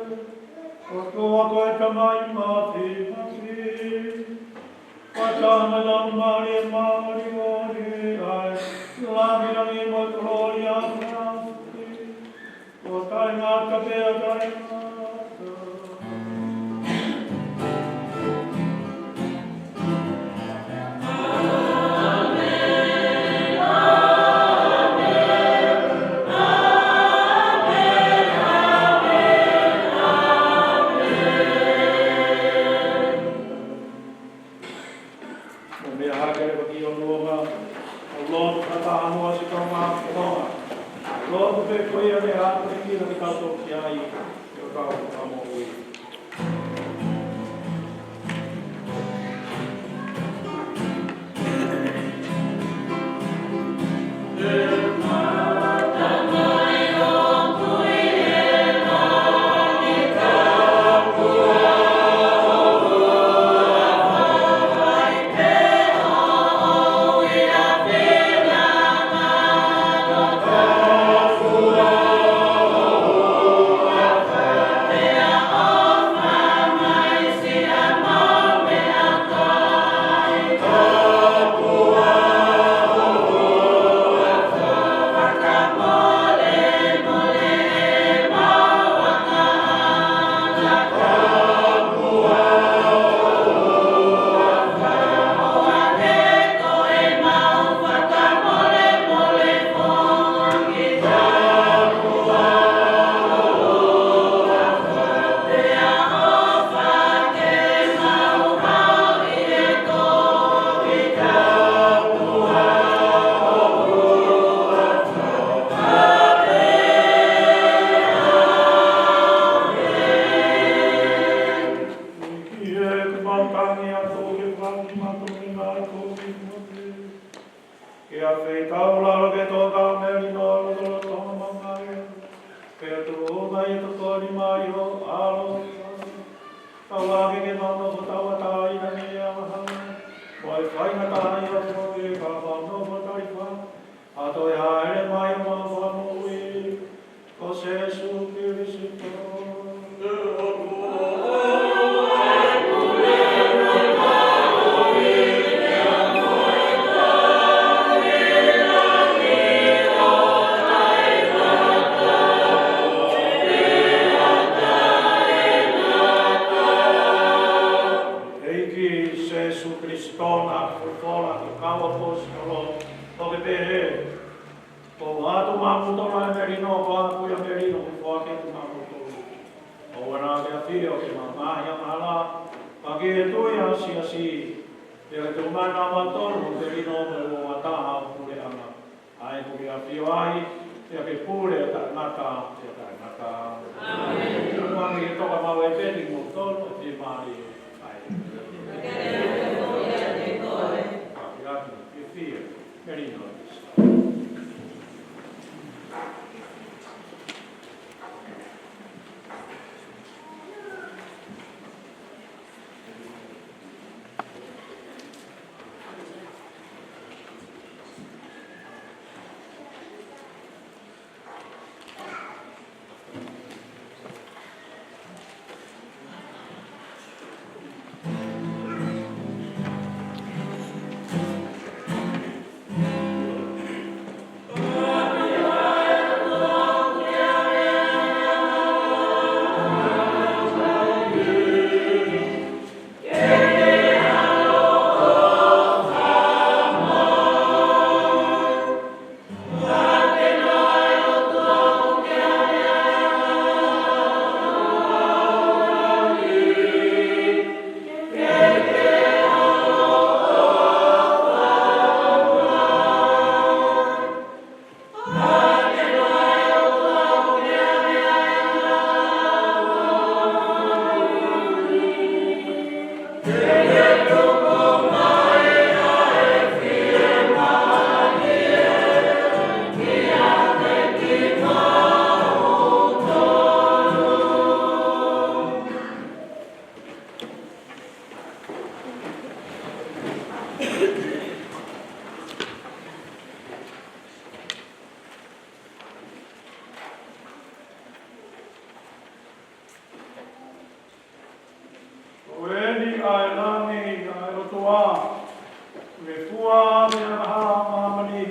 ʻOtua ko e Tamai Māfimafi. Fakataha mo e Laumālie Māʻoniʻoni, ʻa e lāngilangi mo e kolōlia ʻo taʻengata pea taʻengata. Mo e meʻa hake leva ki hono ʻolunga, ʻo lotu fakataha mo siʻi kau māʻolunga. Lotu pē ko ia ne hāʻele ki he ʻEiki, ke tau toki ai, ʻi hotau fakamoʻui. Ke ʻafeitaulalo ke tō ʻa e melino ʻi he lotolotonga ʻo e māmani, pea tuʻu mai ʻo tokoni mai ho ʻAlo. Tauange ke mau nofo tauʻatāina mei he angahala, mo e faingataʻaʻia ʻo e moʻui, ka mau nofo talipa ʻa e toe hāʻele mai ʻo homau Fakamoʻui, ko Sēsū Kalaisi. ʻEiki Sēsū Kalaisi, naʻa ke folofola ki he kau ʻaposetolo, ʻo ke pehē: Ko ʻeku ʻoatu maʻamoutolu ʻa e melino, ko ʻeku melino ʻoku ou foaki kiate kimautolu. ʻOua naʻa ke ʻafio ki he mamahi angahala, ka ke tui ʻa e siasi. Pea ke tuʻu mai maʻamoutolu ʻa e melino mo e uouangataha ʻo e puleʻanga, ʻa ia ʻoku ke ʻafio ai, pea ke pule taʻengata pea taʻengata. ʻĒmeni. Tuku ange ke toka maʻu ʻe he ʻEiki kimoutolu, ʻa e fiemālie ʻa e ʻEiki. Ka ke ʻalu, ke fie melino. Fua, me fua ʻa e hala ʻo māmani,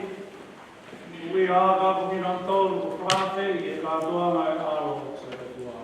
ui ʻa e kau kinautolu ʻoku fakaafeʻi ʻi he kātoanga ʻo e ʻAlo ʻo e ʻOtua.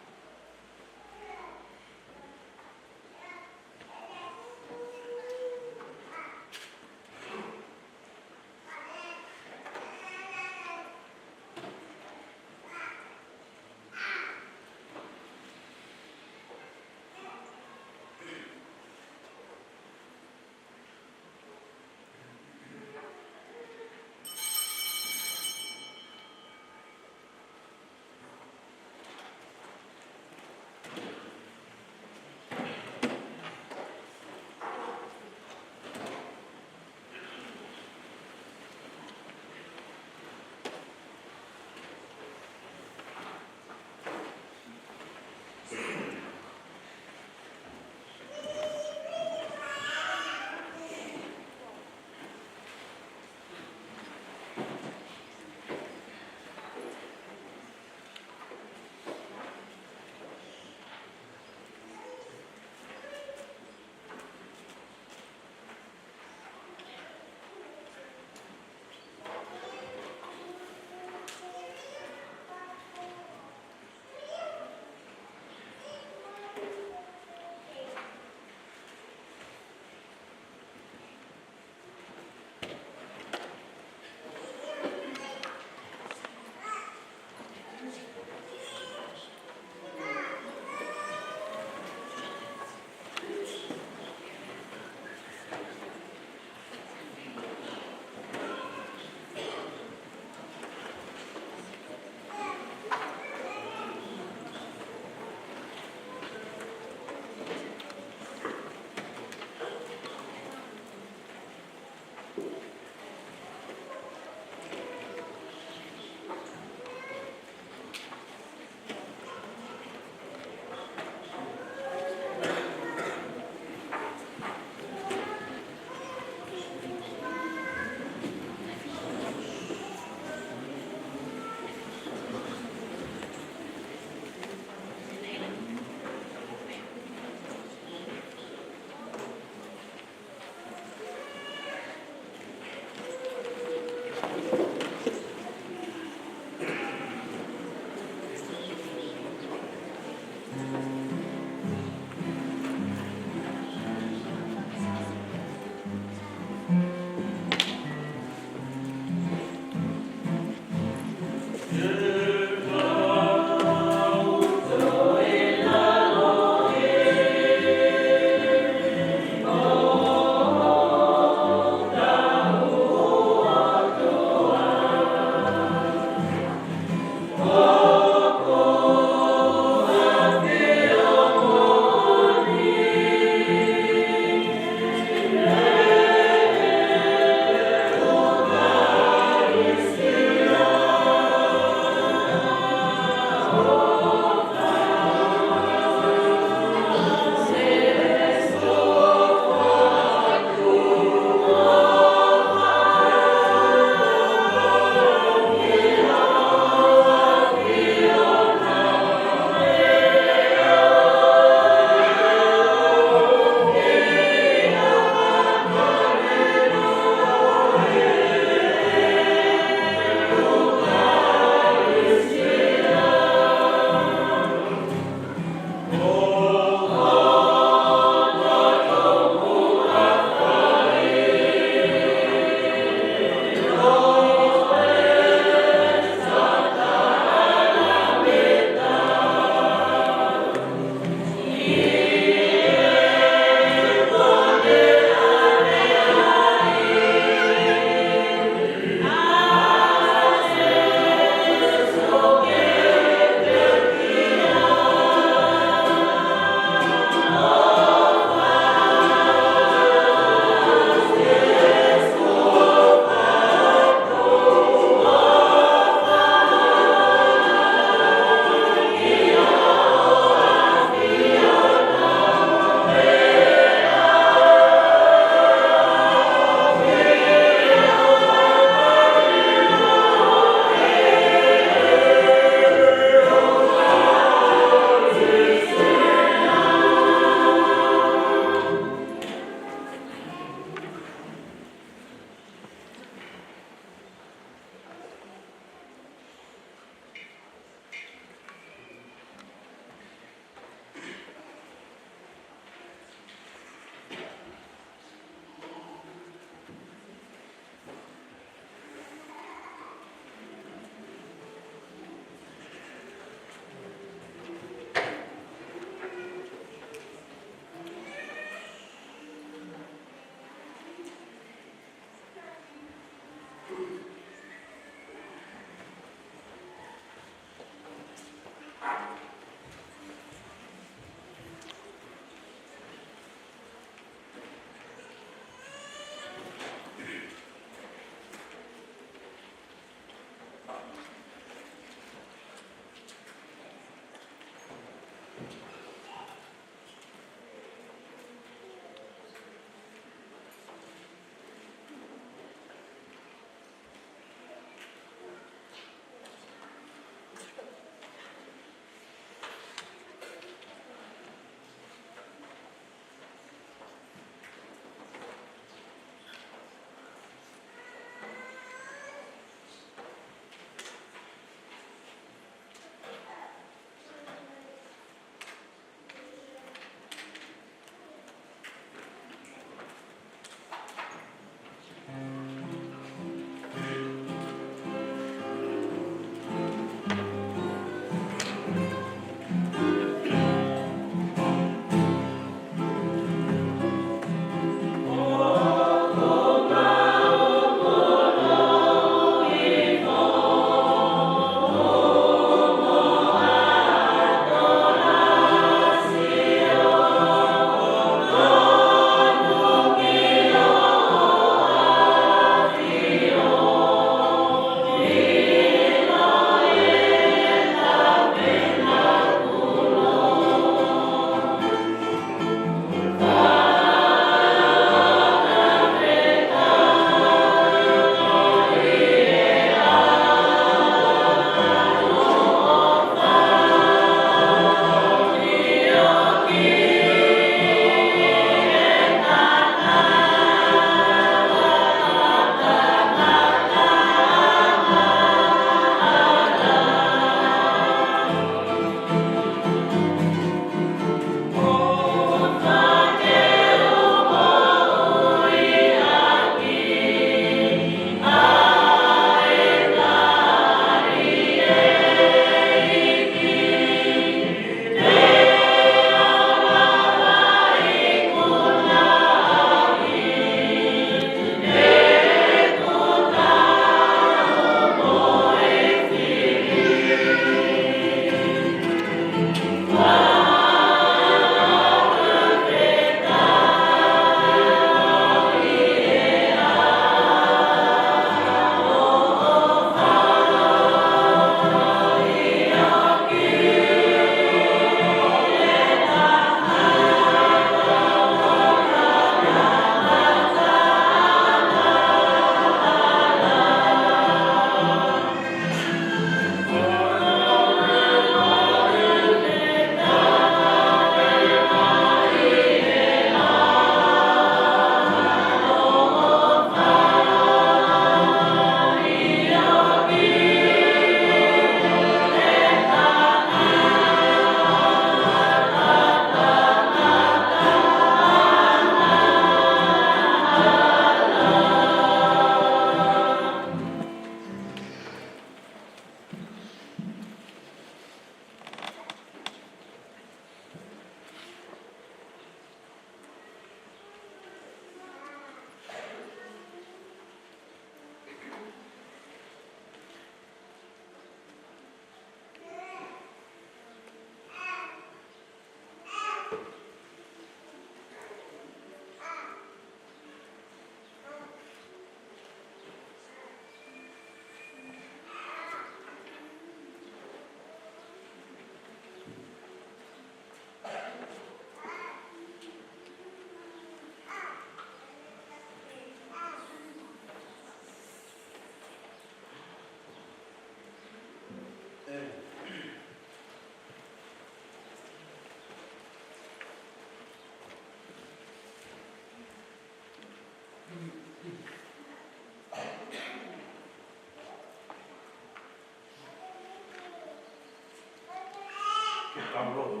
Tau lotu.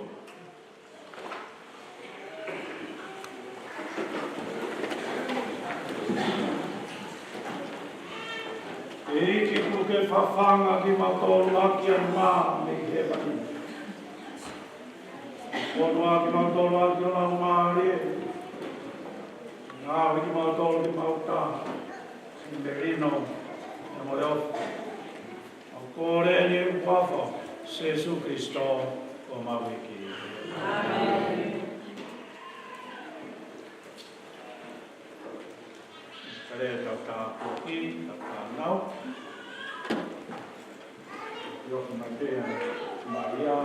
ʻEiki, kuo ke fafanga kimautolu ʻaki ʻa e mā mei hēvani. Fonuaʻi kimautolu ʻaki ho Laumālie. Ngaohi kimautolu ke mau tā ʻi he melino ʻo e moʻui. ʻOku ou kole eni ʻi he huafa ʻo Sīsū Kalaisi ko homau ʻEiki. ʻĀmeni. Ka lea tau tāpuaki, tau fānau. ʻIo, ko mai pē ʻa Malia.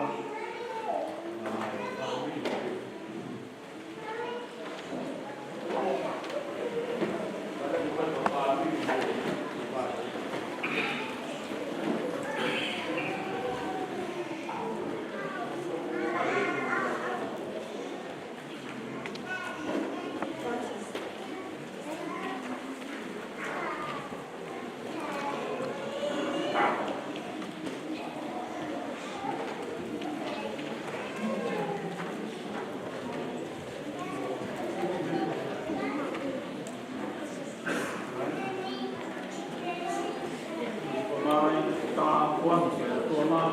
Ko mai, tāpuaki, ko mai,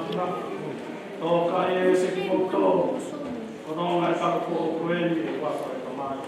tō kai e se kimoutolu, ko nonga e kau ko eni ʻi he huafa ʻo e Tamai.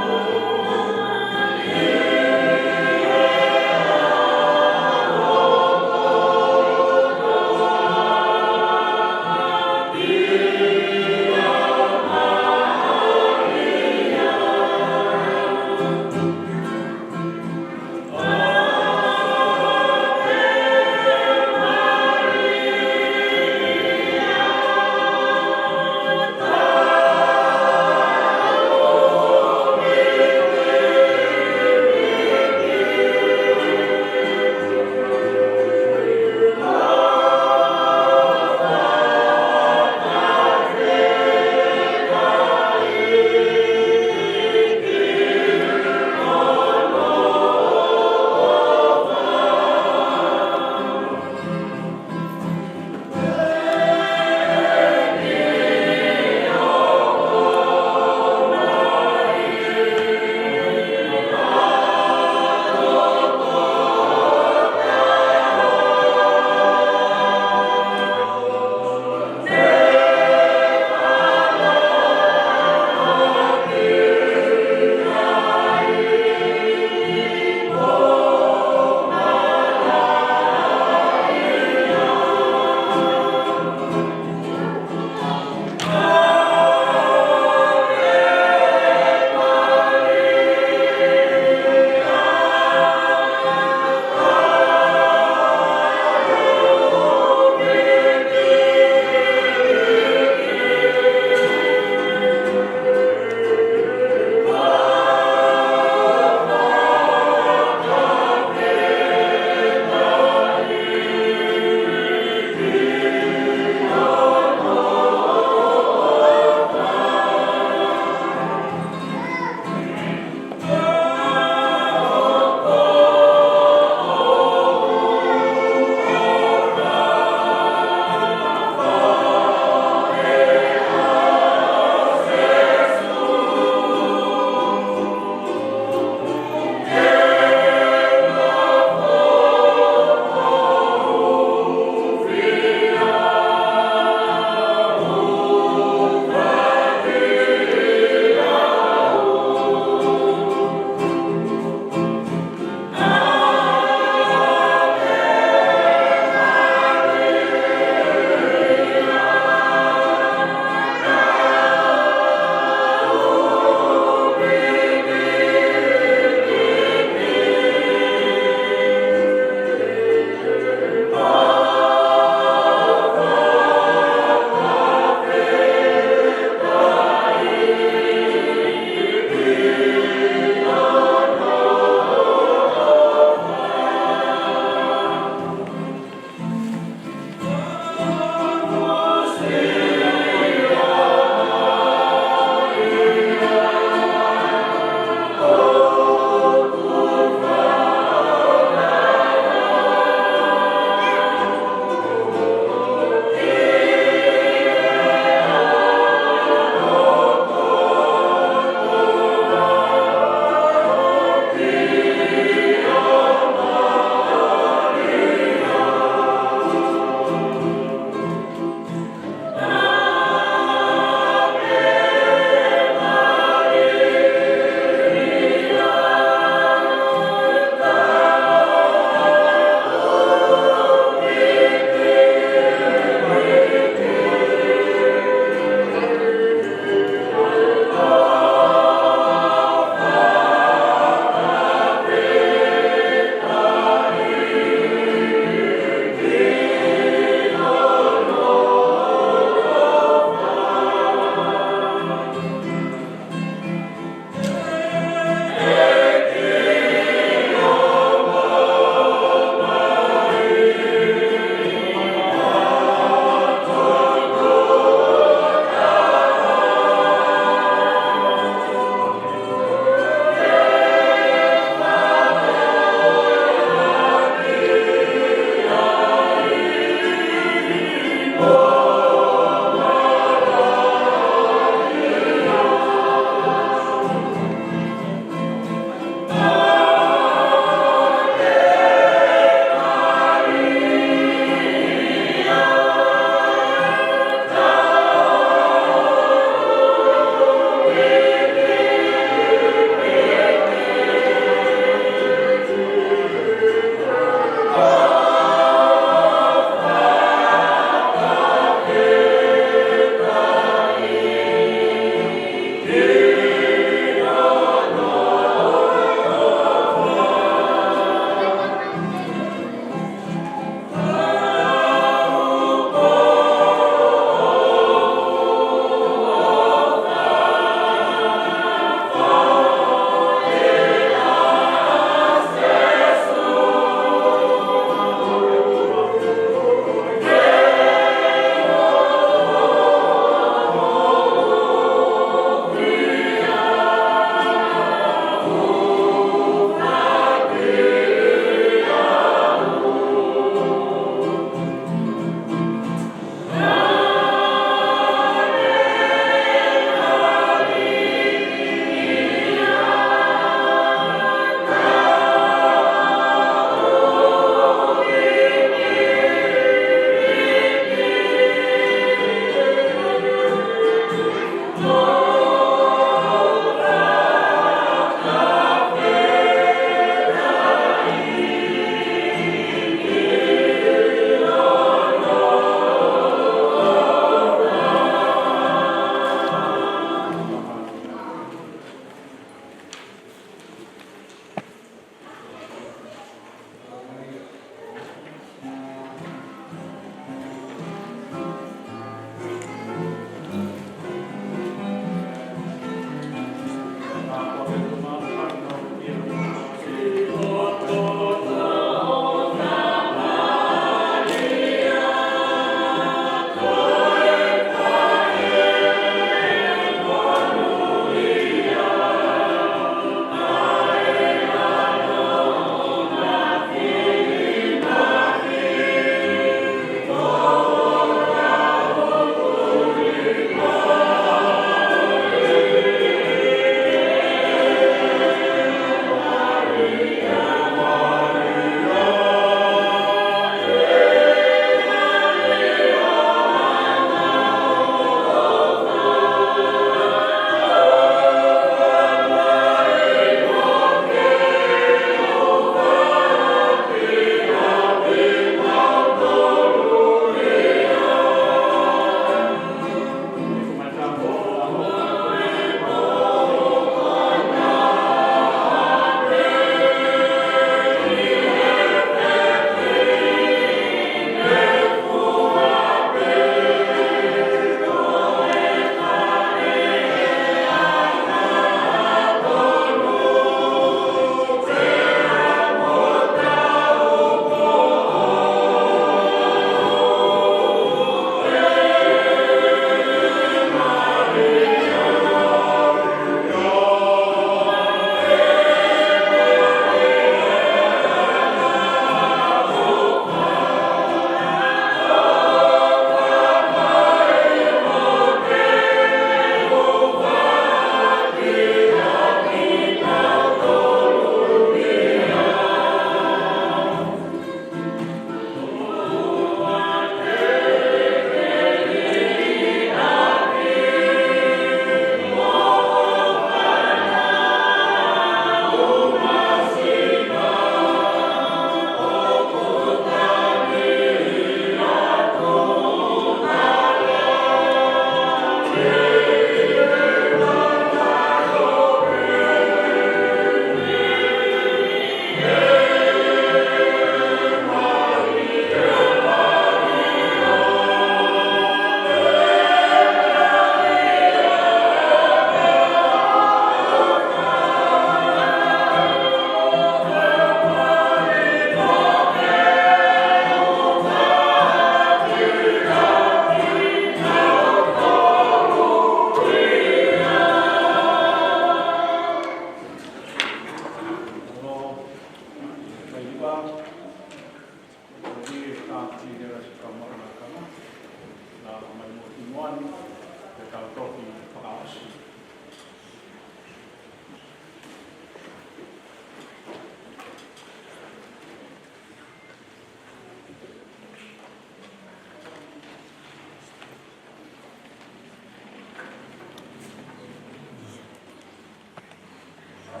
Ke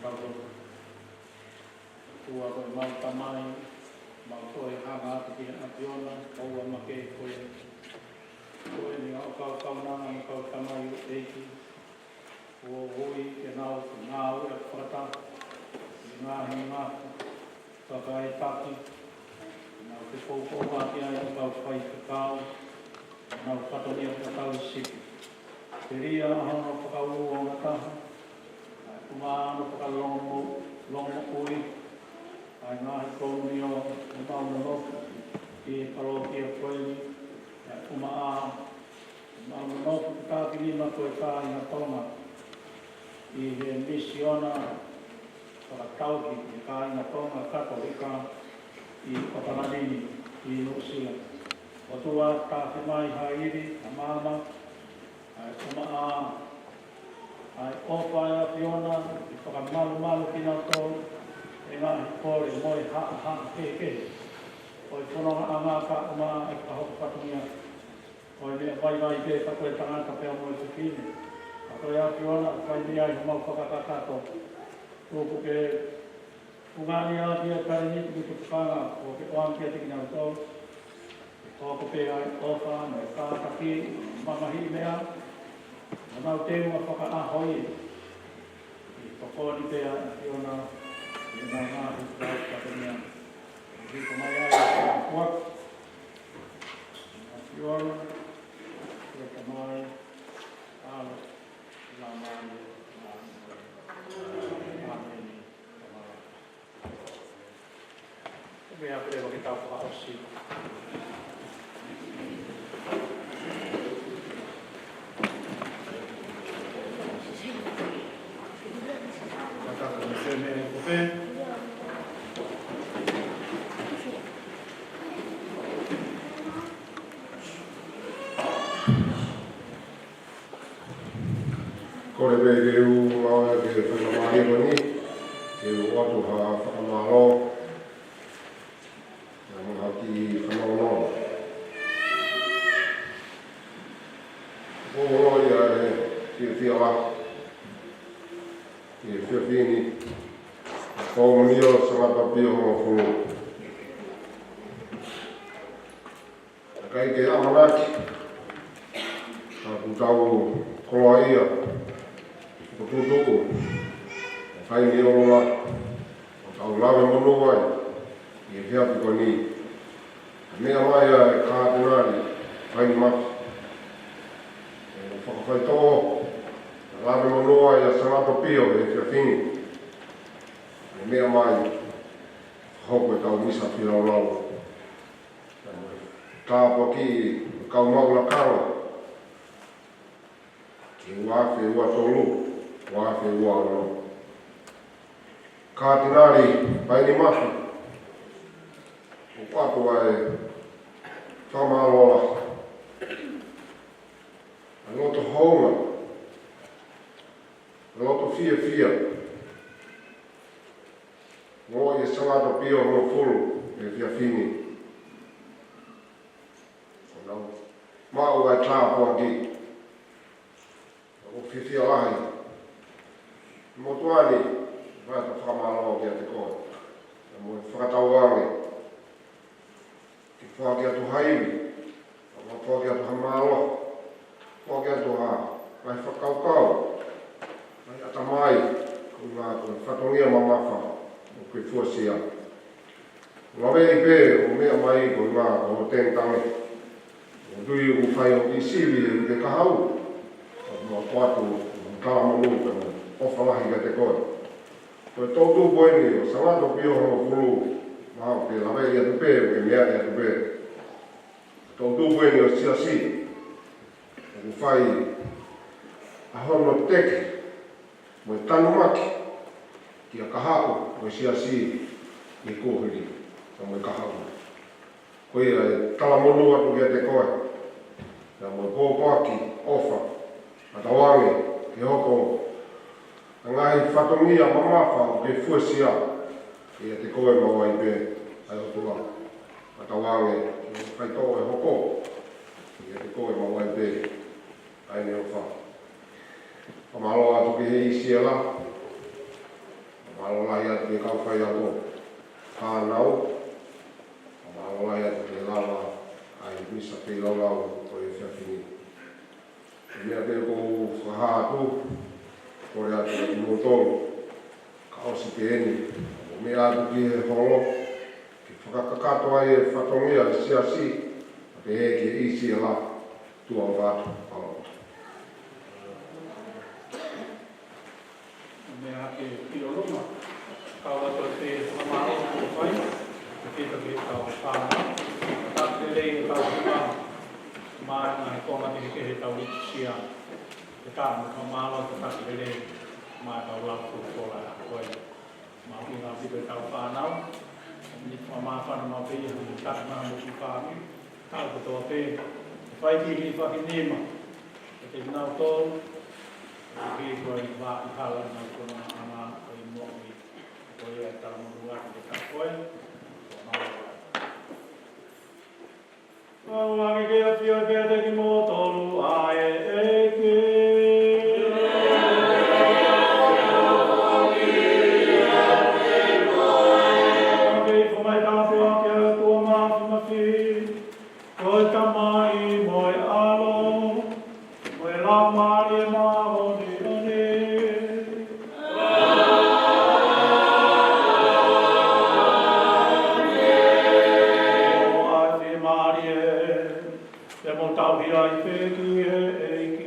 tau lotu. ʻOtua ko ʻemau Tamai, mau toe hanga atu ki he ʻAfiona, ʻoua makehe ko e, ko e ni ʻo kau kaunanga mo kau tamai ʻo ʻeiki, ʻo ui ke nau ngāue fakataha, ʻi he ngaahi ngāue fakaetaki, ʻi heʻenau fepoukou ʻaki ai ʻo kau faifekau, ʻenau fatongia fakatau sipi. Telia ʻa hono fakaʻuongataha, ʻa e ʻumaʻā hono fakalongo, longomoʻui, ʻa e ngaahi komiunitī ʻoku mau nonofo ʻi he palokia ko eni, ʻa e ʻumaʻā ʻemau nonofo ki he tākinima ko e kāinga Tonga ʻi he misiona fakatauki ʻi he kāinga Tonga Katolika ʻi ʻOkalani ni ʻi Nuʻusila. ʻOtua, tafe mai ha ivi, ha maama, ʻa e ʻumaʻā, ʻa e ʻofa ʻa e ʻAfiona, ke fakamalumalu kinautolu ʻi he ngaahi kole mo e haʻahaʻa kehekehe ʻo e fononga ʻanga ka ʻumaʻā ʻa e fakahoko fatongia. Ko e meʻa vaivai pē ka ko e tangata pea mo e fefine. Ka ko e ʻAfiona ʻoku fai mei ai homau fakakakato. Tuku ke ʻuhinga ʻa e talēniti mo e tukufakanga ʻoku ke ʻoange kiate kinautolu. Ke hoko pē ʻa e ʻofa mo e kātaki, mamahiʻi meʻa, mo nau teunga fakaʻaho ia. Ke tokoni pē ʻa e ʻAfiona, ʻi he ngaahi fakapenia. Ke hiko mai ai ʻa e kuak. ʻAfiona, ko e Tamai, ʻAlo, Laumālie Māʻoniʻoni. ʻĀmeni. Ko e meʻa pē ʻoku tau fakaʻosi. Ka ko e meʻa ko pē. Kole pē ke u lau ʻa e faingamālie ko eni, ke u ʻoatu ha fakamālō, pea mo ha kiʻi fanongonongo. ʻOku ou ʻilo ʻa e fiefia lahi ʻi he efiafi ni, ko e ongo ʻo Sangata Pio hongofulu. ʻIkai ke ʻamanaki, ka kuo tau koloaʻia, kuo tutuku, ʻo fai ni ola, ʻo tau lave monū ai ʻi he efiafi ko eni. Meʻa mai ʻa e Kātinali Faini Mafi, ʻo fakafaitoʻo, lave monū ai ʻa Sangata Pio he efiafi ni. Meʻa mai, hoko ʻetau misa feilaulau. Tāpuakiʻi kau maʻu lakanga ki he ua afe ua tolu, ua afe ua ono. Kātinali Faini Mafi, ʻoku ʻoatu ʻa e fakamālō lahi, ʻa e loto hounga, ʻa e loto fiefia, mo e Sangata Pio hongofulu he efiafi ni. Ko ʻenau maʻu ʻa e tāpuaki. ʻOku fiefia lahi. Motuʻa ni, ʻoatu ʻa e fakamālō kiate koe. Pea mo e fakatauange ke foaki atu ha ivi, pea mo foaki atu ha mālohi, foaki atu ha ngaahi fakakaukau, ngaahi ʻatamai, ko e ngaahi fatongia mamafa ʻoku ke fuesia. Lave ai pē ʻo meʻa mai ko e ngaahi ko e tenitale. ʻOku ou tui ʻoku fai ʻo ʻi sivi ʻe ke kahaʻu. ʻOku mau ʻoatu, ʻoku mau talamonū pea mo e ʻofa lahi kiate koe. Ko e toʻutupu eni ʻo Sangata Pio hongofulu, mahalo ke lave atu pē, ke meaʻi atu pē. Toʻutupu eni ʻo e siasi, ʻoku fai ʻa hono teke, mo e tanumaki, ki he kahaʻu ʻo e siasi ʻi he kuohili, pea mo e kahaʻu. Ko ia ʻe talamonū atu kiate koe, pea mo e pōpoaki, ʻofa, ʻa tauange, ke hoko ʻa e ngaahi fatongia mamafa ʻoku ke fuesia, ʻiate koe maʻu ai pē ʻa e ʻOtua. ʻA tauange, ke faitoʻo e hoko, ʻiate koe ʻIsileli, mālō lahi atu ki he kau faiako fānau, mālō lahi atu ki he lava ʻa e misa feilaulau ʻo e efiafi ni. Ko e meʻa pē ʻoku ou fakahā atu, kole atu kiate kimoutolu, ka ʻosi pē eni, ʻo meʻa atu ki he holo, ke fakakakato ai e fatongia ʻo e siasi, pehē ki ʻIsileli, tuʻa ʻofa atu, mālō. Meʻa ke pio loma, kau atu e fakamālō kuo fai, ke pita ke kau fānau, ka ke lei e kau fānau, mai ngaahi konga kehekehe ʻetau litusia, ke tā mo fakamālō ke tā ke lei, mai kau lau kuo kola ʻa koe. Mau ki ngā pito ʻetau fānau, ni fakamāfana mau pē ia, ni tā ngā mo ki fāmi, tā kotoa pē, fai ki ni fakinima, ke te nau tō, ke koe vā i hala nau kona ana, ko i moʻi, ko ia e tala mo ua ki te tā koe, ko mau. Mau ake ke ʻafio kiate kimoutolu ʻa e ʻEiki. Ke ifo mai tāpuaki ʻa e ʻOtua Māfimafi, ko e Tamai mo e ʻAlo, mo e Laumālie Māʻoniʻoni. ʻOua ʻe fiemālie, te mou tauhi ai pē ki he ʻEiki.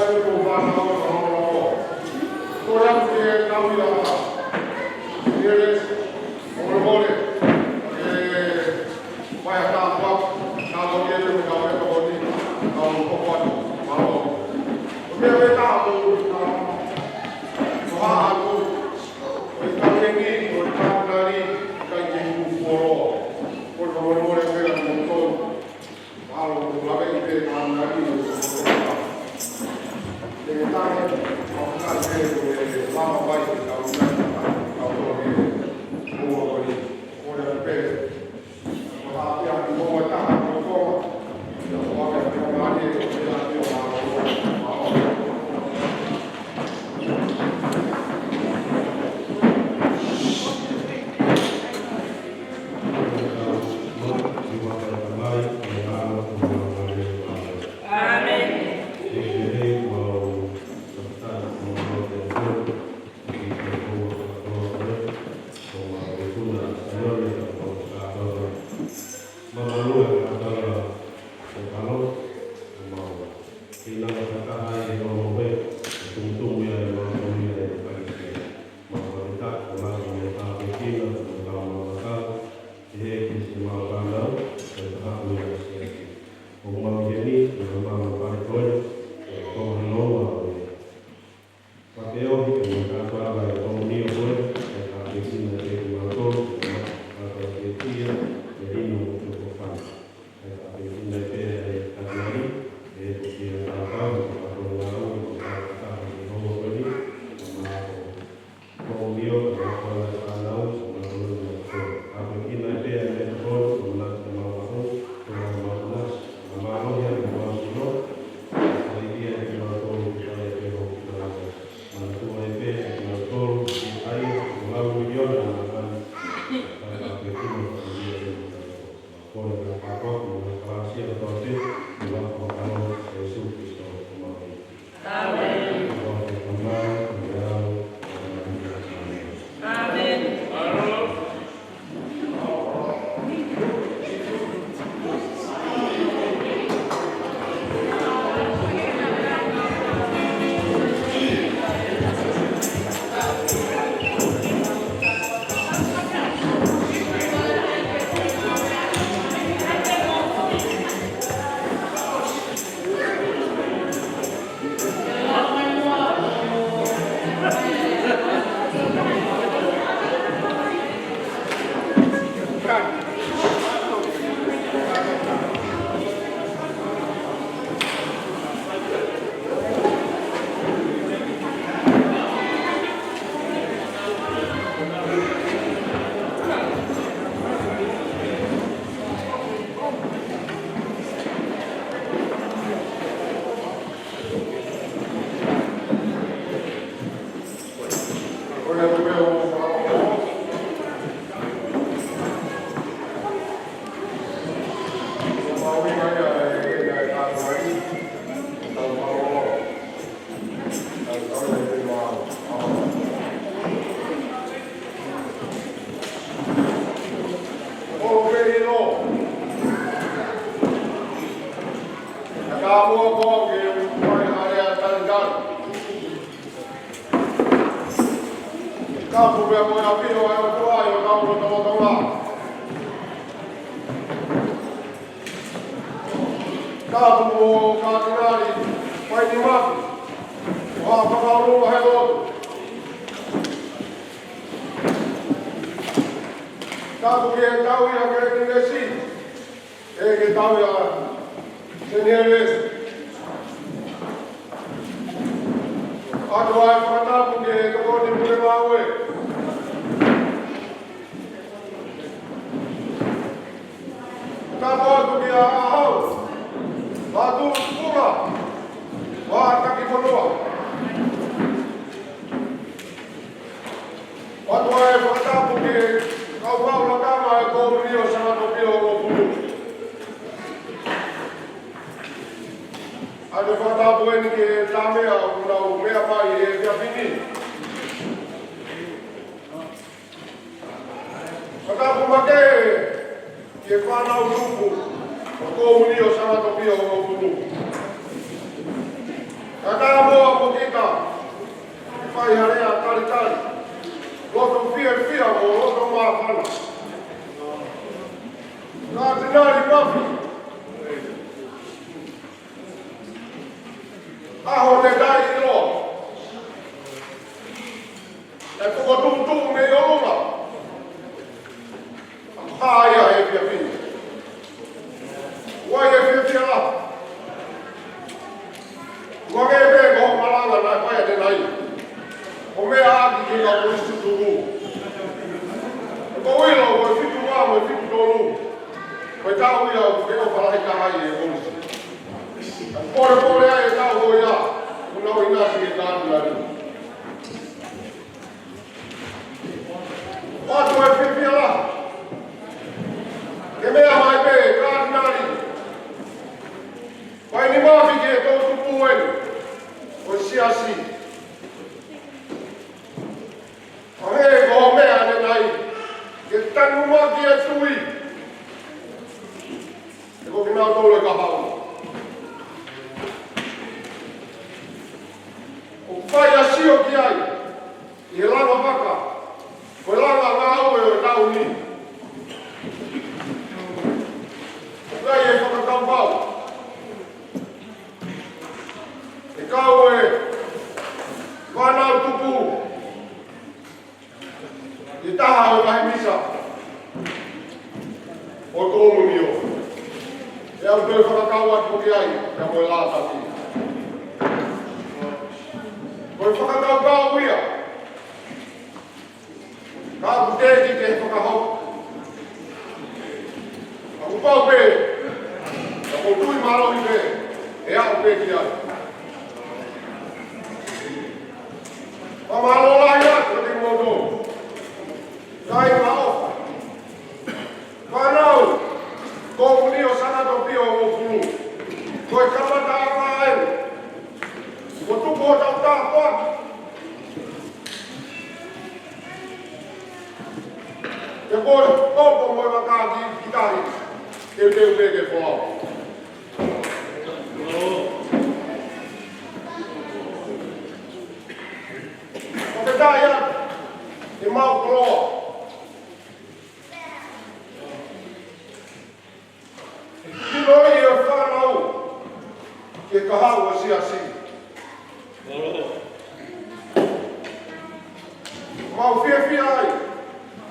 Ko e fānau ʻo Haʻamoa. Ko e ʻapi ke kau ia. Siele, molemole. E, vai a tāpua, tāpua ke te me kau e tokoni, kau koko atu, mālō. Ko e meʻa pē taha ko, ko haʻaku, ko e kau kengi, ko e kau nani, kai ke kuku ʻolo. Ko e molemole pē la mo tonu. Ka ʻoku pea ko e ʻapi ʻo e ʻOtua ʻi ho tau ʻo tau tau la. Ka ʻoku mo ka tinali, pai ni maki, ʻo ha pakaulu ma he lotu. Ka ʻoku ke tau ia ke ni lesi, ʻe ke tau ia, se ni he lesi. ʻOtua ʻe fakatapu ke tokoni mo e maue. Tapu atu kia Ahau, Vatu Pula, Vātaki Fonua. ʻOtua ʻe fakatapu ke kau kau lakanga e Kōmini ʻo Sangato Pio ʻUluakulu. ʻOtua ʻe fakatapu eni ke tā meʻa ʻoku nau meʻa mai he efiafi ni. Fakatapu makehe ki he fānau tupu ʻo e Kōmini ʻo Sangato Pio ʻUluakulu. Fakatapu kita, fai ha lea talitali. Loto fiefia mo loto māfana. Katinali Mafi. ʻAho ne tai ʻiloa. ʻE fokotuʻutuʻu mei ʻolunga. Hā ia he efiafi ni. ʻOku ʻi ai e fiefia lahi. ʻOku ʻi ai pē ko e malanga naʻe fai ʻanenai. ʻO meʻa ʻaki ki he kau kolisi tutuku. Ko e ʻilo ko e fitu ua mo e fitu tolu. Ko e taʻu ia ʻoku ke ʻofa lahi taha ai he kolisi. Polepole ai e taʻu ko ia, ʻoku nau ʻinasi he Katinali. ʻOatu e fiefia lahi. Ke meʻa mai pē Katinali. Fai ni Mafi ki he toʻutupu eni ʻo e siasi. ʻA e ko e meʻa ʻanenai, ke tanumaki e tui. He ko kinautolu e kahaʻu. ʻOku fai ʻa e sio ki ai, ʻi he langa vaka, ko e langa ngāue ʻo e taʻu ni. ʻOku ʻi ai e fakakaukau. ʻE kau e fānau tupu ʻi he taha ʻo e ngaahi misa ʻo e komunio. ʻE au toe fakakau atu ki ai, ka ko e lātaki. Ko e fakakaukau ia. Ka ʻoku teʻeki ke fakahoko. ʻOku pau pē, ka ʻoku ou tui mālohi pē, ʻe aʻu pē ki ai. Fakamālō lahi atu kiate kimoutolu. Kāinga ʻofa. Fānau, komunio Sangata Pio hongofulu. Ko e kamataʻanga eni. Kuo tuku hotau tāpuaki. Ke kole, kole mo e vaka ki, ki tahi. Teuteu pē ke folau. Ko e taʻu ia, ʻe mau koloa. Hilo ʻi he fānau ke kahaʻu ʻa e siasi. Mau fiefia ai,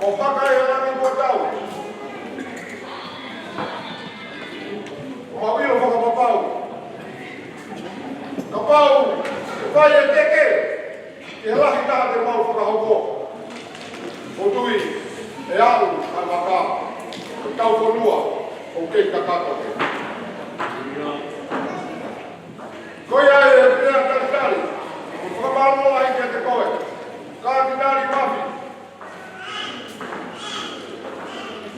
mau haka e langi ko e tau. Mau ʻilo fakapapau. Kapau, ʻe fai e teke. Ke lahi taha te mau fakahoko. ʻOku ou tui, ʻe aʻu ʻa e vaka, ʻo tau fonua, ʻoku kei kakato pē. Ko ia e lea talitali, ʻoku fakamālō lahi kiate koe, Katinali Mafi.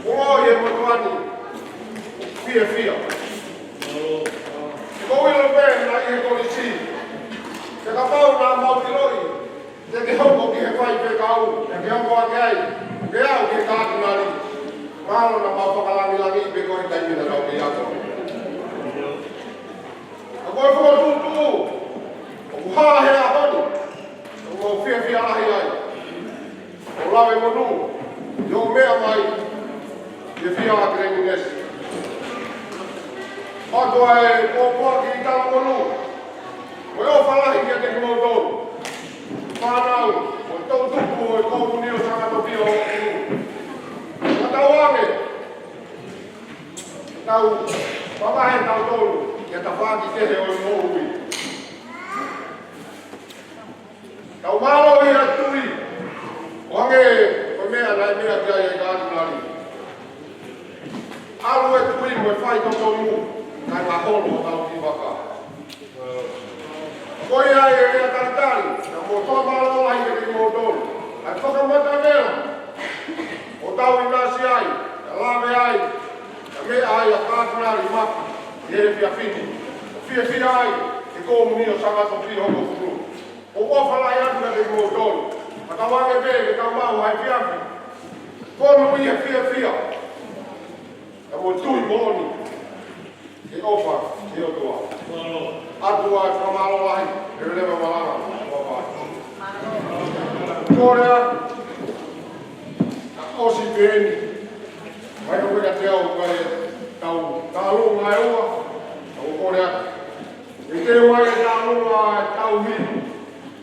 Ko e motuʻa ni, fiefia. Ko e ʻilo pē naʻe ʻi he kolisi. Te kapau naʻa mau ʻiloʻi, te ke hoko ki he faifekau, te ke hoko ake ai, ke aʻu ki he Katinali. Mahalo naʻa mau fakalangilangiʻi pē koe he taimi naʻa tau kei ako. Ka ko e fokotuʻutuʻu, ʻoku hā he ʻaho ni, ʻoku mau fiefia lahi ai. ʻO lave monū, ʻi hoʻo meʻa mai, ʻi he fiefia ʻa e Keleminesi. ʻOatu ʻa e pōpoaki ʻi talamonū, mo e ʻofa lahi kiate kimoutolu. Fānau, mo e toʻutupu ʻo e Komunio Sangata Pio hongofulu. Ka tau ange, tau, mavahe tautolu, ʻi he tafaʻaki kehe ʻo e moʻui. Tau mālō ʻi he tui, ʻo hangē ko e meʻa naʻe meʻa ki ai ʻa e Katinali. ʻAlu e tui mo e faitotonu, kae ngaholo hotau kivaka. Ko ia e lea talitali, naʻa mau fakamālō lahi kiate kimoutolu. ʻA e fakamatavela, ʻo tau ʻinasi ai, ʻa e lave ai, ʻa e meʻa ai ʻa Katinali Mafi, ʻi he efiafi ni. Fiefia ai, ʻe Komunio Sangata Pio hongofulu. ʻOku ou ʻofa lahi atu kiate kimoutolu. Ka tau ange pē ke tau maʻu ha efiafi. Ko e moʻui ʻa e fiefia. Ka mo e tui moʻoni. Ke ʻofa, ke ʻOtua. ʻOatu ʻa e fakamālō lahi, he leleva malanga. Kole atu, ʻosi pē eni. Mai ko ka te au kai tau tālunga ʻe ua, tau kole atu. ʻE te mai e tālunga ʻe tau hi,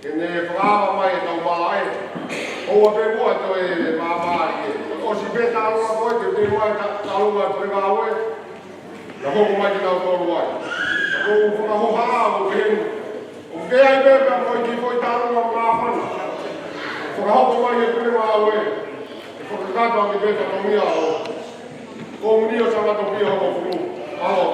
ke ne fakaava mai e tau malaʻe. ʻOua pē muʻa toe māmālie. ʻOsi pē tālunga ko ē, te te mai tā-, tālunga ʻe Pule Ngāue. Na hoko mai ke tau tolu ai. Ko u fakahoha au ke heni. ʻOku ke ai pē pea mo e kiʻi foʻi tālunga māfana. Fakahoko mai ʻe Pule Ngāue. ʻE fakakakato ʻaki pē fatongia ʻo e Komiuni ʻo Sāmata Pia Hongofulu. Mālō.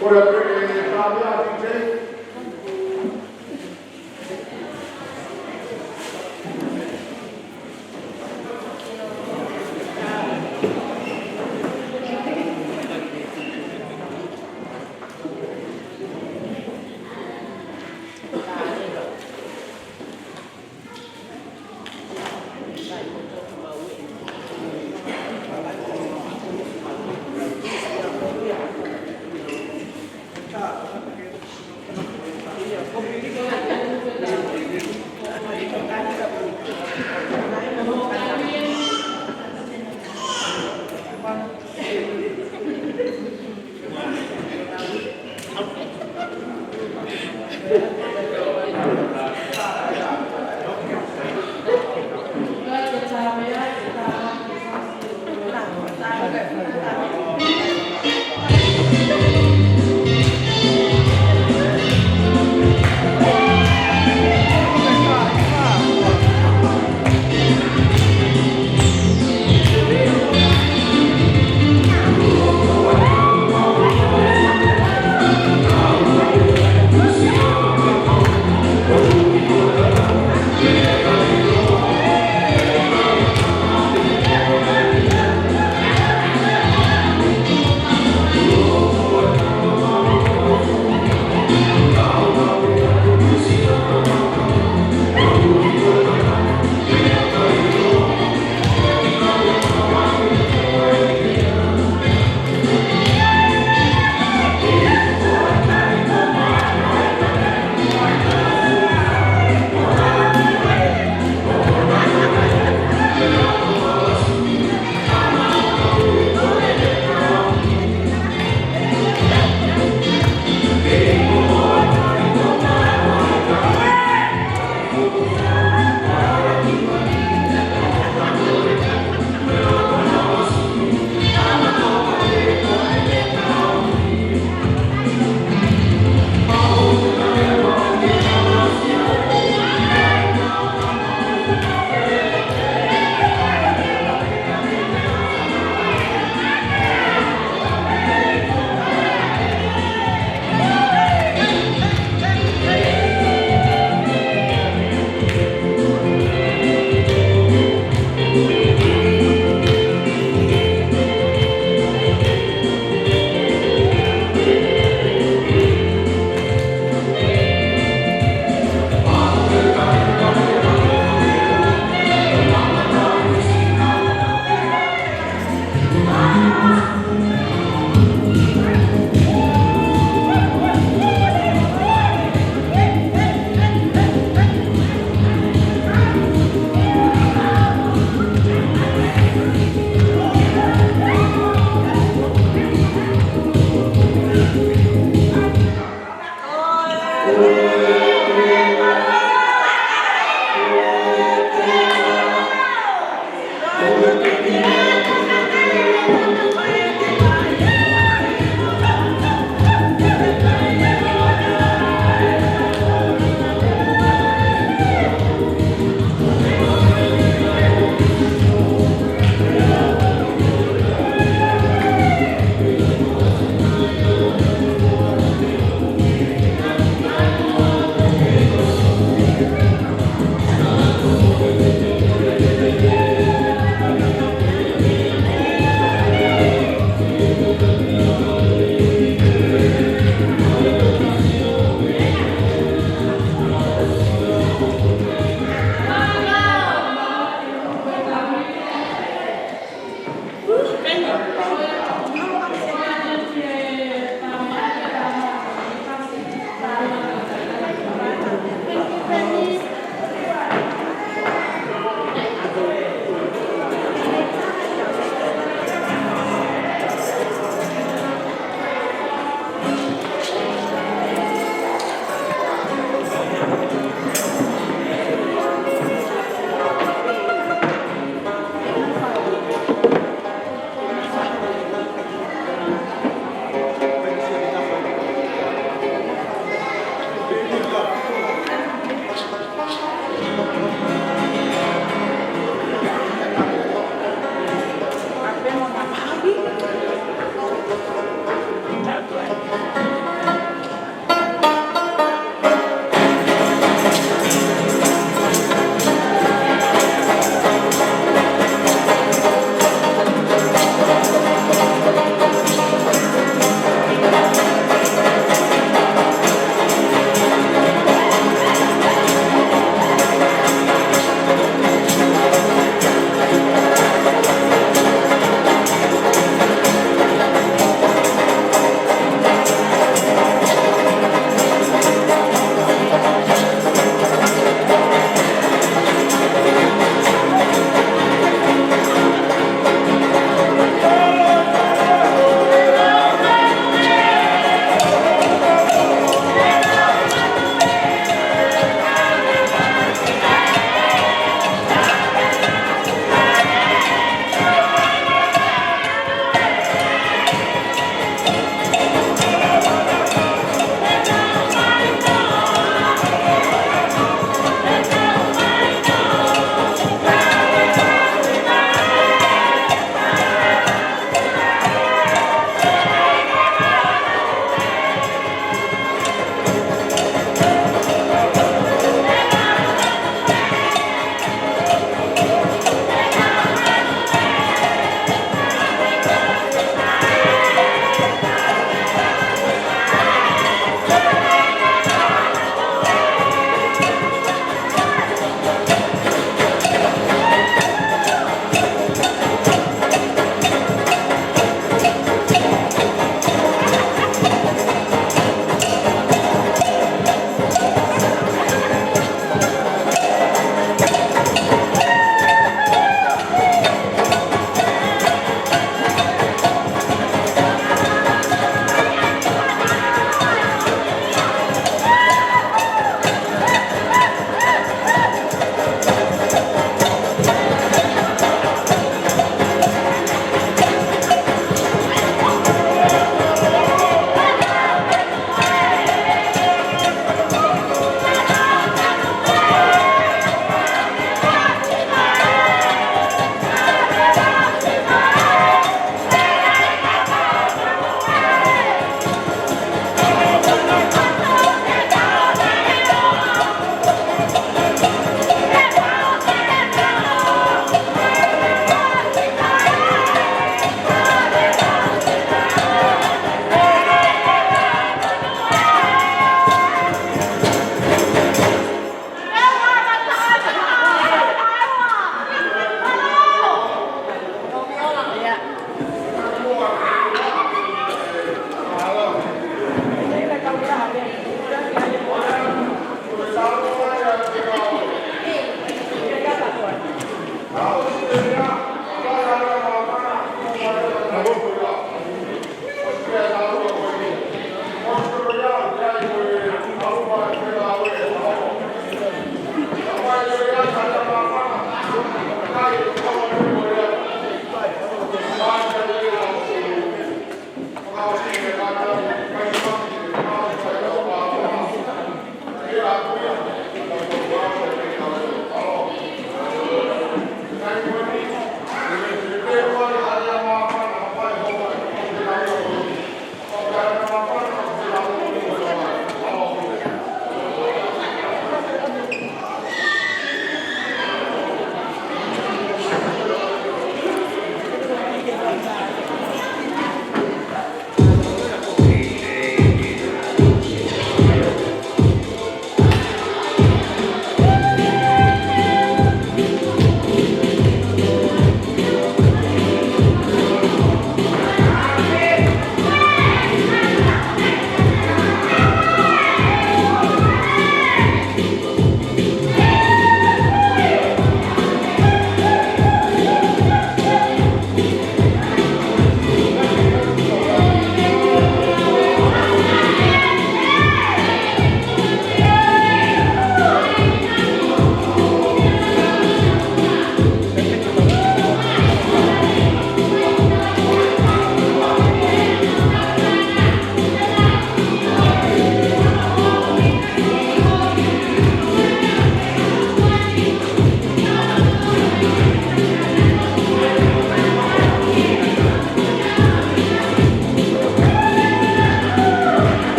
Kole atu e kāmea, D J.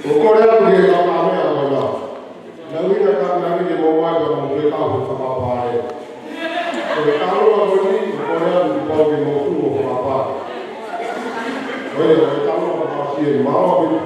ʻOku kole atu ke tau kamea ko ena. Naʻa ina ka naʻa ke mau mai ka mau ke tau he fakapale. Ko e tau a ko ni, ʻoku kole atu ke pau ke mau tuʻu ʻo fakapale. Ko ia, ko e tau a ko ni, mau a ko ni.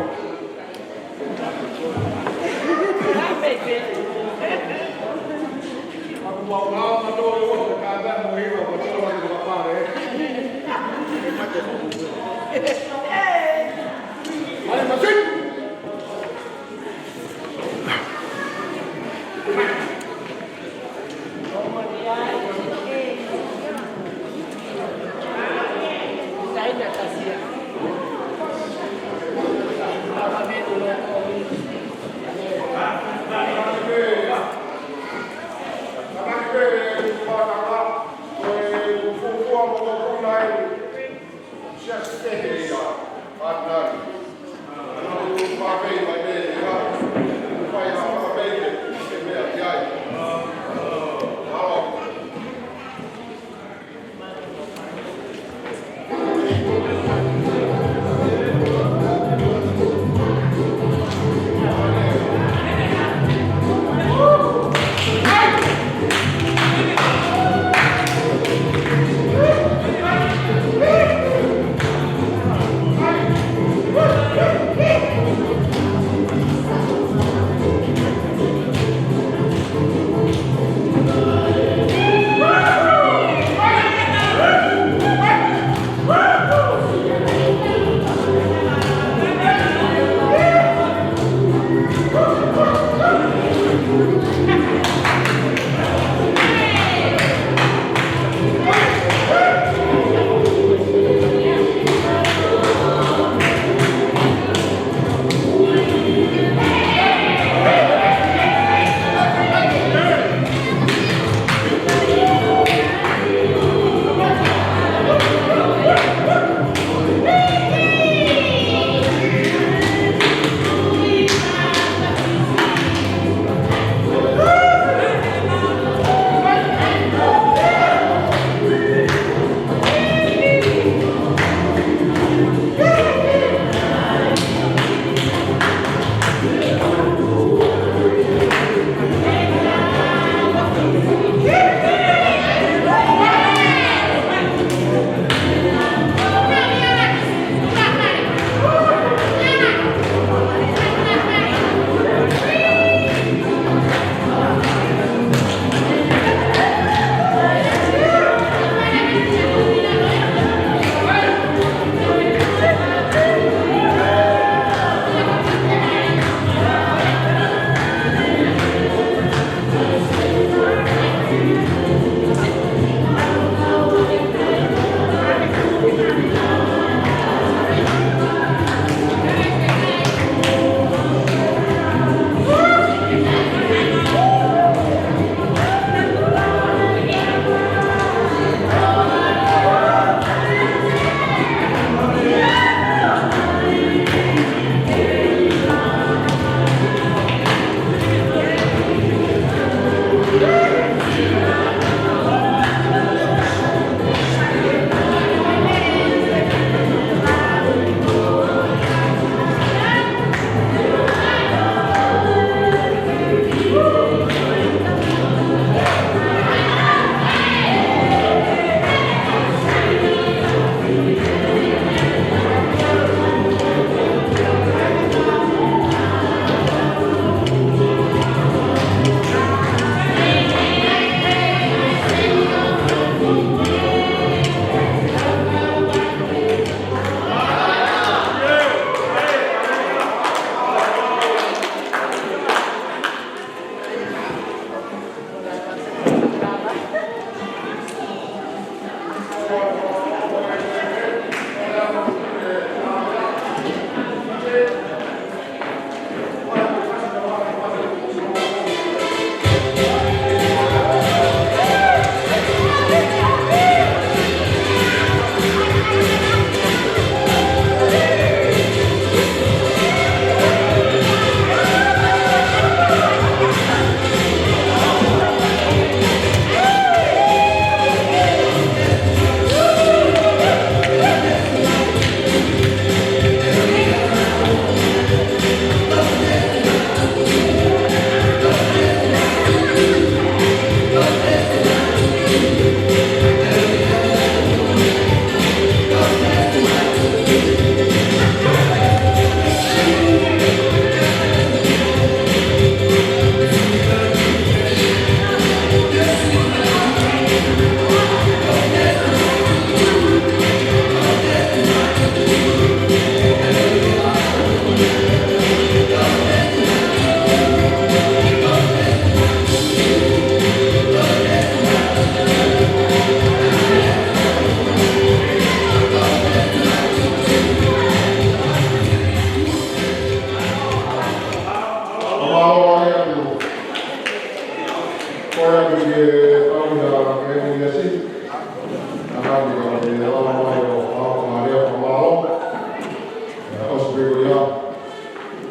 Pea ko ia,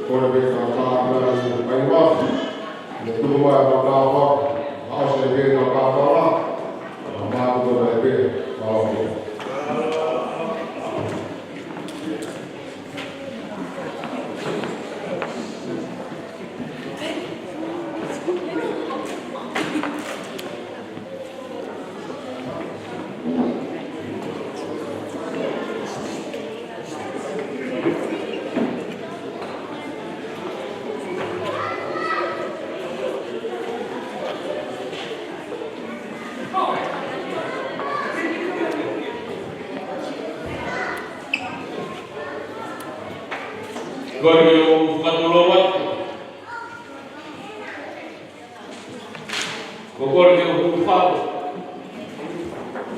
kole pē ke tau tāpuekina e kau mafai. Ne tuku mai e kau tāpuaki, ʻa ʻosi pē ke tau tāpuekina, ʻa mātuku mai pē, mālō. Ko ia ʻoku ou fakatulou atu. Ko e kole ke u hūfanga.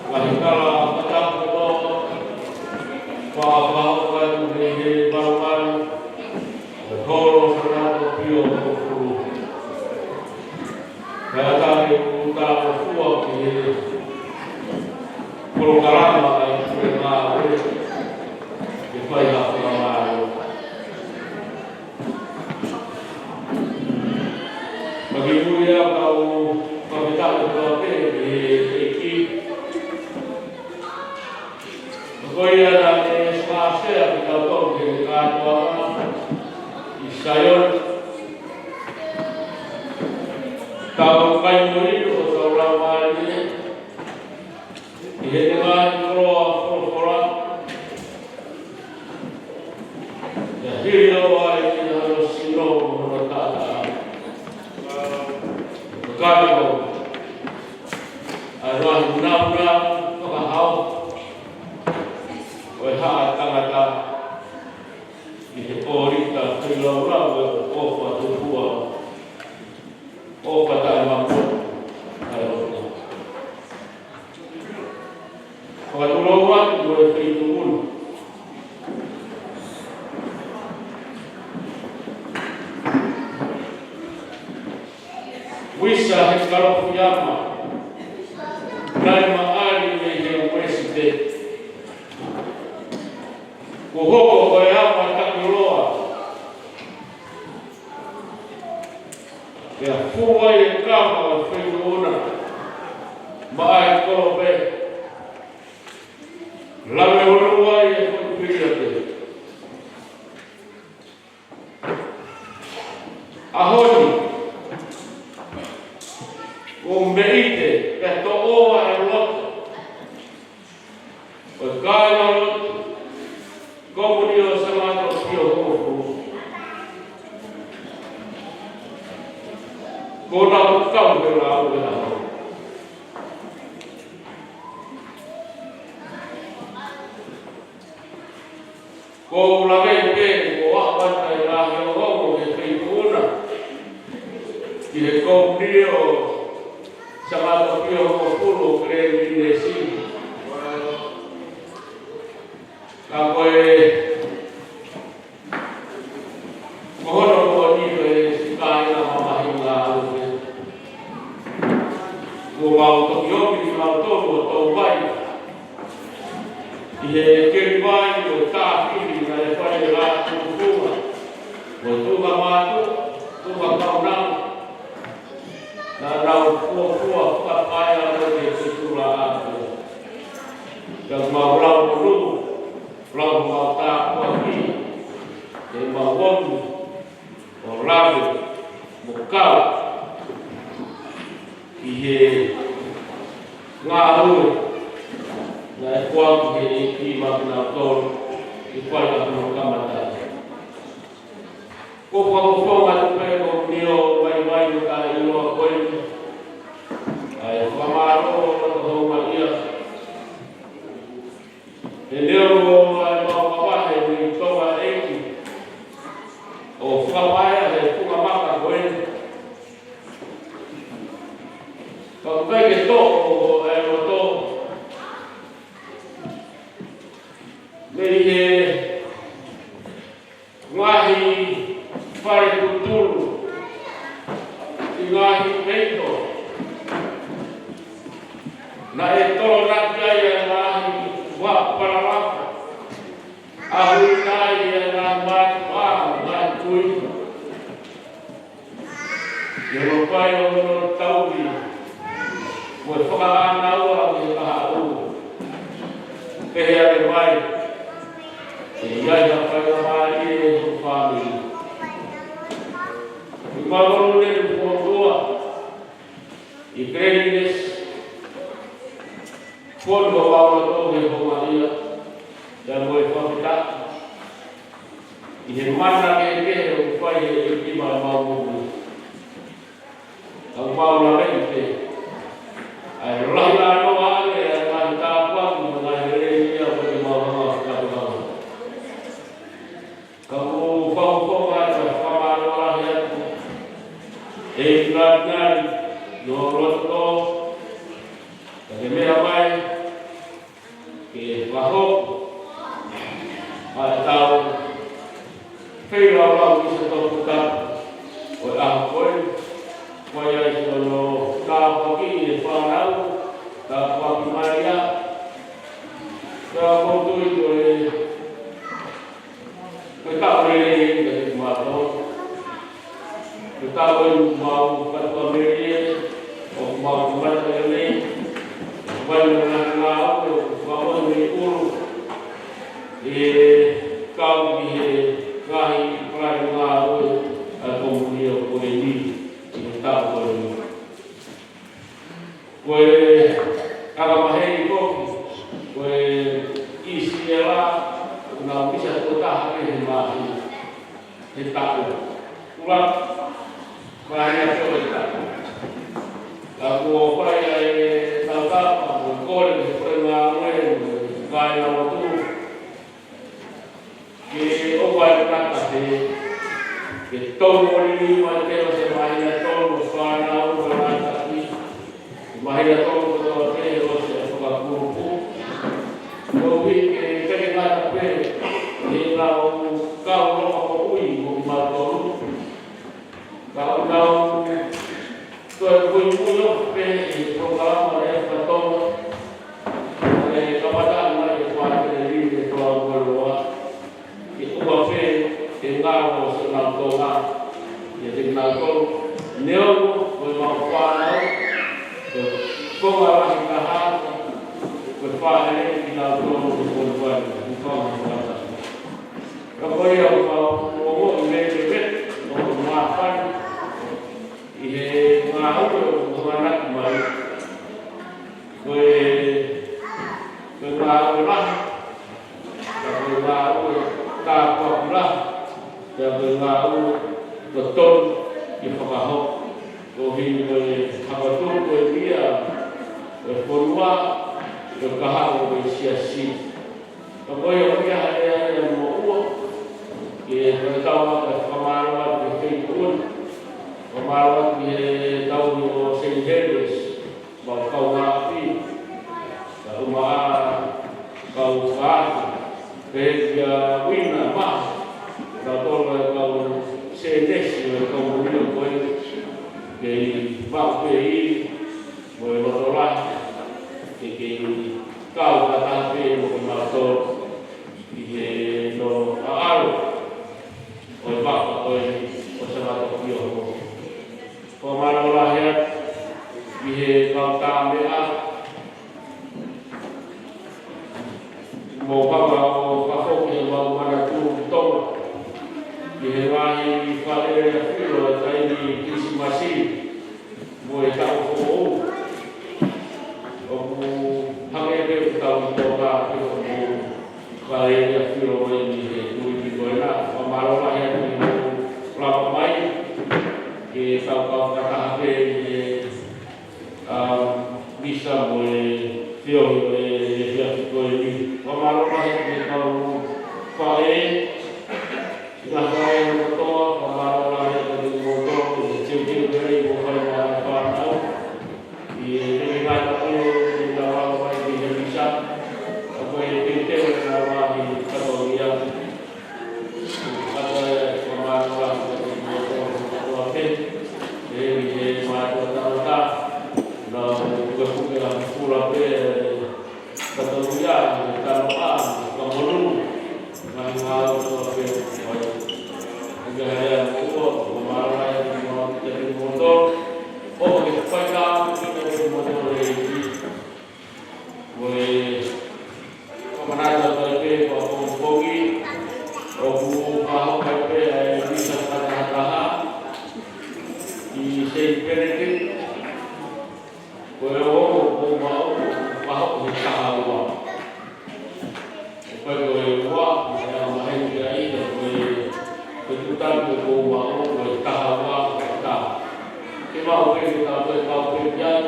Ngaahi tala fakatapu kotoa. Fakahoko atu mei he malumalu ʻo e Holo ʻo Sangata ʻo Pio Hongofulu. Kae ʻatā ke u talangofua ki he polokalama ʻa e Puleʻanga ʻo e ke fai ha fakamālō. Pea kimuʻa ka u fakafetaʻi kotoa pē ki he ʻEiki. Ko ia naʻa ne siʻi ʻofa ʻiate kitautolu ki he kātoanga ʻi Saione. Tau kai mo inu ʻo tau lau mai ni. ʻI heʻene ngaahi koloa folofola. ʻIa hili ʻo ai ʻi hono sino mo hono taʻataʻa. Ka ko e ngaahi nāunau fakahaofi ʻo e haʻa tangata ʻi he ʻōlita feilaulau ʻo e ʻofa tupua. ʻOfa taʻemapotu ʻa e ʻOtua. Fakatulou atu mo e Feituʻuna. Uisa he Kalofiama, naʻe maʻali mei he Uēsite. Kuo hoko ko e ava takiloa. Pea fua e kama ʻo e Feituʻuna maʻa e kolope. Lave ʻolunga e foʻi piliate. ʻAho ni, ʻoku ou meʻite pea toʻoa e loto ʻo e kāingalotu Komunio Sangata ʻo Pio Hongofulu. Ko ʻena ʻoku kau he lau e ʻaho. Ko u lave pē, ko u ʻaʻu atu ai ʻa e ongoongo he Feituʻuna ki he Komunio Sangata ʻo Pio Hongofulu ʻo Keleminesi. Ka ko e, ko hono moʻoni ko e siʻi kāinga mamahi ngāue. Kuo mau toki omi kimautolu ʻo tau vai ʻi he keli vai ʻo e tāfili naʻe fai ʻe Lātūfunga mo Tuʻunga Mātuʻa, Tuʻunga Kaunanga. Naʻa nau fuofua fakapaea mo e tula atu. Ka mau lau monū, lau mau tāpuaki, ke mau omi ʻo lave mo kau ʻi he ngāue naʻe foaki ʻe he ʻEiki maʻa kinautolu ʻi he fai ʻa hono kamata. Ko e fakafofonga atu pē ko e Komunio vaivai mo taʻeʻiloa ko eni. ʻA e fakamālō ʻo e houngaʻia. He neongo ʻa e mau mavahe mei Tonga ʻEiki ʻo fakapaea he funga maka ko eni. Ka ʻoku ʻikai ke toʻo ʻa e loto mei he ngaahi fale tutulu ʻi ngaahi peito. Naʻe tolonaki ai ʻa e ngaahi vaʻa palalafa. ʻAhuʻi ai ʻa e ngaahi Fai ʻo hono tauhi mo e fakaʻānaua ʻi he kahaʻu. Pehē ange mai, ʻe ʻi ai ha faingamālie ʻi hoku fāmili. ʻI Maʻolunga, ʻi Puʻotua, ʻi Glenis, Fonu ʻo Maʻolunga he houngaʻia, pea mo e fakafetaʻi ʻi he mana kehekehe ʻoku fai ʻe he ʻEiki maʻa ʻemau moʻui. Ka ʻoku mau laveʻi pē ʻa e lahi ʻānoa ange ʻa e ngaahi tāpuaki mo e ngaahi lelei ia ʻoku mau hanga fakatokangaʻi. Ka ʻoku ou fakafofonga atu ʻa e fakamālō lahi atu ʻi he ngaahi ngaahi no loto, ka ke meʻa mai ke fakahoko ʻa e tau feilaulau misa toputapu ʻo e ʻaho ko eni, ko ia ʻi hono tāpuakiʻi e fānau, tāpuakiʻi mai ia, tāpuakiʻi ko e Ko e taʻu lelei eni kiate kimautolu. Ko e taʻu eni ʻoku mau fakaʻatā melie, ʻoku mau kamata lelei, ʻoku fai mo e ngaahi ngāue, ʻoku fakamoʻoni mei ʻulu, ʻe kau ki he ngaahi palani ngāue ʻa e komiuniti ko eni ʻi he taʻu ko eni. Ko e ʻakamaheni foki, ko e ʻIsileli, ʻoku nau misa tuʻo taha pē he māhina, he taʻu. Kula, māhina ʻe tolu he taʻu. Ka kuo fai ʻa e tautapa, ko e kole, ko e ngāue, ko e kāinga lotu. Ke ʻoua ʻe kata he, ke tau moli ni mai te o se māhina tolu ʻo fānau ʻo ngātaki. Māhina tolu kotoa pē ʻo se fakakūkū. Koeʻuhi ke teke ngata pē, he ʻoku nau kau loka moʻui mo kimautolu. Ka ʻoku nau toe muimui ʻo pehē ʻi he polokalama ʻa e Faka-Tonga, ʻe kamata mai e fāmili ʻe tolu ʻe loa, ke ʻoua pē ʻe ngalo ʻa honau Tonga, ʻiate kinautolu, neongo ko e mau fānau, ko e konga lahi taha, ko e fānau ʻe kinautolu, ko e fānau, ko e fānau. Ka ko ia ʻoku mau ongoʻi mei he vete, ʻoku māfana ʻi he ngāue ʻoku hanga mai. Ko e, ko e ngāue lahi, ka ko e ngāue tāpuaki lahi, ka ko e ngāue totonu ke fakahoko. Koeʻuhi ko e hapatuku ko e ia, ko e fonua, ko e kahaʻu ko e siasi. Ka ko ia ʻoku ʻi ai ʻa e moʻua, ke fakatau atu e fakamālō atu ki he feituʻu ni, fakamālō atu ki he tauhi ʻo Saint Helens, mo e kau ngāue, ka ʻumaʻā kau fānau, pehē kia Uina Maha, ka tolo e kau sēnesi, mo e kau monio ko ē, kei maʻu pē ʻi, mo e loto lahi, ke kei kau fakataha pē mo kimautolu ʻi he no ʻaʻalo ʻo e vaka ko eni ʻo Savatoki ʻo Hoko. Ko e mālō lahi atu ʻi he kau tā meʻa, mo papa ʻo fakafoki ʻemau manatu ki Tonga, ki he ngaahi fale ʻa Filo ʻi he taimi Kilisimasi, mo e taʻu foʻou. ʻOku hangē pē ʻoku tau ʻi Tonga pē ʻoku fale ʻa Filo mai ʻi he tuʻi ko ena, fakamālō lahi atu ʻi hoʻo lava mai, ke tau kau fakataha pē ʻi he ʻa, misa mo e feohi ʻo e efiafi ko eni. Fakamālō lahi ki he kau faʻē, ngaahi faʻē kotoa, fakamālō lahi ki he motuʻa, ki he teuteu lelei kuo fai maʻa e fānau. ʻI he ngaahi taʻu ʻe ua ʻi he lava mai ki he misa, ka ko e teuteu ʻe lava ʻi he katolia. Kata e fakamālō atu ki he motuʻa kotoa pē, ʻi he mātuʻa tangata, naʻa nau pukepuke ʻa e fula pē, katolia, talanoa, fakamonū, ngaahi ngāue kotoa pē, ʻo e Mau pē ke tau pē, tau pē pē ai.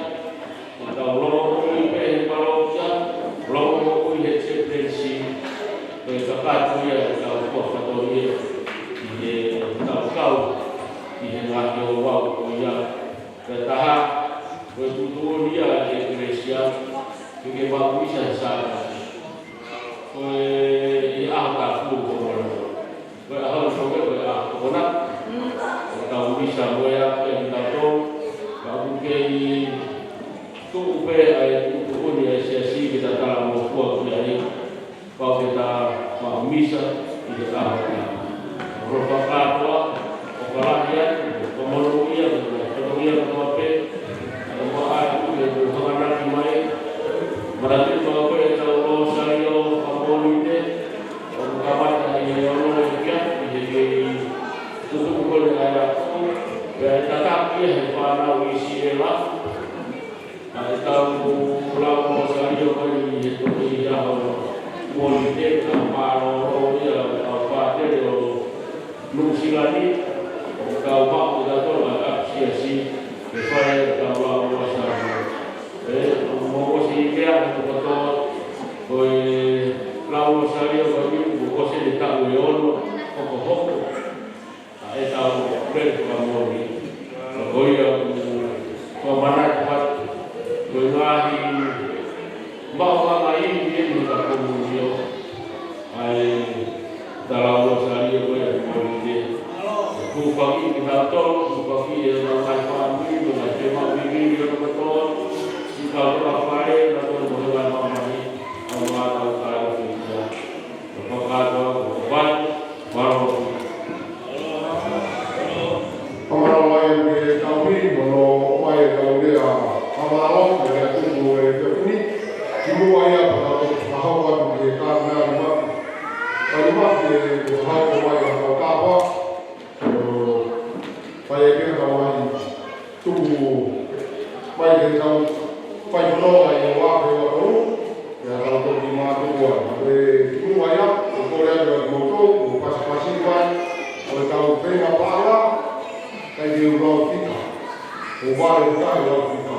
Ke tau loto ʻi he pē he palokia, loto ʻi he chaplaincy, ke tau kātoa ʻetau fakatō ia ʻi heʻetau kau ʻi he ngaahi ouau ko ia. Pea taha, ko e tuʻutuʻuni ia ʻa e ʻEkelesia, ke ke maʻu misa he Sāpate. Ko e ʻaho tapu ko ē. Ko e ʻaho ni ko ē, ko e ʻaho ko ena. ʻOku tau misa mo e ʻapi ʻa kitautolu. Ka ʻoku kei tuʻu pē ʻa e tuʻutuʻuni ʻa e siasi ke ta talangofua ki ai. Pau ke ta maʻu misa ʻi he ʻaho ni. ʻOku ou fakakātoa, ʻoku lahi atu, ʻoku monūʻia, ʻoku fatongia kotoa pē, ʻa e maʻa atu ke mou hanganaki mai. Manatuʻi maʻu pē ʻetau Lōsalio fakaMōnite, ʻoku kamata ʻi he ono ʻi he efiafi, ʻi he kei tutuku ko ē ʻa e ako, pea ʻe tataki ia he fānau ʻi Siela, ʻa ʻetau lau Lōsalio ko eni ʻi he toki ʻaho Mōnite, ka mālōlō ia ʻa e kau pātele ʻo Nuʻusila ni, ʻoku tau maʻu ʻe tautolu ʻa e ʻapi siasi, ke fai ʻetau lau Lōsalio. ʻE, ʻoku mou ʻosi lea ʻi he kotoa, ko e lau Lōsalio ko eni, kuo ʻosi ʻi he taʻu ʻe ono, hokohoko ʻa ʻetau lele fakamoʻoni. Ka ko ia ʻoku ou manatu atu, ko e ngaahi maʻuʻanga ʻi he ʻi he ka komunio, ʻa ʻeta lau Lōsalio ko ia ʻi he Mōnite. Tufaki kitautolu, tufaki ʻetau ngaahi fāmili, mo e ngaahi fāmili ʻo kitautolu, siʻi kau tokafale, kitautolu mo e ngaahi māmani, ʻa e ngaahi tau tau fitia. Fakakātoa, ko e pai, mālō. Fakamālō ai ki he kau i, mo hono ʻomai ʻetau lea fakamālō, mo e tuku e efiafi ni. Kimuʻa ia pea tau toki fakahoko atu ki he Katinali Maki. Katinali Maki, ʻe fakahoko mai ʻa e kau tāpuaki. ʻO fai ʻe ia ʻetau ngaahi tuku mai ke tau fai fononga ʻi he ua afe ua tolu, pea tau toki mātuku ai. Pea kimuʻa ia, ʻoku ou kole atu kiate kimoutolu, ʻo pasipasi mai, ʻo ʻetau feinga paʻanga, ʻikai ke u lau fika, ʻo vale ʻikai lau fika.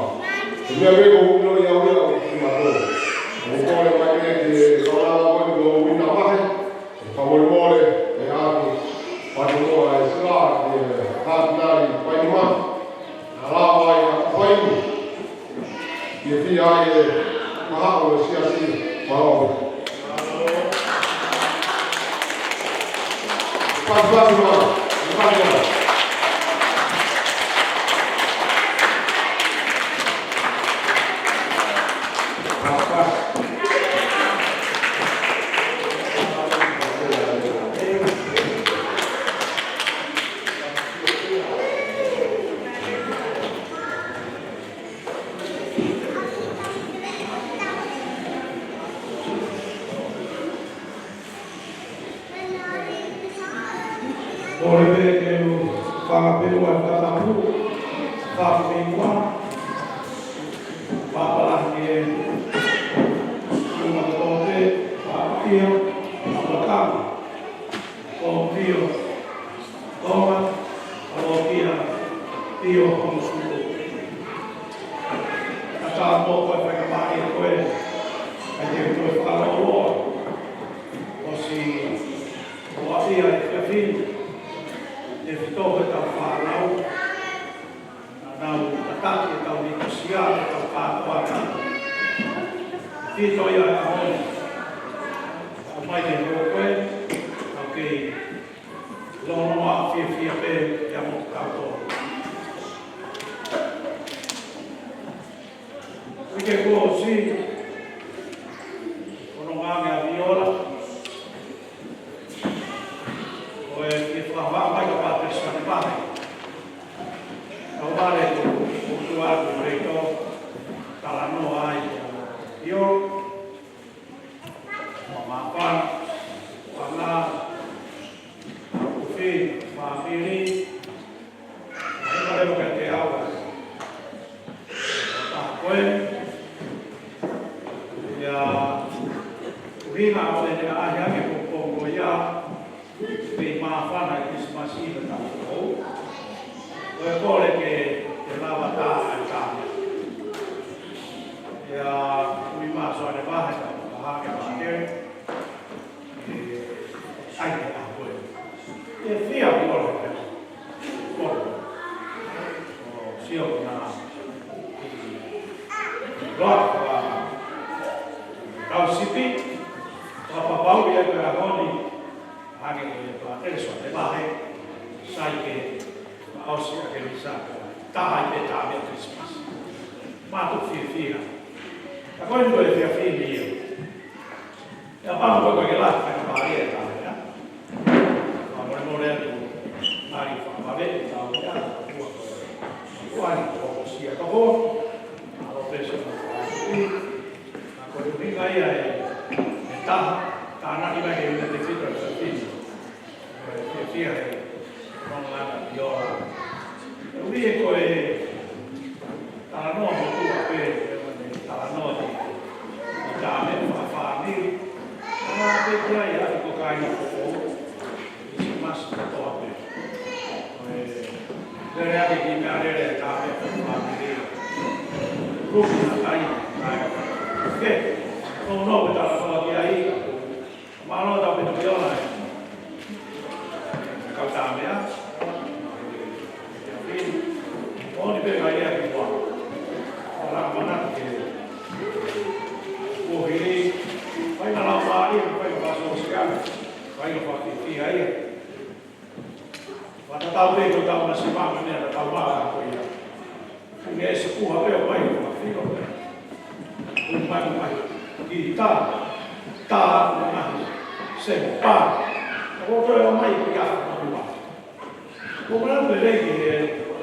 Ko e meʻa pē ʻoku ou ʻiloʻi au ia ʻoku kimautolu. ʻOku ou kole mai pē ki he kaunanga ko eni ko Uina Vahe, ʻe fakamolemole, ʻe ʻatu, patu noa e sila, ʻe Katinali Paini Maki, naʻa lava ai ʻa Paini, ʻe fai ai e mahaʻo e siasi, mālō. Pasipasi mai, pasipasi mai. Kole pē ke u fakapelua e fakatapu, fakapelua, fakapelua ki he, ki he mātuʻa kotoa pē, fakapelua, fakapelua, ko Pio, Tonga, ʻa Lokia, Pio, Honolulu. Ka tā mo ko e faikamaʻi ko ē, ʻa ia ko e fakalōloa, ʻosi ʻoatu ia ʻe he efiafi ni, ʻe fito ko ʻetau fānau, naʻa nau tataki ʻetau litosia, ʻetau kātoanga. Fito ia ʻa e ʻaho ni. ʻOmai ke hoko ē, ʻoku kei loloa fiefia pē ia mo kitautolu. ʻI he kuo ʻosi, ko hono ngāue ʻa Viola, ko e kiʻi fakahā mai ka pātesi ʻa e pahe. Kau vale ko, ko tua ko Reito, talanoa ai ko Viola. Māfana, fana, kufi, fāmili, ʻa e kale o ka te awa. Ka ko e, ia, ʻuhinga ʻo e te ahi ange ko Pongo ia, pea māfana e Christmas i ka tau kou. Ko e kole ke Ke lava tā ai tā. ʻIo, ui mai Soane Vahe, ka hake mai ke, ʻe, ʻai ke ʻa koe. ʻE fia kuo le ke. Kuo le. ʻO sio na. Loa kua. Kau sipi. Kua papau ia ke a honi. Hake ko ia ko ʻEletā Soane Vahe. Sai ke. ʻOsi ʻa e misa ko ia. Taha ʻi he tā meʻa Christmas. Mātuʻa fiefia. Ka ko e ko e fiefia ni ia. ʻIo, pea ko e ko e ke la, ka ka pā ia tā ia. Fakamolemole atu, ʻai fakavave, tā ia, kua ko e. Kua ni ko sia toko. ʻAlo pē sona ka. Ka ko e ʻuhinga ia ʻe, ʻe taha, tānaki mai ke ʻuhinga te fito e fafini. Ko e fiefia he, ko e langa piola. ʻE ui ʻe ko e, talanoa mo tua pē, ʻe ua ne talanoa te, ʻi tā meʻa fakafāmili. ʻA pē ki ai, ʻa ko kāinga ko ko. Christmas kotoa pē. Ko e, lele ake ki mea lele tā meʻa fakafāmili. Kuki na kai, kai. Ke, no, no, me talanoa ki ai. Mālō tā pē toki ola e. Kau tā meʻa. Oni pē kai ea ki kua. Ola mana ke. Kuo hili. Fai na lau mālie, fai na paso siana. Fai na fakafīfī ai. Fakatatau pē ko e tau masiva mo e meʻa tatau mai ko ia. Ko e ngaahi sikuha pē ʻo mai ko e filo pē. Ko e mai ko e mai. Ki tā, tā ko e mai. Sēpā. Ko e ʻomai ko ia ko e mai. Ko e mana pē lei ki he,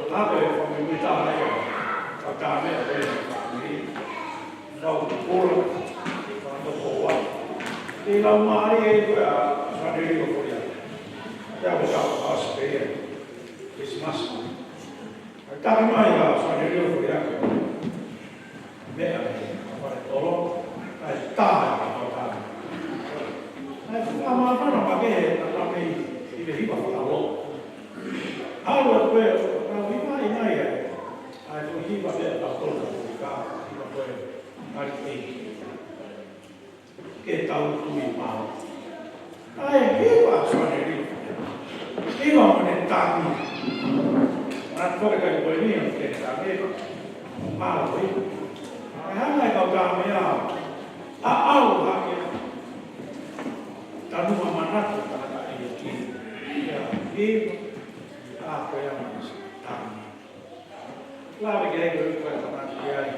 tā pē ko e mai tā ia. Ka tā meʻa pē ia. Nau kula, nau koa. Te lau mālie ʻe koe ʻa Soane Liliu ko ia. Te au ka ʻosi pē ia. Christmas. ʻAi taki mai ʻa Soane Liliu ko ia. Meʻa, ʻa Fale Tolo. ʻAi tā, ʻa tā. ʻAi fuka māfana ma ke, ʻa tā mei, ʻi le hiva fakalo. ʻAlu atu ē, ʻa hiva ʻi ngai ʻe. ʻAi fuka hiva pē ʻa tā tolo, ka hiva ko ē. ʻAi ke tau tui pau. ʻAi, hiva Soane Liliu. Hiva mo ne tangi. Mana toke kai ko e ni, ke tangi. Mālō ē. ʻAi hanga ʻe kau tā meʻa. ʻA au hake. Tanu ma manatu tangata ʻi ki. ʻIa, hiva. ʻA ko ia ma tangi. Lave ki ai ko e uka e tamaki ai.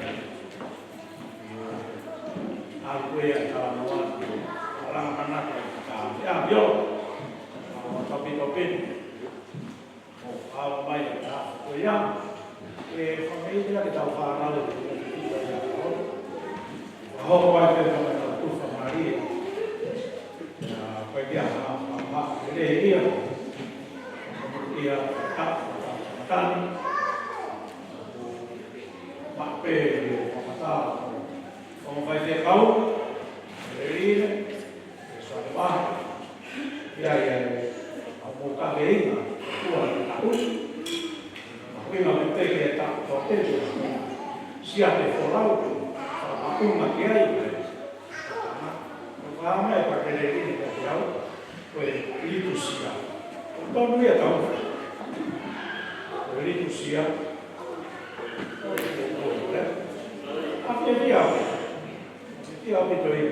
ʻA ko ia talanoa. Langa manatu ka. ʻIa, ʻio. ʻA, topi, topi. ʻO, ʻa mai ʻa ko ia. ʻE, fakaʻite ke tau fānau e, ʻe, ʻe, ʻe, ʻe, ʻe, ʻe, hoko ai pē ka tau tufa mālie. ʻIa, ko e kia ha, ha, ha, ʻe lea ia. Ia, ta, ta, ta, ta. Ma pē, ʻo, ma ta. ʻO, ma fai te kau. ʻE lea ia. ʻE Soane Vahe. ʻIa, ʻia, ʻia. ʻA mo ka ke ina. Ua, ta, u. Mahuʻinga pē ke ta, to te, sia te folau, mahuʻinga ki ai. Ka mai pa ke le ʻi ka ke au, ko e liturgia. Ko tonu ia tau. Ko e liturgia. Ko e liturgia. ʻA ke lia. ʻA ke lia ʻa ke toi.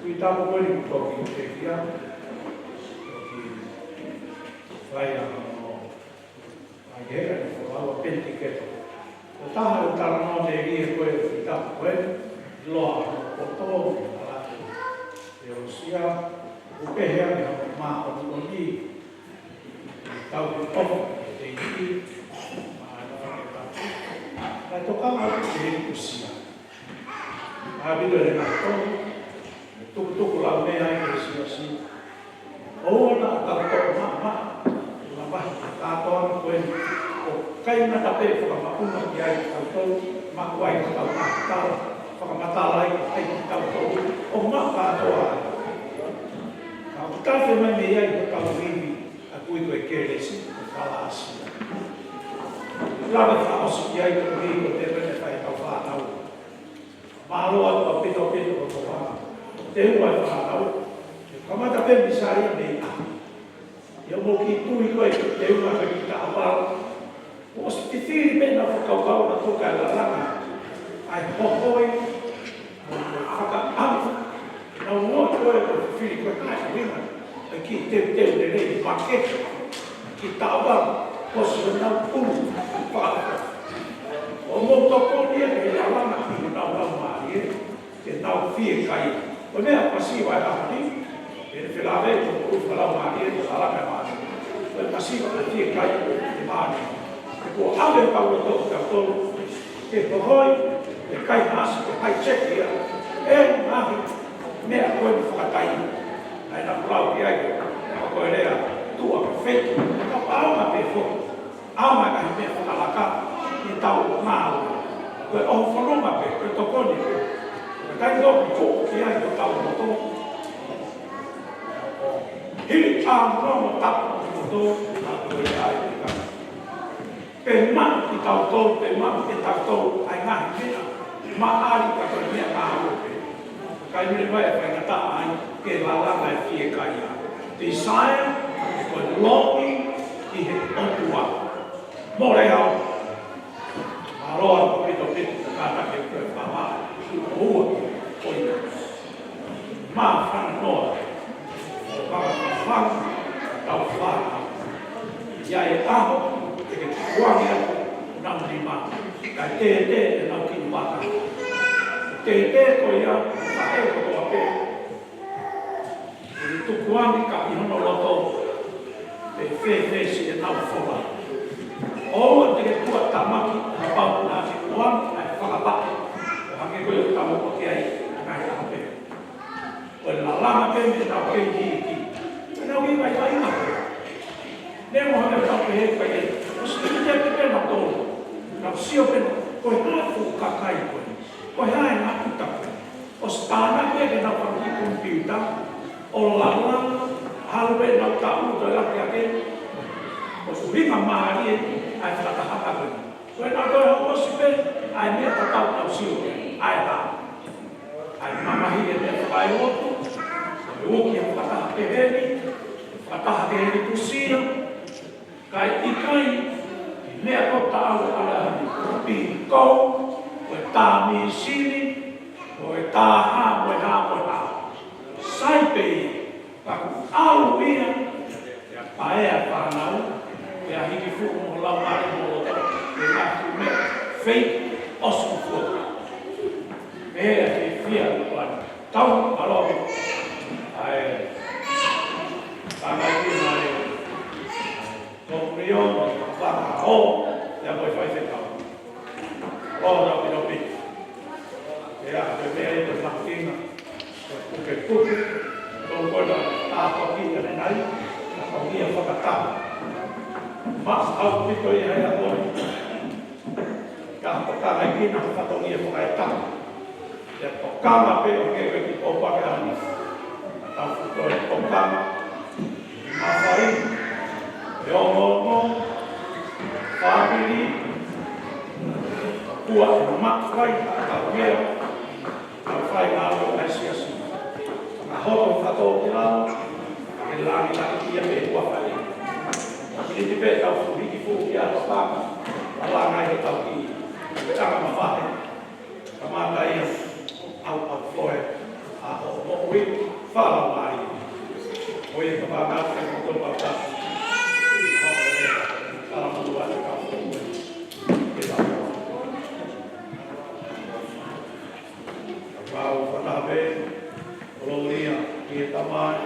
Kui tapu ko e liturgia. Fai a ʻA ia ʻe folau ʻa Penitiketo. Ko e taha ʻo e talanoa melie ko e fita ko e loa poto ʻo e ala ʻo e ʻosia, ʻo pehē ʻa e māʻoniʻoni, tau ke tofa, ʻe te iti, ma ana fake tapu. Ka e tokanga ʻo e ʻosia. ʻA pito e na tonu, tukutuku lau meʻa ai ke siasi. ʻOua naʻa tau toʻo maʻamaʻa, ʻo na vahi kātoa ko eni. ʻOku ʻikai ngata pē fakamaʻunga ki ai kitautolu, maʻu ai ko tau fakatala, fakamatala ai ko ai kitautolu, ʻo maʻu kātoa ai. Ka ʻoku tafe mai mei ai ko tau ivi, ʻa kui ko e kelesi, ko e kalasi. Lave fakaʻosi ki ai koeʻuhi ko e meʻa naʻe fai ʻe he kau fānau. Mālō atu ʻaupito ʻaupito hoʻomou hanga ʻo teunga e fānau. Kamata pē misa ia mei ʻaho. ʻI hoʻomou kiʻi tui ko ē ke teunga ko ē ki taʻovala. Kuo ʻosi fifili pē ʻenau fakakaukau ʻo nau toka e lalanga ʻa e hohoi mo e fakaʻamu. Nau ongoʻi ko ē ko e fifili ko ē naʻe ʻuhinga ʻa e kiʻi teuteu lelei makete ki taʻovala, ko e ʻosi honau pulu fakaʻofoʻofa. ʻOku mou tokoni ia ke lalanga ʻi honau laumālie ke nau fiekaia. Ko e meʻa masiva ʻi he ʻaho ni, ʻi he felāveʻi ko e falaumālie, ko e lalanga ʻa e māmani. Ko e masiva ʻa e fiekaia ʻa e māmani. He kuo ʻave ʻetau loto ʻo tautolu ke hohoi, ke kaihaʻasi, ke hijack ia ʻe he ngaahi meʻa ko eni fakataimi. ʻA ia naʻa ku lau ki ai, ko e lea tuʻa pē fake, ka ʻaonga pē foki. ʻAonga e ngaahi meʻa fakalaka ʻi heʻetau ngāue. Ko e ʻohofononga pē, ko e tokoni pē. Ko e taimi ko ē ʻoku tuʻu ki ai hotau loto, hili ʻa e ongo tapu ʻo e loto, ʻa ko e ai e ka. Pe maʻu kitautolu, pe maʻu kitautolu ʻa e ngaahi meʻa maʻali ka ko e meʻa ngāue pē. Kae ʻikai leva ʻe faingataʻa ai ke lalanga e fiekaia. Desire, ko e longing ki he ʻOtua. Mole au. Mālō ʻaupito ʻaupito, kātaki ʻeku fakamaʻa. ʻOua, ko ia. Māfana noa. Fakafanga, tau fana. ʻI ai e ʻaho, te ke tukuange atu honau nima. Kae tētē ʻenau kiʻi maka. Tētē ko ia, ka ʻe kotoa pē. ʻE tukuange ka ʻi hono loto, pe fēfē siʻenau fola. ʻOua te ke tuʻa tamaki, kapau naʻa ke tukuange ʻa e fakavaʻe. ʻO hangē ko ia ʻoku tau ʻofa ki ai, ʻa e ngaahi ʻaho pē. Ko e lalanga pē mei heʻenau kei iiki. Ko ʻenau ʻi vaivai na pē. Neongo hangē ʻoku tau pehē ʻikai ke, ʻosi ʻikai ke pehē nautolu. Nau sio pē na, ko e hā e fuʻu kakai ko ē. Ko e hā e ngaahi ʻuta ko ē. ʻOsi tānaki ʻe he nau fanga kiʻi komipiuta, ʻo lalanga, halu pē ʻenau taʻu ʻo toe laki hake, ʻoku ʻuhinga mālie ʻa e fakataha ko ē. Ko ʻenau toe hoko ʻosi pē, ʻa e meʻa tatau ʻoku nau sio ki ai, ʻa e hā. ʻA e mamahi e meʻa fakaelotu, ʻa e uki e fakataha pehē ni, fakataha pehē ni kusia, kae ʻikai, meʻa ko e taʻau ʻa e ʻaho ni, ko e pīkō, ko e tā mīsini, ko e tā hā, mo e hā, mo e hā. Sai pē ia, ka kuo ʻalu ia, ʻa e fānau, pea hiki fuʻu mo lau mare mo loto, ʻe ngaahi meʻa, fake, ʻosi ko fua. Meʻa ke fia lukuan. Tau, alo, ʻa e, ʻa e ngaahi meʻa, Ko Muriona, Fakaʻo, ia ko e faifekau. ʻO, na pino pi. Ia, ko e meʻa ia ko e mahuʻinga. Ko e pukepuke. Ko e kona, ʻa ko ki ia ne nai. ʻA ko ki ia fakataha. Ma, ʻaupito ia ia ko e. Ka ko ka ngai ki na fatongia fakaetau. Ia tokanga pē ʻo ke ke ki ʻOpake ʻAni. Tau futo e tokanga. Mafai. E ongoongo. Fāmili. Kua e makai. Tau mea. Tau fai ngāue ʻa e siasi. Ka hoko fato ki lalo. Ke langi taki ia pē kua fai. Miniti pē tau fuhi ki fuhi ki a tokanga. Ka langai he tau ki. Tanga mavahe. Kamata ia, au, au koe, ʻa hoʻo moʻui, fala mai. Ko ia ka pā ngā te koto pata. Fala mai ua te ka koe. Ke la. Kau fatabe, kolonia, ki e tamai.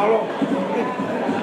Mālō.